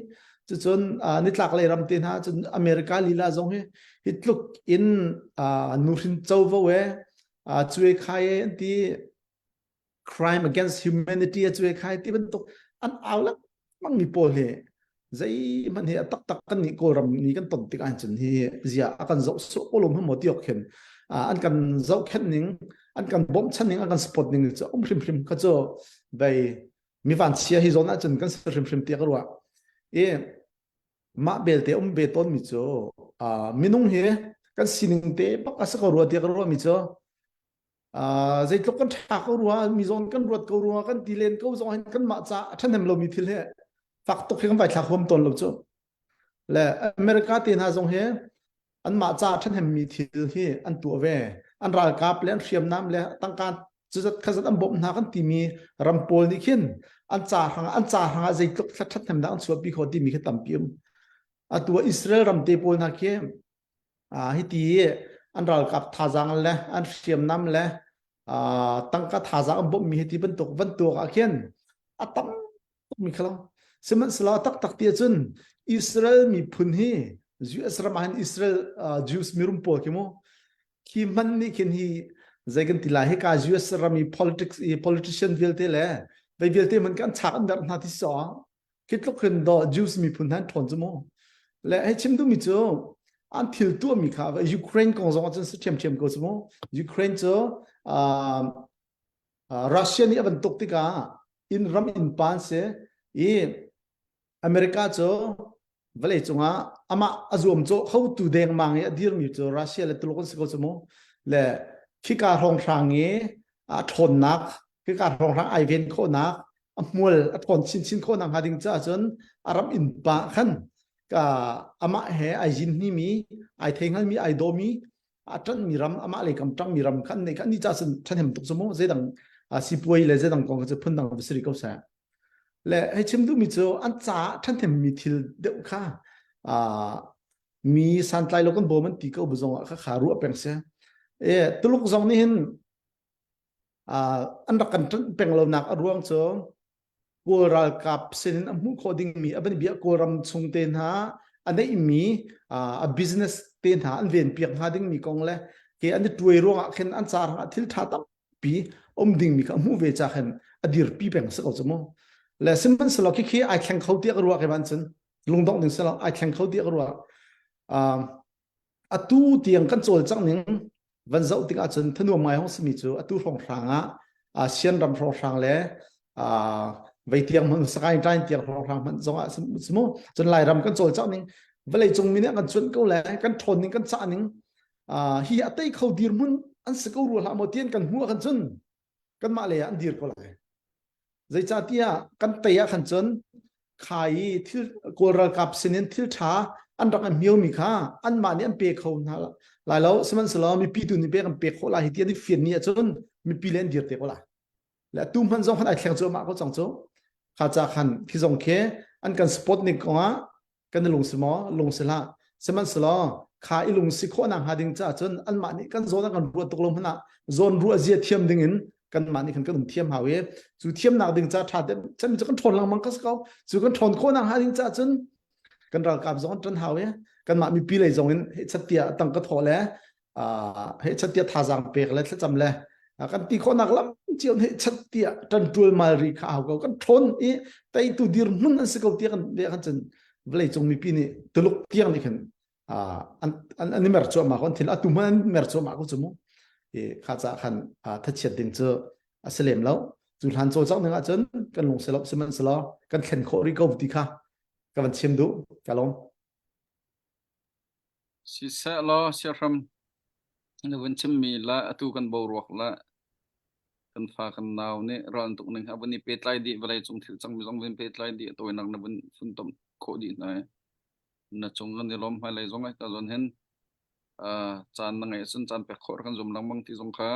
cucun nitlak lei ram te hna cun America lila zong hi hi tluk in nuhrin covo e cuai khai e an ti crime against humanity a cuai khai ti bantuk an au lengmang mi pawl hi zeihmanh hi a taktak kan nih Kawlram ni kan ton tik ahcun hi zia a kan zoh sawh ko lo maw ti awk khin an kan zohkhenh ning an kan bawmhchanh ning an kan support ning cu um hrimhrim kha cu bei mi vanchia hi zawn ahcun kan si hrimhrim tiah ka ruah i mah belte um ve tawn mi cu minung hi. Kan sining te bak a si ko rua tiah ka ruahmi cu zeitluk kan ṭha ko rua, mi zawn kan ruat ko rua, kan ti len ko zong hin kanmah ca a ṭhahnem lomi thil hi fak tuk hi kan vai thlak huam tawn lo cu. Le America te hna zong hi anmah ca ṭhahnemmi thil hi an tuah ve. An ralkap le an hriamnam le tangka cuzat khazat an bawmh hna kan timi ram pawl nih khin an ca hrang an ca hrang ah zeitluk ṭhathnemnak an chuahpi kho timi khi tampi um. Atu ah Israel ram te pawl hna khi hiti an ralkap thazaang le an hriamnam le tangka thazaang an bawmhmi hiti bantuk van tuak ah khin a tam tukmi kha lo. Sihmanhsehlaw taktak ti ahcun Israel miphun hi US ram ah hin Israel Jews mirum pawl khi mu khi hman nih khin hi zei kan ti lai hika US ram i politics i politician vialte le vei vialte man kan chak an darh hna ti so khi tluk hin do Jews miphun han ṭhawn cu mu le hei chim duhmi cu an thil tuahmi kha Ukraine kong zong ahcun si ṭhiamṭhiam ko cu mu Ukraine cu Russia nih a van tuk tikah inn ram inn pa an si i America cu vawlei cungah amah a zuamcawh khotu dengmang i a dirmi cu Russia le Tuluk an si ko cu mu le khika hrawnghrang i a ṭhawnnak khika hrawnghrang ai ven khawhnak a hmual a ṭhawn chinchin khawhnak hnga ding caah cun a ram innpa khan ka amah he ai zin hnimi ai thei hngalmi ai dawmi a ṭanhmi ram amah lei kam ṭangmi ram khan nei kha ni ca cun ṭhahnem tuk cu mu zeidang sipuai le zeidang kong kha cu phundang va si rih ko seh le hei chim duhmi cu an caah ṭhahnemmi thil deuh kha mi santlai lo kan bawm an ti ko bu zong ah kha kha ruah peng si e Tuluk zong nih hin an rak kan ṭanh peng lonak a ruang cu Kawl ralkap sinin a hmuh khawh dingmi a ban bia Kawlram chung te hna a neihmi a business te hna an ven piak hnga dingmi kong le ke an i tuai ruangah khin an car ah thil tha tampi um dingmi kha a hmuh ve cha khin a dirpi peng si ko cu mu le sihmanhsehlaw khi khi ai thleng kho tiah ka ruah ke van cun lungdongh ding silo ai thleng kho tiah ka ruah atu tiang kan cawlcangh ning van zoh tikah cun thanuam ngai hong simi cu atu hrawnghrang ah ASEAN ram hrawnghrang le vei tiang hmanh Sagaing tain tiang hrawnghrang hmanh zong ah simu cun Lairam kan cawlcangh ning vawlei cung mi nih kan cuanh ko le kan ṭhawn ning kan cah ning hi a tei kho dirhmun an si ko rua hlah maw tian kan hmuh ah khan cun kanmah lei ah an dir ko lai Zeicahtiah kan tei ah khan cun kha i thil Kawl ralkap sinin thil ṭha an rak an hmiomi kha anmah nih an pe kho hna lai lo. Sihmanhsehlaw mipi tu nih pek an pek khawh lai hi ti an i fian ni ahcun mipi le an dir te ko lai. Le atu hmanh zong khan ai thleng cuahmah ko cang cu. Kha ca khan khi zong khi an kan support ning kongah kan i lungsi maw lungsi hlah sihmanhsehlaw kha i lungsi khawhnak hnga ding caah cun anmah nih kan zawn ah kan ruah tuk lo hmanh ah zawn ruah zia thiam ding in kanmah nih khan kan um thiam hau i cu thiamnak ding ca ṭha te chan cu kan ṭhawn lengmang ka si ko cu kan ṭhawn khawhnak hnga ding caah cun kan ralkap zong an ṭan hau i kanmah mipi lei zong in hei chat tiah tang ka thawh le hei chat tiah thazaang pek le thlacam le kan ti khawhnak lam cio hei chat tiah ṭan ṭual mal ri kha hau ko kan ṭhawn i teitu dirhmun an si ko tiah kan bia kan cun vawlei cung mipi nih Tuluk tiang nih khan an an i mer cuahmah ko an thil atu hmanh an mer cuahmah ko cu mu i kha ca khan thachiat ding cu a si lem lo cu hlan cawlcangh ning ahcun kan lung si lo sihmanhsehlaw kan thlen khawh rih ko ti kha ka van chim duh ka lawm Siseh law siahram na vun chimmi le atu kan boruak le kan fa kan nau nih ral an tuk ning a vun i pehtlai dih vawlei cung thil cangmi zong vun pehtlai dih a tawinak na vun funtom khawh dih hna i na cung kan i lawm hmailei zong ai ta zawn hin caan na ngeih ahcun caan pek khawh kan zum lengmang ti zong kha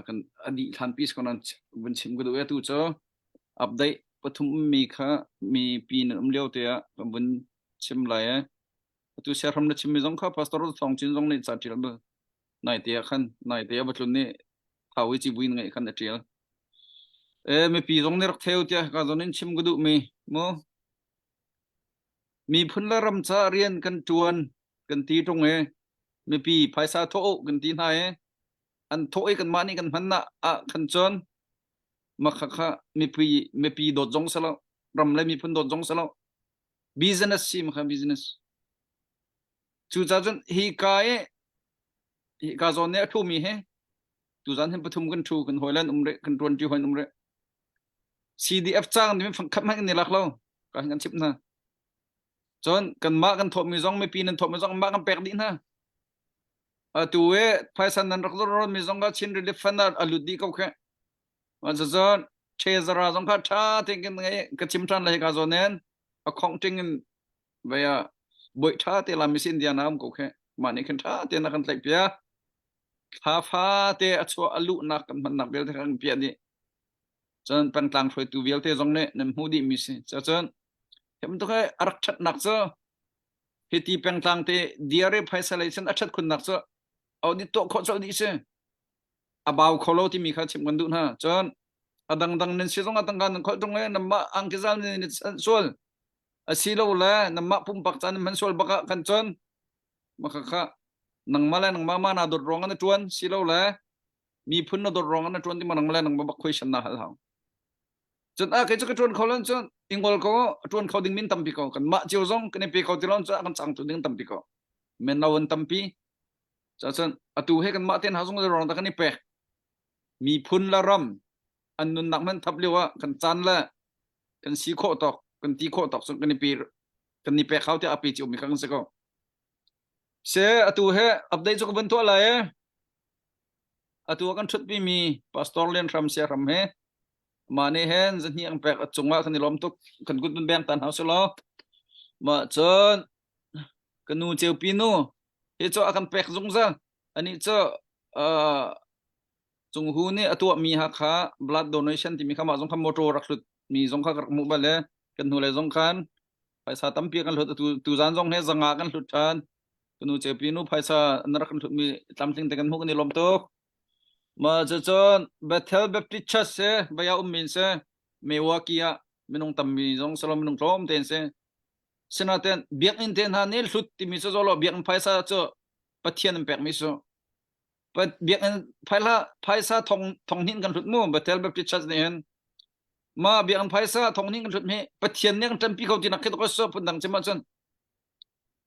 kan a dih hlan pi si konan vun chim ka duh i atu cu update pathum ummi kha mi pi nan um lio te ah kan vun chim lai e atu siahram na chimmi zong kha pastor Thawng Cin zong nih ca ṭial bal nai te ah khan nai te ah va tlun nih thau i civui ngeih khan a ṭial e mipi zong nih rak theu tiah ka zon in chim ka duh mi mu miphun le ram ca rian kan ṭuan kan ti ṭung e mipi phaisa thawh uh kan ti hna e an thawh i kanmah nih kan hman na ah khan cun makha kha mipi mipi dawt zong selo ram le miphun dawt zong selo business si makha business cucaah cun hi ka i hi ka zawn nih a thu mi hi tuzan hin pathum kan thu kan hawi lan um re kan tuan ti hawi um re CDF chang ni fang khat hmanh ni lak lo ka kan chip na cun kanmah kan thawhmi zong mipi nan thawhmi zong mah kan pek dih hna. Atu i phaisa nan rak ron mi zong kha Chin Relief Fund ah a lut dih ko khe. Cucun Chezara zong kha ṭha tein kan ngei ka chim ṭhan lai ka zawn in a khongh ṭing in vei ah buai ṭha te lam misi Indiana um ko khe. Mah nih khin ṭha tein a kan tlaih piak. Thla fate a chuah a luhnak kan hmannak vialte kha kan piah dih. Cun pengtlang hruaitu vialte zong nih nan hmuh dihmi si. Cucun hi bantuk hi a rak ṭhatnak cu hiti pengtlang te diare phaisa lei cun a ṭhat khunnak cu audit tuah khawh colh dih si. A bau kho lo timi kha chim kan duh hna. Cun a dangdang nan si zong a tangka nan kholh ṭung le nanmah angkizal nan sual asilo le nanmah pumpak ca nan hman sual bak ah kan cun maka kha nangmah le nangmah ma na dawt ruang na ṭuan silo le miphun na dawt ruang na ṭuan ti ma nangmah le nangmah bak question na hal hau. Cun a kei cu ka ṭuan kho lo cun ingol ko a ṭuan kho ding min tampi ko kan mah cio zong kan i pe kho ti lo cun a kan changtu ding tampi ko men lo an tampi cun atu he kan mah ten ha zong ruang da kan i pek miphun la ram an nunnak man thap lio ah kan caan le kan si khawh tawk kan ti khawh tawk cun kan i pe kan i pek hau tiah a pe cio mi kha kan si ko se atu he update cu ka vun tuah lai e atu kan ṭhutpi mi pastor Lian Hram Sia Hram he mah nih hin zahnih ang pek a cungah kan i lawm tuk kan kut beng tan hau si law mah cun ka nu ceupi nu hi cu a kan pek zungzal ani cu uh, Cunghu nih a tuahmi ha kha blood donation timi kha mah zong kha motor rak hlut mi zong kha rak hmuh bal e kan hnulei zong khan phaisa tampi kan hlut tu tu zan zong he zanga kan hlut ṭhan kanu cepi nu phaisa na rak kan hlut mi tlamtling te kan hmuh kan i lawm tuk ma cu cun Bethel Baptist Church se baya um min se Milwaukee ah minung tammi zong salo minung tlawm tein se sinaten biakinn te hna nih hlut timi cu zolo biakinn phaisa cu Pathian an pekmi cu biakinn phaila phaisa thong thong hnin kan hlut mu Bethel Baptist Church nih hin ma biakinn phaisa thong hnin kan hlut mi Pathian nih kan ṭanpi ko tinak khi to so phun dang chim ahcun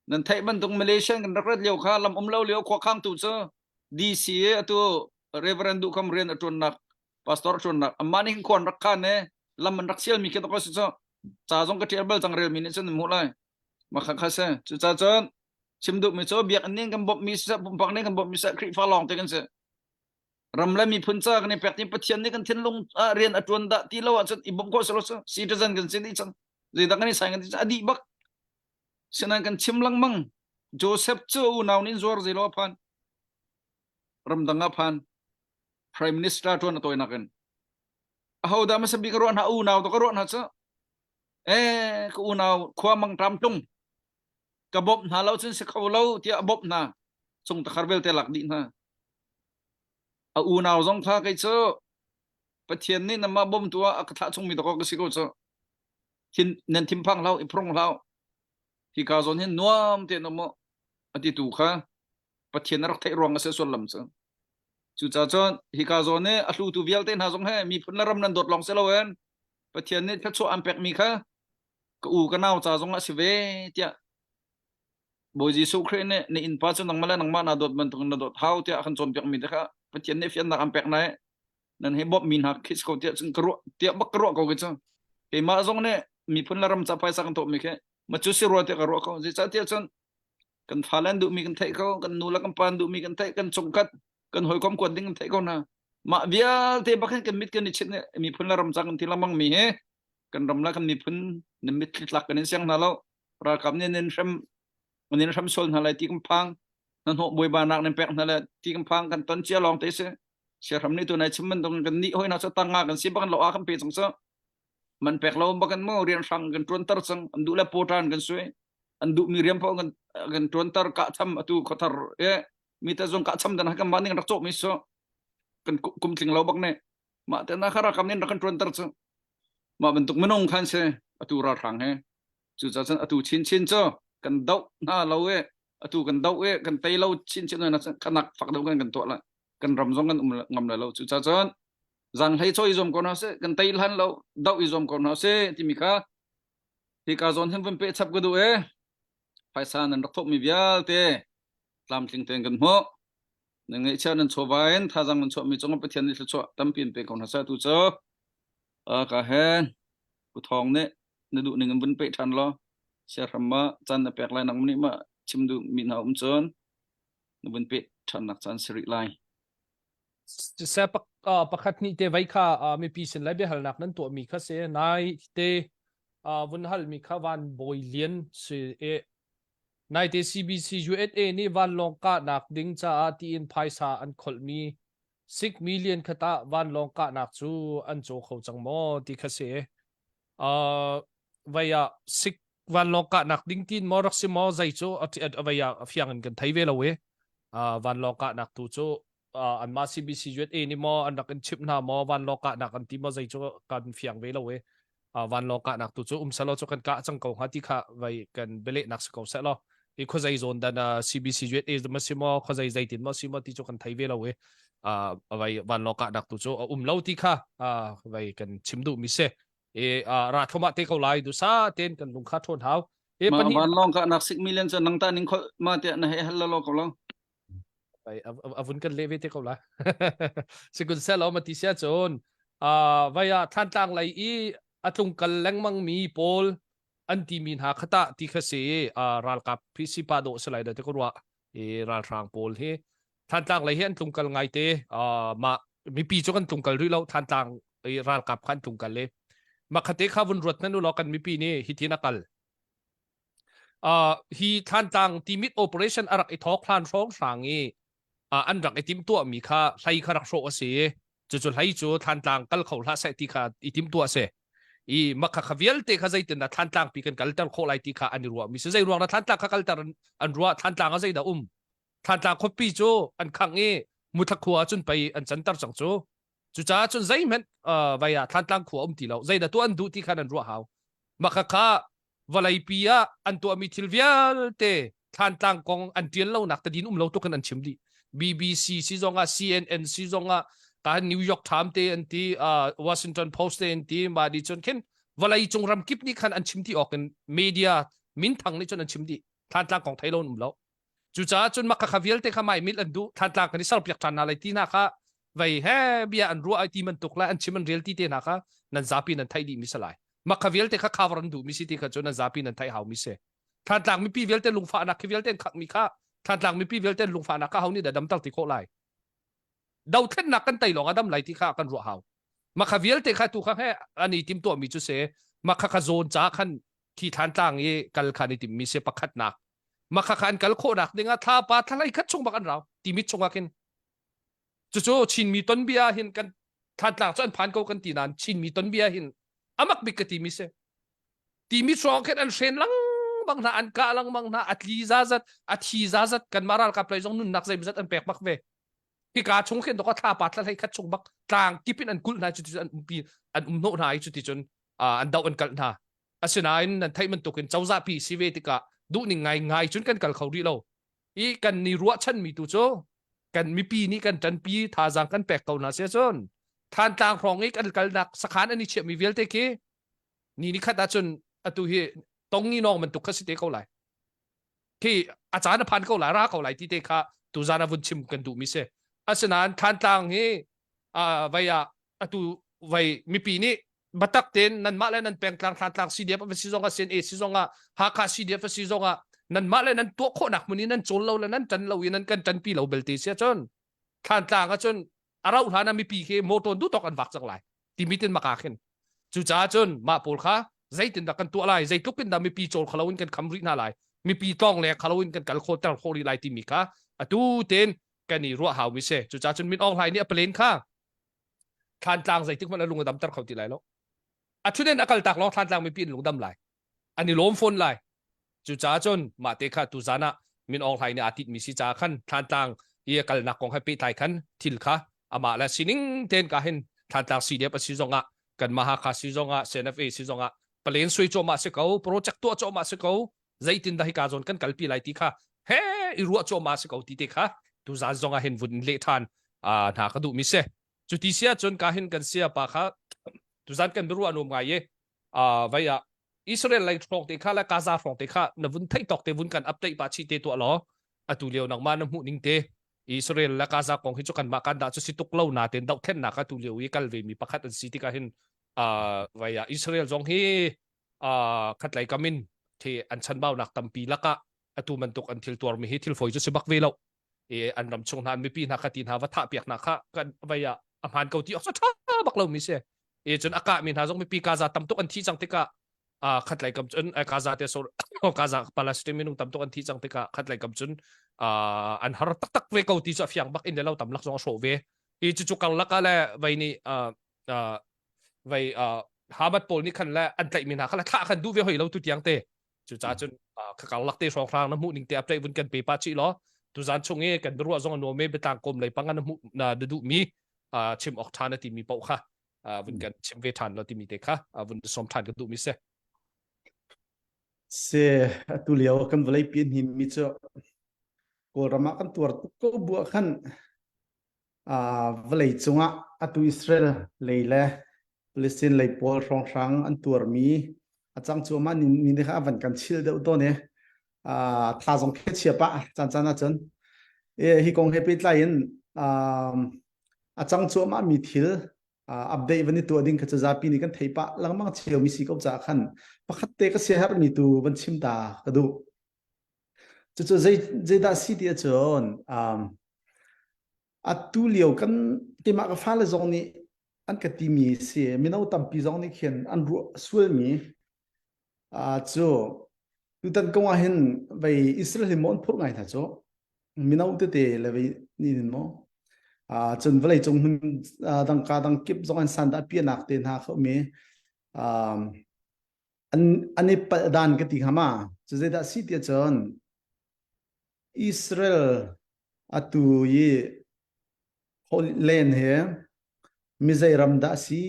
nan theih bantuk Malaysian kan rak rat lio kha lam um lo lio khua khang tu cu DC atu Reverend Duhkham rian a ṭuannak pastor a ṭuannak amah nih khuan rak khan ne lam an rak sial mi khi to so ca zong ka ṭial bal cang rel mi nih cun hmuh lai ma kha kha se cuca cun chim duh mi cu biakinn nih kan bawmh mi siseh pumpak nih kan bawmh mi siseh Khrihfa lawng te kan si ram le miphun ca kan i pek ti Pathian nih kan thinlung ah rian a ṭuan dah ti lo ahcun i bawmh khawh si lo cu citizen kan si dih cang zeidah kan i sai kan ti a dih bak sinain kan chim lengmang Joseph cu unau nih zuar zei lo a phan ramdang ah phan prime minister ṭuan a tawinak in aho dah hmasa bik ka ruah hna unau to ka ruah hna cu eh ka unau khua mang ṭam tlung ka bawmh hna lo cun si kho lo tiah a bawmh hna chung takhar vialte lak dih hna a unau zong kha kei cu Pathian nih namah bawmtu ah a ka thlah chungmi dawk ka si ko cu thin nan thinphang hlau i phrong hlau hi ka zawn hin nuam te no mu a ti tu kha Pathian a rak theih ruang a si sullam cu cucaah cun hi ka zawn i a hlutu vialte hna zong he miphun le ram nan dawt lawng si loin Pathian nih thluachuah an pekmi kha ka u ka nau ca zong ah si ve tiah Bawi Jesuh Khrih nih na innpa cu nangmah le nangmah naa dawt bantuk na dawt hau tiah a kan cawnpiakmi te kha Pathian nih fiannak an pek nai nan hei bawmhmi hna khi ko tiah cun ka ruah tiah bak ka ruah ko khi cu keimah zong nih miphun le ram ca phaisa kan tuahmi khi ma cu si rua tiah ka ruah ko zeicahtiah cun kan fale an duhmi kan theih ko kan nu le kan pa an duhmi kan theih kan chungkhat kan hawikom kuat ding kan theih ko hna mah vialte bak hin kan mit kan i chit miphun le ram ca kan ti lengmang mi hi kan ram le kan miphun nan mitthli tlak kan in siang hna lo ralkap nih nan hrem nan hrem sual hna lai ti kan phang na hnawh bawibanak nan pek hna le ti kan phang kan ton cia lawng te si siahram nih tu nai chim bantuk kan nih hoi na cu tanga kan si bakan lo a kan pe cang so man pek lo bakan mo rian hrang kan tuan tar cang an duh le potan kan sui an duh mi rian po kan kan tuan tar ka cham atu khothar e mi ta zong ka cham dan kan ma ning rak chok mi so kan kum tling lo bak ne mah te na khara kam nin rak kan tuan tar cu mah bantuk minung khan si atu ralhrang he cucaah cun atu chinchin cu kan doh hna lo e atu kan doh e kan tei lo chinchin na khanak fak deuh kan kan tuah la kan ram zong kan um ngam lai lo cucaah cun zanghlei chaw i zuam ko hna sih kan tei hlan lo doh i zuam ko hna sih timi kha hi ka zawn hin vun pe chap ka duh e phaisa nan rak thawkmi vialte tlamtling tein kan hmuh nan ngeihchiah nan chawva in thazang nan chuahmi cungah Pathian nih thluachuah tampi in pe ko hna seh tu cu ka hen Pu Thawng nih na duh ning in vun peh ṭhan law siahram ma caan na pek lai nang nih ma chim duh mi hna um cun na vun peh. Ṭhatnak caan si rih lai. Siseh pakhat hnih te vei kha mipi sin lai biahalnak nan tuahmi kha si nai te vun halmi kha Van Bawi Lian si i naite CBC USA nih vanlawng kahnak ding caah tiin phaisa an kholhmi 6 million kha tah vanlawng kahnak cu an caw kho cang maw ti kha si. Uh, vei ah sik vanlawng kahnak ding tin maw rak si maw zei cu vei ah fiang in kan thei ve lo i uh, vanlawng kahnak tu cu uh, anmah CBC USA nih maw an rak in chimh hna maw vanlawng kahnak an ti maw zei cu kan fiang ve lo i uh, vanlawng kahnak tu cu um selaw cu kan kah cang ko hnga ti kha vei kan bialehnak si ko seh law i khuazei zawn dan uh, CBC USA ma si maw khuazei zeitin maw si maw ti cu kan thei ve lo i uh, vai vanlawng kahnak tu cu a um lo ti kha uh, vai kan chim duh mi si i uh, ra thoma te ko lai du sa ten kan lung kha thon hau e ma vanlawng kahnak 6 million cu nang ta ning khol ma te na he hal lo ko lo vai avun kan le ve te ko lai sikun sel ma ti sia chun uh, vai a thlan tlang lai i atlung kal lengmang mi pawl an timi hna khata ti kha si ralkap hi si pa dawh si lai da te ko ruah i ralhrang pawl hi Thantlang lei hi an tlungkal ngai te mah mipi cu kan tlungkal rih lo Thantlang i ralkap kha an tlungkal i makhate kha vun ruat hmanh u law kan mipi nih hitin a kal uh, hi Thantlang timit operation a rak i thawk hlan hrawng hrang i uh, an rak i timtuahmi kha hlei kha rak hrawh a si cucu hlei cu Thantlang kal kho hlah seh ti kha i timtuah a si i makha kha vialte kha zeitin dah Thantlang pi kan kalter khawh lai ti kha an i ruah mi si zei ruang dah Thantlang kha kalter an ruah Thantlang ah zeidah um Thantlang khuapi cu an khangh i Muthla khua ah cun pei an canter cang cu cucaah cun zeihmanh uh, vai ah Thantlang khua um ti lo zeidah tuah an duh ti khan an ruah hau makha kha vawleipi ah an tuahmi thil vialte Thlantlang kong an ṭial lonak tadin um lo tuk in an chim dih. BBC si zong ah CNN si zong ah ka New York Times te an ti uh, Washington Post te an ti ma di cun khin vawlei cung ram kip nih khan an chim ti awk in media minthang nih cun an chim dih Thlantlang kong thei lo an um lo cucaah cun maka kha vialte kha mai mil an duh Thlantlang kan i serpiak ṭhan hna lai ti hna kha vei he bia an ruah ai ti bantuk le an chim an rel ti te hna kha nan zapi nan theih dih mi si lai maka vialte kha cover an duh mi si ti kha cu nan zapi nan theih hau mi si Thlantlang mipi vialte lungfahnak khi vialte an khakmi kha Thlantlang mipi vialte lungfahnak kha ho nih dah damter ti khawh lai dothlennak kan tei lawng a dam lai ti kha kan ruah hau makha vialte kha tu kha he an i tim tuahmi cu se makha kha zawn ca khan khi Thlantlang i kal khan i timmi se pakhatnak makha kha an kal khawhnak dingah thla pa thla khat chung bak an rau timit chungah khin cucu Chinmi tonbia hin kan Thantlang cu an phan ko kan ti nain Chinmi tonbia hin amak bik ka ti mi si timi hrawng khin an hren lengmang hna an kah lengmang hna a tli zazat a thi zazat kan mah ralkap lei zong nunnak zeimazat an pek bak ve hika chung khin to thla pa thla hlei khat chung bak tlang kip in an kulh hna cuti an umpi an um hnawh hna i cuti cun an doh an kalh hna asinain nan theih bantukin cozah pi si ve tikah duhning ngai ngai cun kan kal kho rih lo i kan ni ruahchanmi tu cu kan mipi nih kan ṭanpi thazaang kan pek ko hna sia cun Thantlang hrawng i kan kalnak sakhan an i chiahmi vialte khi ni ni khat ahcun atu hi tongi nawng bantuk kha si te ko lai khi a caan a phan ko lai ra ko lai ti te kha tuzan a vun chim kan duhmi si asinain Thantlang hi vai ah atu vai mipi nih batak tein nanmah le nan pengtlang Thantlang CDF a si zong ah CNA si zong ah Hakha CDF a si zong ah nanmah le nan tuah khawhnak hmun in nan cawl lo le nan ṭan lo i nan kan ṭanpi lo belte si ahcun Thlantlang ahcun a rauh hlan ah mipi khi motor duh tawk an vak cang lai timi tin maka khin cucaah cun mah pawl kha zeitin dah kan tuah lai zeitluk in dah mipi cawl khalo in kan kham rih hna lai mipi tlawng le khalo in kan kal kho ter khawh rih lai timi kha atu ten kan i ruah hau mi si cucaah cun Min Aung Hlaing nih a plan kha Thlantlang zeitik hmanh a lung a damter kho ti lai lo. A thunen a kal tak lawng Thlantlang mipi an lungdam lai. An i lawm fawn lai. Cucaah cun mah te kha tuzan ah Min Aung Hlaing nih aa titmi si caah khan Thlantlang i a kalnak kong he pehtlai khan thil kha amah le sining tein ka hin Thlantlang CDF a si zong ah kanmah Hakha si zong ah CNFA si zong ah palen sui cuahmah si ko project tuah cuahmah si ko zeitin dah hika zawn kan kalpi lai ti kha he i ruah cuahmah si ko ti te kha tuzan zong ah hin vun leh ṭhan hna ka duh mi si cu ti si ahcun ka hin kan sia pa kha tuzan kan biaruah nuam ngai i vai ah Israel lei hrawng te kha le Gaza hrawng te kha na vun theih tawk te vun kan update pa chi te tuah law atu lio nangmah na hmuh ning te Israel le Gaza kong hi cu kanmah kan dah cu si tuk lo na ten dohthlennak atu lio i kal ve mi pakhat an si tikah hin vai ah Israel zong hi khatlei kam in thi an chanbaunak tampi lakah atu bantuk an thil tuarmi hi thil fawi cu si bak ve lo. I an ram chung hna mipi hna kha ti hna va thah piak hna kha kan vai ah a hmaan ko ti awk tha bak lo mi si. I cun a kah mi hna zong mipi Gaza tam tuk an thi cang tikah a khat lei kam cun Gaza te so Gaza Palestine minung tam tuk an thi cang tikah khat lei kam cun an har taktak ve ko ti cu a fiang bak in le lo tam lak zong a hrawh ve. I cucu karlak ah le vai nih vai Hamat pawl nih khan le an tlaih mi hna kha le thlah khan duh ve hoi lo tu tiang te. Cucaah cun ka karlak te hrawnghrang na hmuh ning te update vun kan pe pa chih law tuzan chung i kan biaruah zong a nuam i biatlang kawm lei pang an hmuh na duh mi chim awk ṭha na timi paoh kha vun kan chim ve ṭhan lo timi te kha vun sawm ṭhan ka duh mi si. Se atu lio kan vawlei pi hnin mi cu Kawlram ah kan tuar tuk ko bu ah khan vawlei cungah atu Israel lei le Palestine lei pawl hrawnghrang an tuarmi a cang cuahmah mi nih kha a van kan chil deuh tawn i tha zong khi chia pah caan caan ahcun hi kong he pehtlai in a cang cuahmah mi thil update van i tuah ding kha cu zapi nih kan thei pah lengmang cio mi si ko caah khan pakhat te ka siaherh mi tu van chim ta ka duh. Cucu zei zeidah si ti ahcun atu lio kan keimah ka fale zong nih an ka timi si mino tampi zong nih khin an ruah sualmi cu tutan kong ah hin vei Israel hi maw an phurh ngai hna cu mino tete le vei ni nin maw cun vawlei cung hmun dang ka dang kip zong an san dah pianak te hna kha um i an an i palh dan ka ti hnga ma cu zeidah si ti cun Israel atu i Holy Land hi mizei ram dah si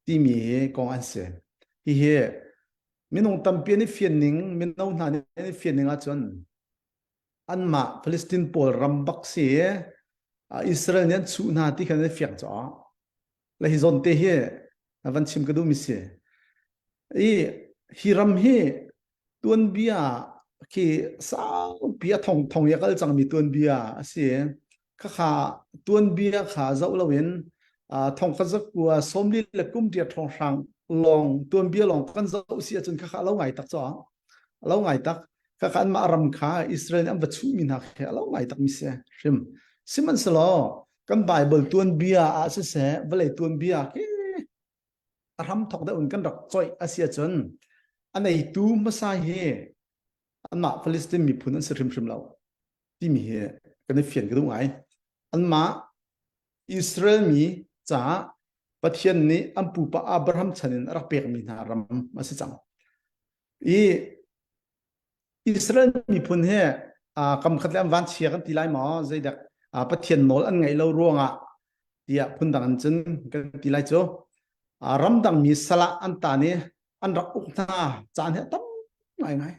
timi hi kong an si. Hihi minung tampi an i fian ning, mino hna nih an i fian ning ahcun anmah Palestine pawl ram bak si Israel nih an chuh hna ti khan an i fiang caah le hi zawn te hi van chim ka duhmi si. I hi ram hi tuanbia khi saupi a thong thong i a kal cangmi tuanbia a si. Khakha tuanbia kha zoh loin thong khat zakua sawmli le kum riat hrawnghrang lawng tuanbia lawng kan zoh si ahcun khakha a lo ngai tak caw a lo ngai tak khakha anmah ram kha Israel nih an va chuhmi hna khi a lo ngai tak mi si hrim sihmanhsehlaw kan Bible tuanbia ah siseh vawlei tuanbia khi a hram thok deuh in kan rak coih a si ahcun a neitu hmasa hi anmah Palestine miphun an si hrimhrim lo timi hi kan i fian ka duh ngai. Anmah Israel mi caah Pathian nih an pupa Abraham chan in a rak pekmi hna ram a si cang. I Israel miphun hi kam khat le an van chia kan ti lai maw zeidak Pathian nawl an ngaih lo ruangah tiah phundang in cun kan ti lai cu ramdang mi salah an tan i an rak uk hna caan hi a tam ngaingai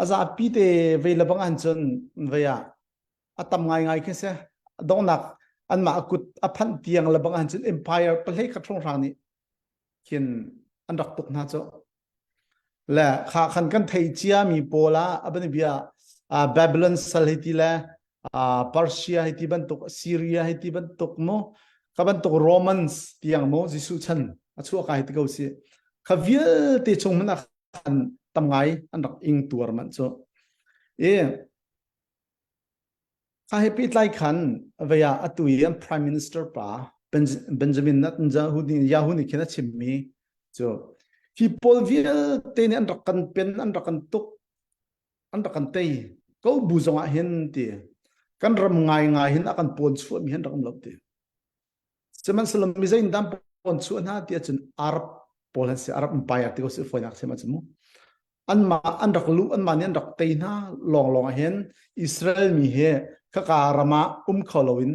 a zapi te vei le bang an cun vei ah a tam ngaingai khi si donghnak anmah kut a phanh tiang le bang an cun empire pahlei khat hrawnghrang nih khin an rak tuk hna cu le kha khan kan thei cia mi pawl ah abani bia Babylon sal hi ti le Persia hi ti bantuk Syria hi ti bantuk mu ka bantuk Romans tiang mu Jesuh chan a chuah ka hi ti ko si kha vialte chung man khan tam ngai an rak ing tuar man chu e Kha he pehtlai khan vei ah atu i an Prime Minister pa Benjamin Netanyahu nih khin a chimmi cu hi pawl vialte nih an rak kan pen an rak kan tuk an rak kan tei ko bu zong ah hin ti kan ram ngaingai hin a kan pawn chuahmi hin rak um lo ti Sihmanhsehlaw mi zeitindah pawn chuah hna ti ahcun Arab pawl an si Arab Empire ti ko si fawinak sim ahcun mu anmah an rak luh anmah nih an rak tei hna lawnglawng ah hin Israel mi hi khaka ram ah um kho loin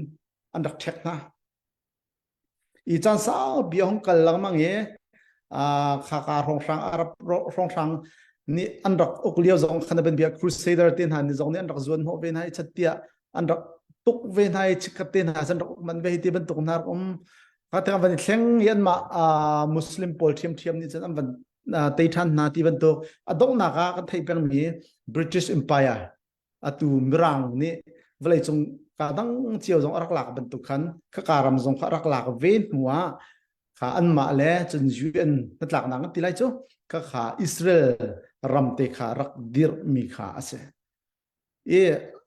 an rak ṭhek hna i caan saupi a hung kal lengmang i khaka hrawnghrang Arab hrawnghrang nih an rak uk lio zong khan ban bia Crusader te hna nih zong nih an rak zuan hnawh ve hna i chattiah an rak tuk ve hna i chikkhat te hna an rak man ve ti bantuk hna rak um kha te van i thleng i anmah Muslim pawl ṭhiamṭhiam nih cun an van tei ṭhan hna ti bantuk a donghnak ah kan theih pengmi British Empire atu Mirang nih vawleicung ka dang cio zong a rak lak bantuk khan khaka ram zong kha a rak lak ve hnu ah kha anmah le cun UN hnatlaknak an ti lai cu kha kha Israel ram te kha rak dirhmi kha a si. I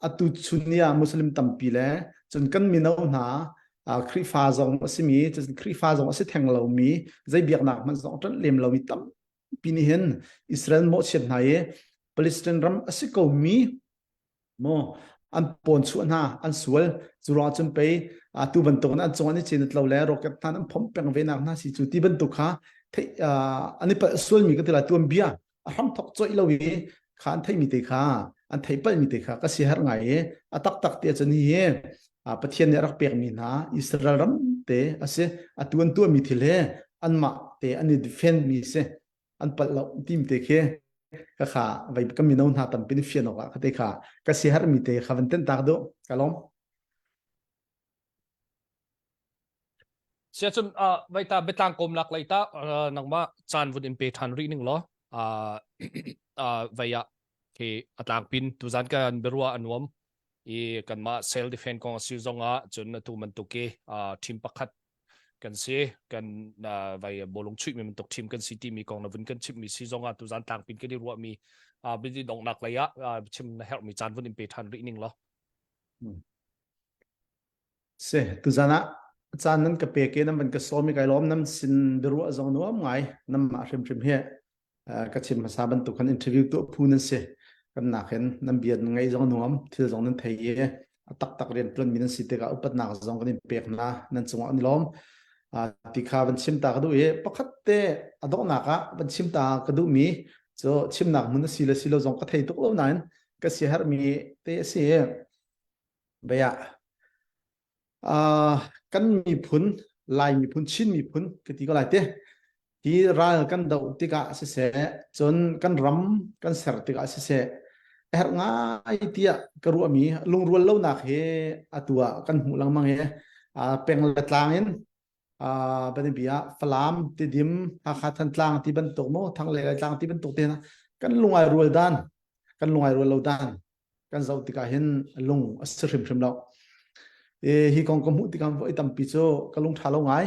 atu chun ni ah Muslim tampi le cun kan mino hna Khrihfa zong a simi cun Khrihfa zong a si theng lomi zei biaknak hmanh zong ṭanh lem lomi tampi nih hin Israel mawhchiat hna i Palestine ram a si komi maw an pawn chuah hna an sual cu ruangah cun pei tu bantuk in an cung an i cin lo le rocket hna an phomh peng ve nak hna si cu ti bantuk kha theih an i palh sualmi ka ti lai tuan bia a hram thok coih lo i kha an theihmi te kha an theih palhmi te kha ka si har ngai i a taktak ti ahcun hi hi Pathian nih a rak pekmi hna Israel ram te a si a tuan tuahmi thil he anmah te an i defend mi si an palh lo tim te khi ka kha vai ka mino hna tampi ni fian awk ah ka te kha ka si har mi te kha van ten tak du ka lom Sia cun vai ta biatlang kom lak lei ta nangmah caan vun in pe than rih ning law vai ah khi atlang pin tuzan kan berua anuam i kanmah self defense kong a si zongah cun atu bantuk i team pakhat kan si kan vai bawlung chuih mi bantuk team kan si timi kong na vun kan chimh mi si zongah tuzan tlangpin kan i ruah mi biadi donghnak lei ah chim na herh mi caan vun in pe than rih ning law. Si tuzan ah caan nan ka pek i nan van ka sawm i kai lawm nan sin biaruah zong nuam ngai nan mah hrimhrim hi ka chim hmasa bantuk khan interview tuah phu nan si kan nakin nan bia ngai zong nuam thil zong nan thei i a taktak rian tuan mi nan si tikah upatnak zong kan in pek hna nan cungah an lawm ti kha van chim ta ka duh i pakhat te a donghnak ah van chim ta ka duh mi cu chimnak hmun a si le si lo zong ka thei tuk lo nain ka si herh mi te a si Bia uh, kan miphun Lai miphun Chin miphun ka ti ko lai te hi ral kan doh tikah siseh cun kan ram kan ser tikah siseh a herh ngai tiah ka ruahmi lungrual lonak hi atu ah kan hmuh lengmang hi peng le tlang in bia Falam Tidim Hakha Thantlang ti bantuk mo Thangle Tlang ti bantuk te kan lungai rual dan kan lungai rual lo dan kan zoh tikah hin lung a si hrimhrim lo. E, hi kong ka hmuh tikah voi tampi cu ka lung ṭha lo ngai.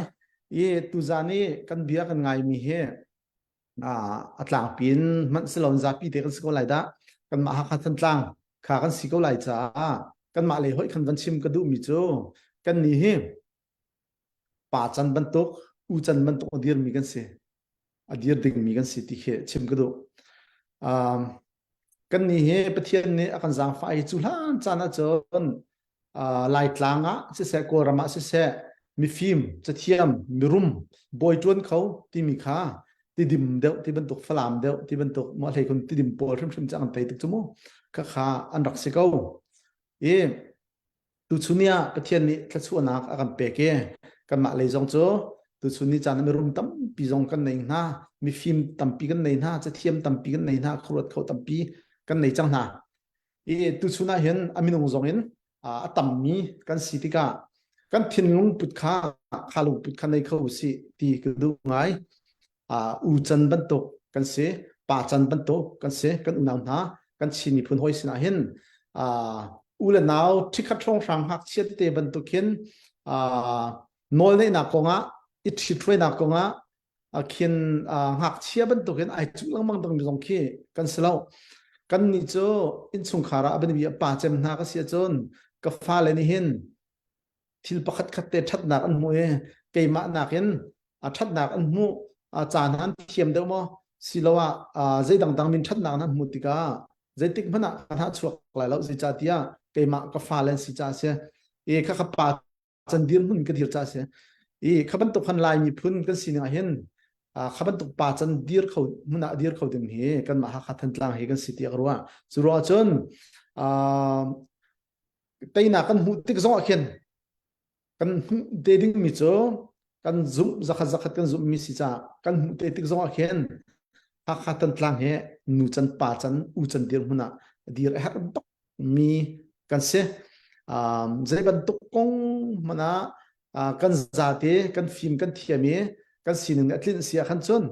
I tuzan i kan bia kan ngaimi hi a tlangpi in hmanh si loin zapi te kan si ko lai dah. Kanmah Hakha Thantlang kha kan si ko lai caah kanmah lei hoih khan van chim ka duhmi cu kan nih hi pa can bantuk u can bantuk a dirmi kan si. A dir dingmi kan si ti khi chim ka duh. Um, kan nih hi Pathian nih a kan zaangfah i cu hlan caan ahcun uh, Laitlang ah siseh Kawlram ah siseh mifim cathiam mirum bawi ṭuan kho timi kha tidim deuh ti bantuk falam deuh ti bantuk mo hlei khun tidim pawl hrimhrim cu an tei tuk cu mu kha kha an rak si ko i Tuchun ni ah Pathian nih thluachuahnak a kan pek i kanmah lei zong cu tuchun ni caan ah mirum tampi zong kan nei hna, mifim tampi kan nei hna, cathiam tampi kan nei hna, khuaruat kho tampi kan nei cang hna. I tuchun ah hin a minung zong in a tammi kan si tikah kan thinlung put kha kha lungput kha nei kho usih ti ka duh ngai. U can bantuk kan si pa can bantuk kan si kan unau hna kan Chin miphun hawi sinah hin u le nau ṭhikhat hrawnghrang ngakchia tete bantuk hin nawl neihnak kongah i ṭhithruainak kongah khin ngakchia bantuk in ai cuh lengmang ding zong khi kan si lo kan nih cu innchungkhar ah a bianabi pa cem hna ka si ahcun ka fale nih hin thil pakhat khat te ṭhatnak an hmu i keimah nakin a ṭhatnak an hmuh caan an thiam deuh maw siloah zei dangdang min ṭhatnak an hmuh tikah zeitik hmanh ah ka hna chuak lai lo zeicahtiah keimah ka fale an si caah si i kha ka pa can dirhmun ka dir caah si i kha bantuk khan Lai miphun kan sining ah hin kha bantuk pa can dir kho hmun ah dir kho ding hi kanmah Hakha Thantlang hi kan si tiah ka ruah cu ruah cun teinak kan hmuh tik zong ah khin kan hmuh te dingmi cu kan zumh zakhat zakhat kan zumhmi si caah kan hmuh te tik zong ah khin Hakha Tantlang hi nu can pa can u can dirhmun ah dir a herh bak mi kan si. Um, zei bantuk kong hmanh ah uh, kan zate kan fim kan thiam i kan sining a tlinh si ah khan cun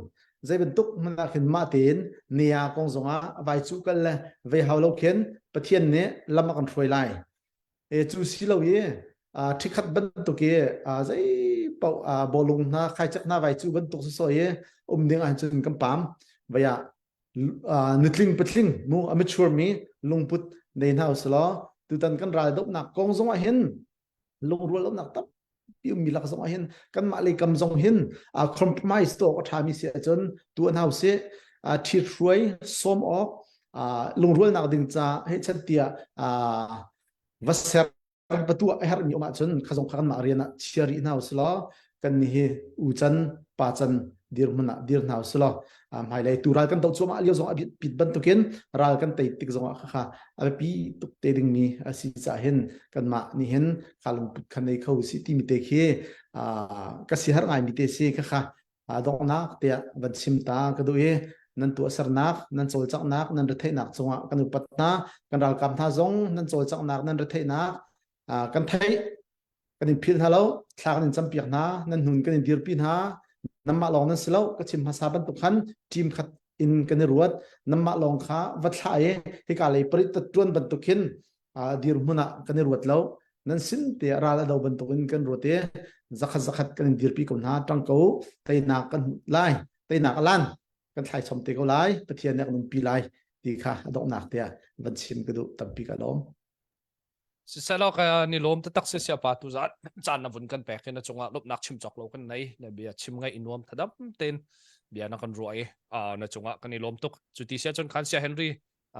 zei bantuk hmanh ah khin mah tein nia kong zongah vai cu kal le vei hau lo khin Pathian nih lam a kan hruai lai e cu si lo i ṭhikhat bantuk i zei paoh bawlung hna khaicak hna vai cu bantuk so i um ding ah cun kan pam vai ah nutling patling mu a mature mi lungput. Nei hna usih tutan kan ral dohnak kong zong ah hin lungrual lonak tampi ummi lak zong ah hin kanmah lei kam zong hin compromise to awk a ṭhami si ahcun tuah hna usih. Ṭhithruai sawm awk lungrualnak ding ca hei chan tiah va ser va tuah a herhmi um ahcun kha zong kha kanmah rian ah chia rih hna usih law kan nih hi u can pa can dirhmun ah dir hna usih law hmailei tu ral kan doh cuahmah lio zong a pit bantukin ral kan tei tik zong ah kha a biapi tuk te dingmi a si caah hin kanmah nih hin kha lungput kha nei kho si timi te khi ka si har ngaimi te si kha kha donghnak tiah van chim ta ka duh i nan tuahsernak nan cawlcanghnak nan retheihnak cungah kan upat hna kan ralkap hna zong nan cawlcanghnak nan retheihnak kan theih kan in philh hna lo thla kan in campiak hna nan hnun kan in dirpi hna nanmah lawng nan si lo ka chim hmasa bantuk khan team khat in kan i ruat nanmah lawng kha va thlah i hika lei parit tuan bantuk khin dirhmun ah kan i ruat lo nan sin te ral a do bantuk in kan ruat i zakhat zakhat kan in dirpi ko hna tang ko teinak kan hmuh lai teinak alan kan thlai chom te ko lai pathian nih kan umpi lai ti kha a donghnak te ah van chim ka duh tampi ka lawm Siselaw ka ni lawm taktak si sia pa tu zat caan na vun kan pek in na cungah lawmhnak chim cawk lo kan nei na bia chim ngai i nuam thadam ten bia na kan ruah i na cungah kan i lawm tuk cu ti sia cun khan sia Henry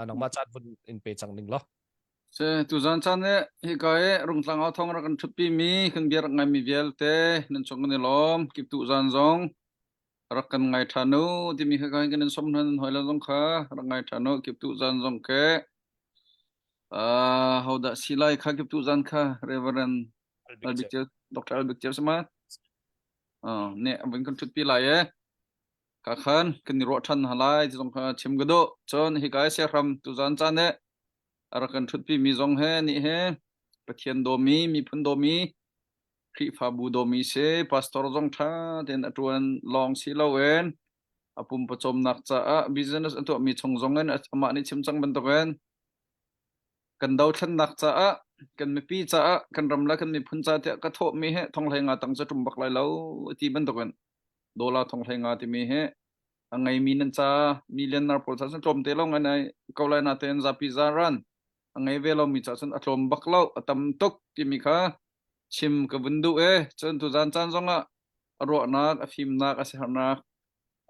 nangmah caan vun in pe cang ning law Se tuzan caan ne hika i rungtlang au thong rak kan ṭhutpi mi kan bia rak ngaimi vialte nan chung kan i lawm kip tu zan zong rak kan ngai ṭhan u timi kha kan in som hna nan hoi zong kha rak ngai ṭhan u kip tu zan zong ke uh, hodah si lai kha kip tu zan kha Reverend Albik Ceu Dr. Albik Ceu sama uh, ne abin kan ṭhutpi lai e ka khan kan i ruah ṭhan hna lai ti zong kha chim ka duh cun hika i siahram tuzan caan ne a rak kan ṭhutpi mi zong he nih he Pathian dawmi miphun dawmi Khrihfabu dawmi si pastor zong ṭha tein a ṭuan lawng si loin a pumpa cawmnak caah business a tuahmi chung zong in amah nih chim cang bantukin kan dothlennak caah kan mipi caah kan ram le kan miphun ca tiah ka thawhmi he thonghlei nga tang cu ṭum bak lai lo ti bantukin dollar 15 timi hi a ngeimi nan ca millionaire pawl ca cun tlawmte lawng an ai ko lai natein zapi zaran a ngei ve lomi ca cun a tlawm bak lo a tam tuk timi kha chim ka vun duh e cun tuzan caan zongah a ruahnak a fimnak a siaherhnak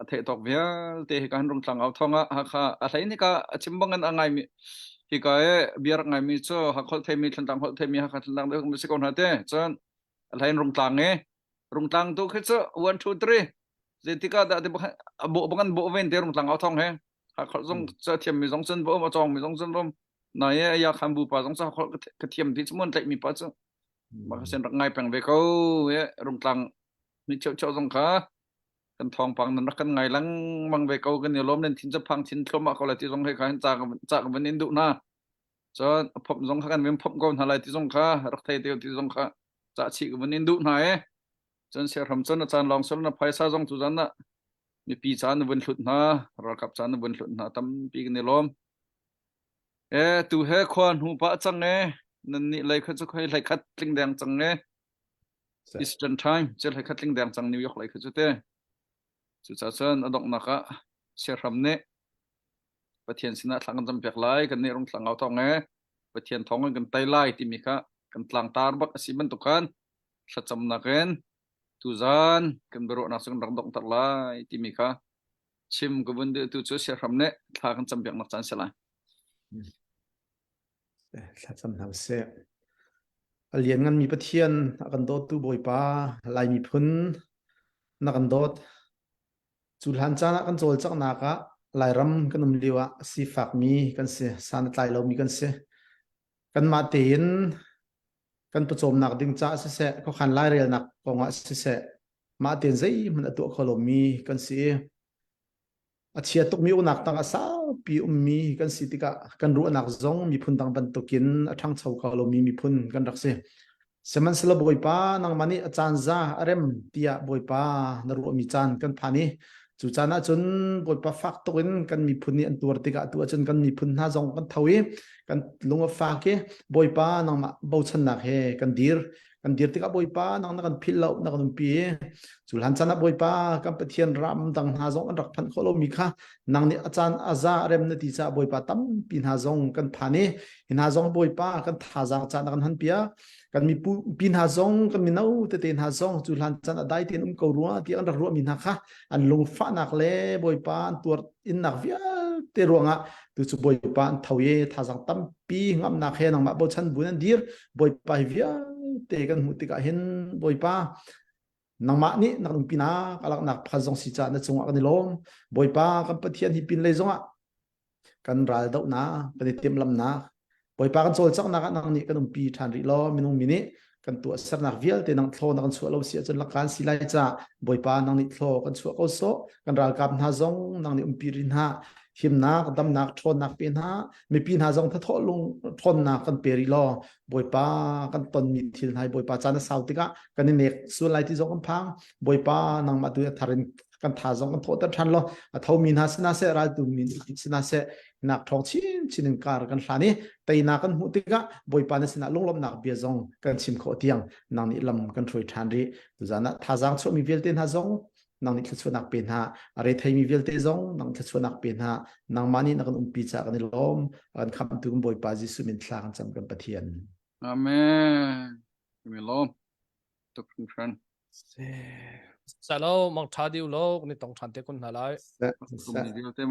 a theih tawk vialte hi kan rung tlang au thong ah Hakha a hlei ni ka a chim bangin a ngaimi hika e bia rak ngaimi cu Hakholh theimi Thlantlang holh theimi Hakha Thlantlang deuh si ko hna te cun a hlein rungtlang e rungtlang tu khi cu 1 2 3 zeitikah dah ti a bawh bang an bawh ven te rungtlang au thong he ha zong cha thiam mi zong cun bom a chong mi zong cun bom na ye ya khan bu pa zong cha khol ka thiam ti chumun tlaih mi pa chu ma ka sen rak ngai peng ve ko ye rungtlang mi cheu cheu zong kha kan thong pang nan rak kan ngai lang mang ve ko kan ni lom nen thin cha phang thin thlom ko la ti zong he kha hin cha cha ka van in du na cun a phomh zong kha kan vin phomh ko hna lai ti zong kha rak thei te ti zong kha cah chih ka vun in duh hna e cun siahram cun a caan lawng sul na phaisa zong tu zan ah mipi caan na vun hlut hna ralkap caan na vun hlut hna tampi kan i lawm e tu he khua hnu pah cang e nan nih lei kha cu khoi hlei khat tling deng cang e Eastern time cel hlei khat tling deng cang New York lei kha cu te cucaah cun a donghnak ah siahram nih Pathian sinah thla kan campiak lai kan nih rung thlang au thawng e Pathian thawng in kan tei lai timi kha kan tlangtar bak a si bantuk khan thlacamnak in tuzan kan biaruahnak cu kan rak donghter lai timi kha chim ka vun duh tu cu siahram nih thla kan campiaknak caan si lai. Thlacam hna usih. A liannganmi Pathian a kan dawtu Bawipa Lai miphun na kan dawt Cu hlan caan ah kan cawlcanghnak ah Lairam kan um lio ah sifakmi kan si, san a tlai lomi kan si. Kanmah tein kan pawcawmnak ding caah siseh, khuakhan lairelnak kongah siseh, mah tein zeihmanh a tuah kho lomi kan si i a chia tukmi uknak tang ah saupi ummi kan si tikah kan ruahnak zong miphun dang bantukin a ṭhangcho kho lomi miphun kan rak si. Sihmanhsehlaw Bawipa nangmah nih a caan za a rem tiah Bawipa na ruahmi caan kan phan i cu caan ah cun Bawipa fak tuk in kan miphun nih an tuar tikah tu ahcun kan miphun hna zong kan tho i kan lung a fak i Bawipa nangmah bochannak he kan dir. Kan dir tikah Bawipa nang na kan philh lo na kan umpi. Cu hlan caan ah Bawipa kan Pathian ram dang hna zong an rak phanh khawh lomi kha nang nih a caan a za rem na ti caah Bawipa tampi hna zong kan phan i hi hna zong Bawipa kan thazaang caan na kan han piak. Kan mipi hna zong kan mino tete hna zong cu hlan caan a dai tein um ko rua ti an rak ruahmi hna kha an lungfahnak le Bawipa an tuar innak vialte ruangah tu cu Bawipa an tho i thazaang tampi ngamnak he nangmah bochan bu nan dir Bawipa hi vialte kan hmuh tikah hin Bawipa nangmah nih nak lungpinak alaknak phan zong si caah na cungah kan i lawm Bawipa kan Pathian hi pin lei zongah kan ral dohnak kan i timhlamnak Bawipa kan cawlcanghnak ah nang nih kan umpi ṭhan rih law minung mi nih kan tuah sernak vialte nang thlaw na kan chuah lo si ahcun lakkan si lai ca Bawipa nang nih thlaw kan chuah ko sawh kan ralkap hna zong nang nih umpi rih hna himnak damnak ṭhawnnak pe hna mipi hna zong thathawh lung ṭhawnnak kan pe rih law Bawipa kan tonmi thil hna Bawipa caan a sau tikah kan i nek sual lai ti zong kan phang Bawipa nangmah tu a thar in kan tha zong kan thawhter ṭhan law a thomi hna sina seh raltu mi sina seh nak ṭhawng chinchin in kar kan hlan i teinak kan hmuh tikah Bawipa na sinah lunglawmhnak bia zong kan chim khawh tiang nang nih lam kan hruai ṭhan rih tuzan ah thazaang chuahmi vialte hna zong nang nih thluachuahnak pe hna a retheimi vialte zong nang thluachuahnak pe hna nangmah nih na kan umpi caah kan i lawm kan khamtu kan Bawipa Jesuh min thla kan cam kan Pathian Amen. Mi lawm. Tuk hringhran. Salo mang tha diu lo ni tong than te kun hna lai. Kum ni vialte.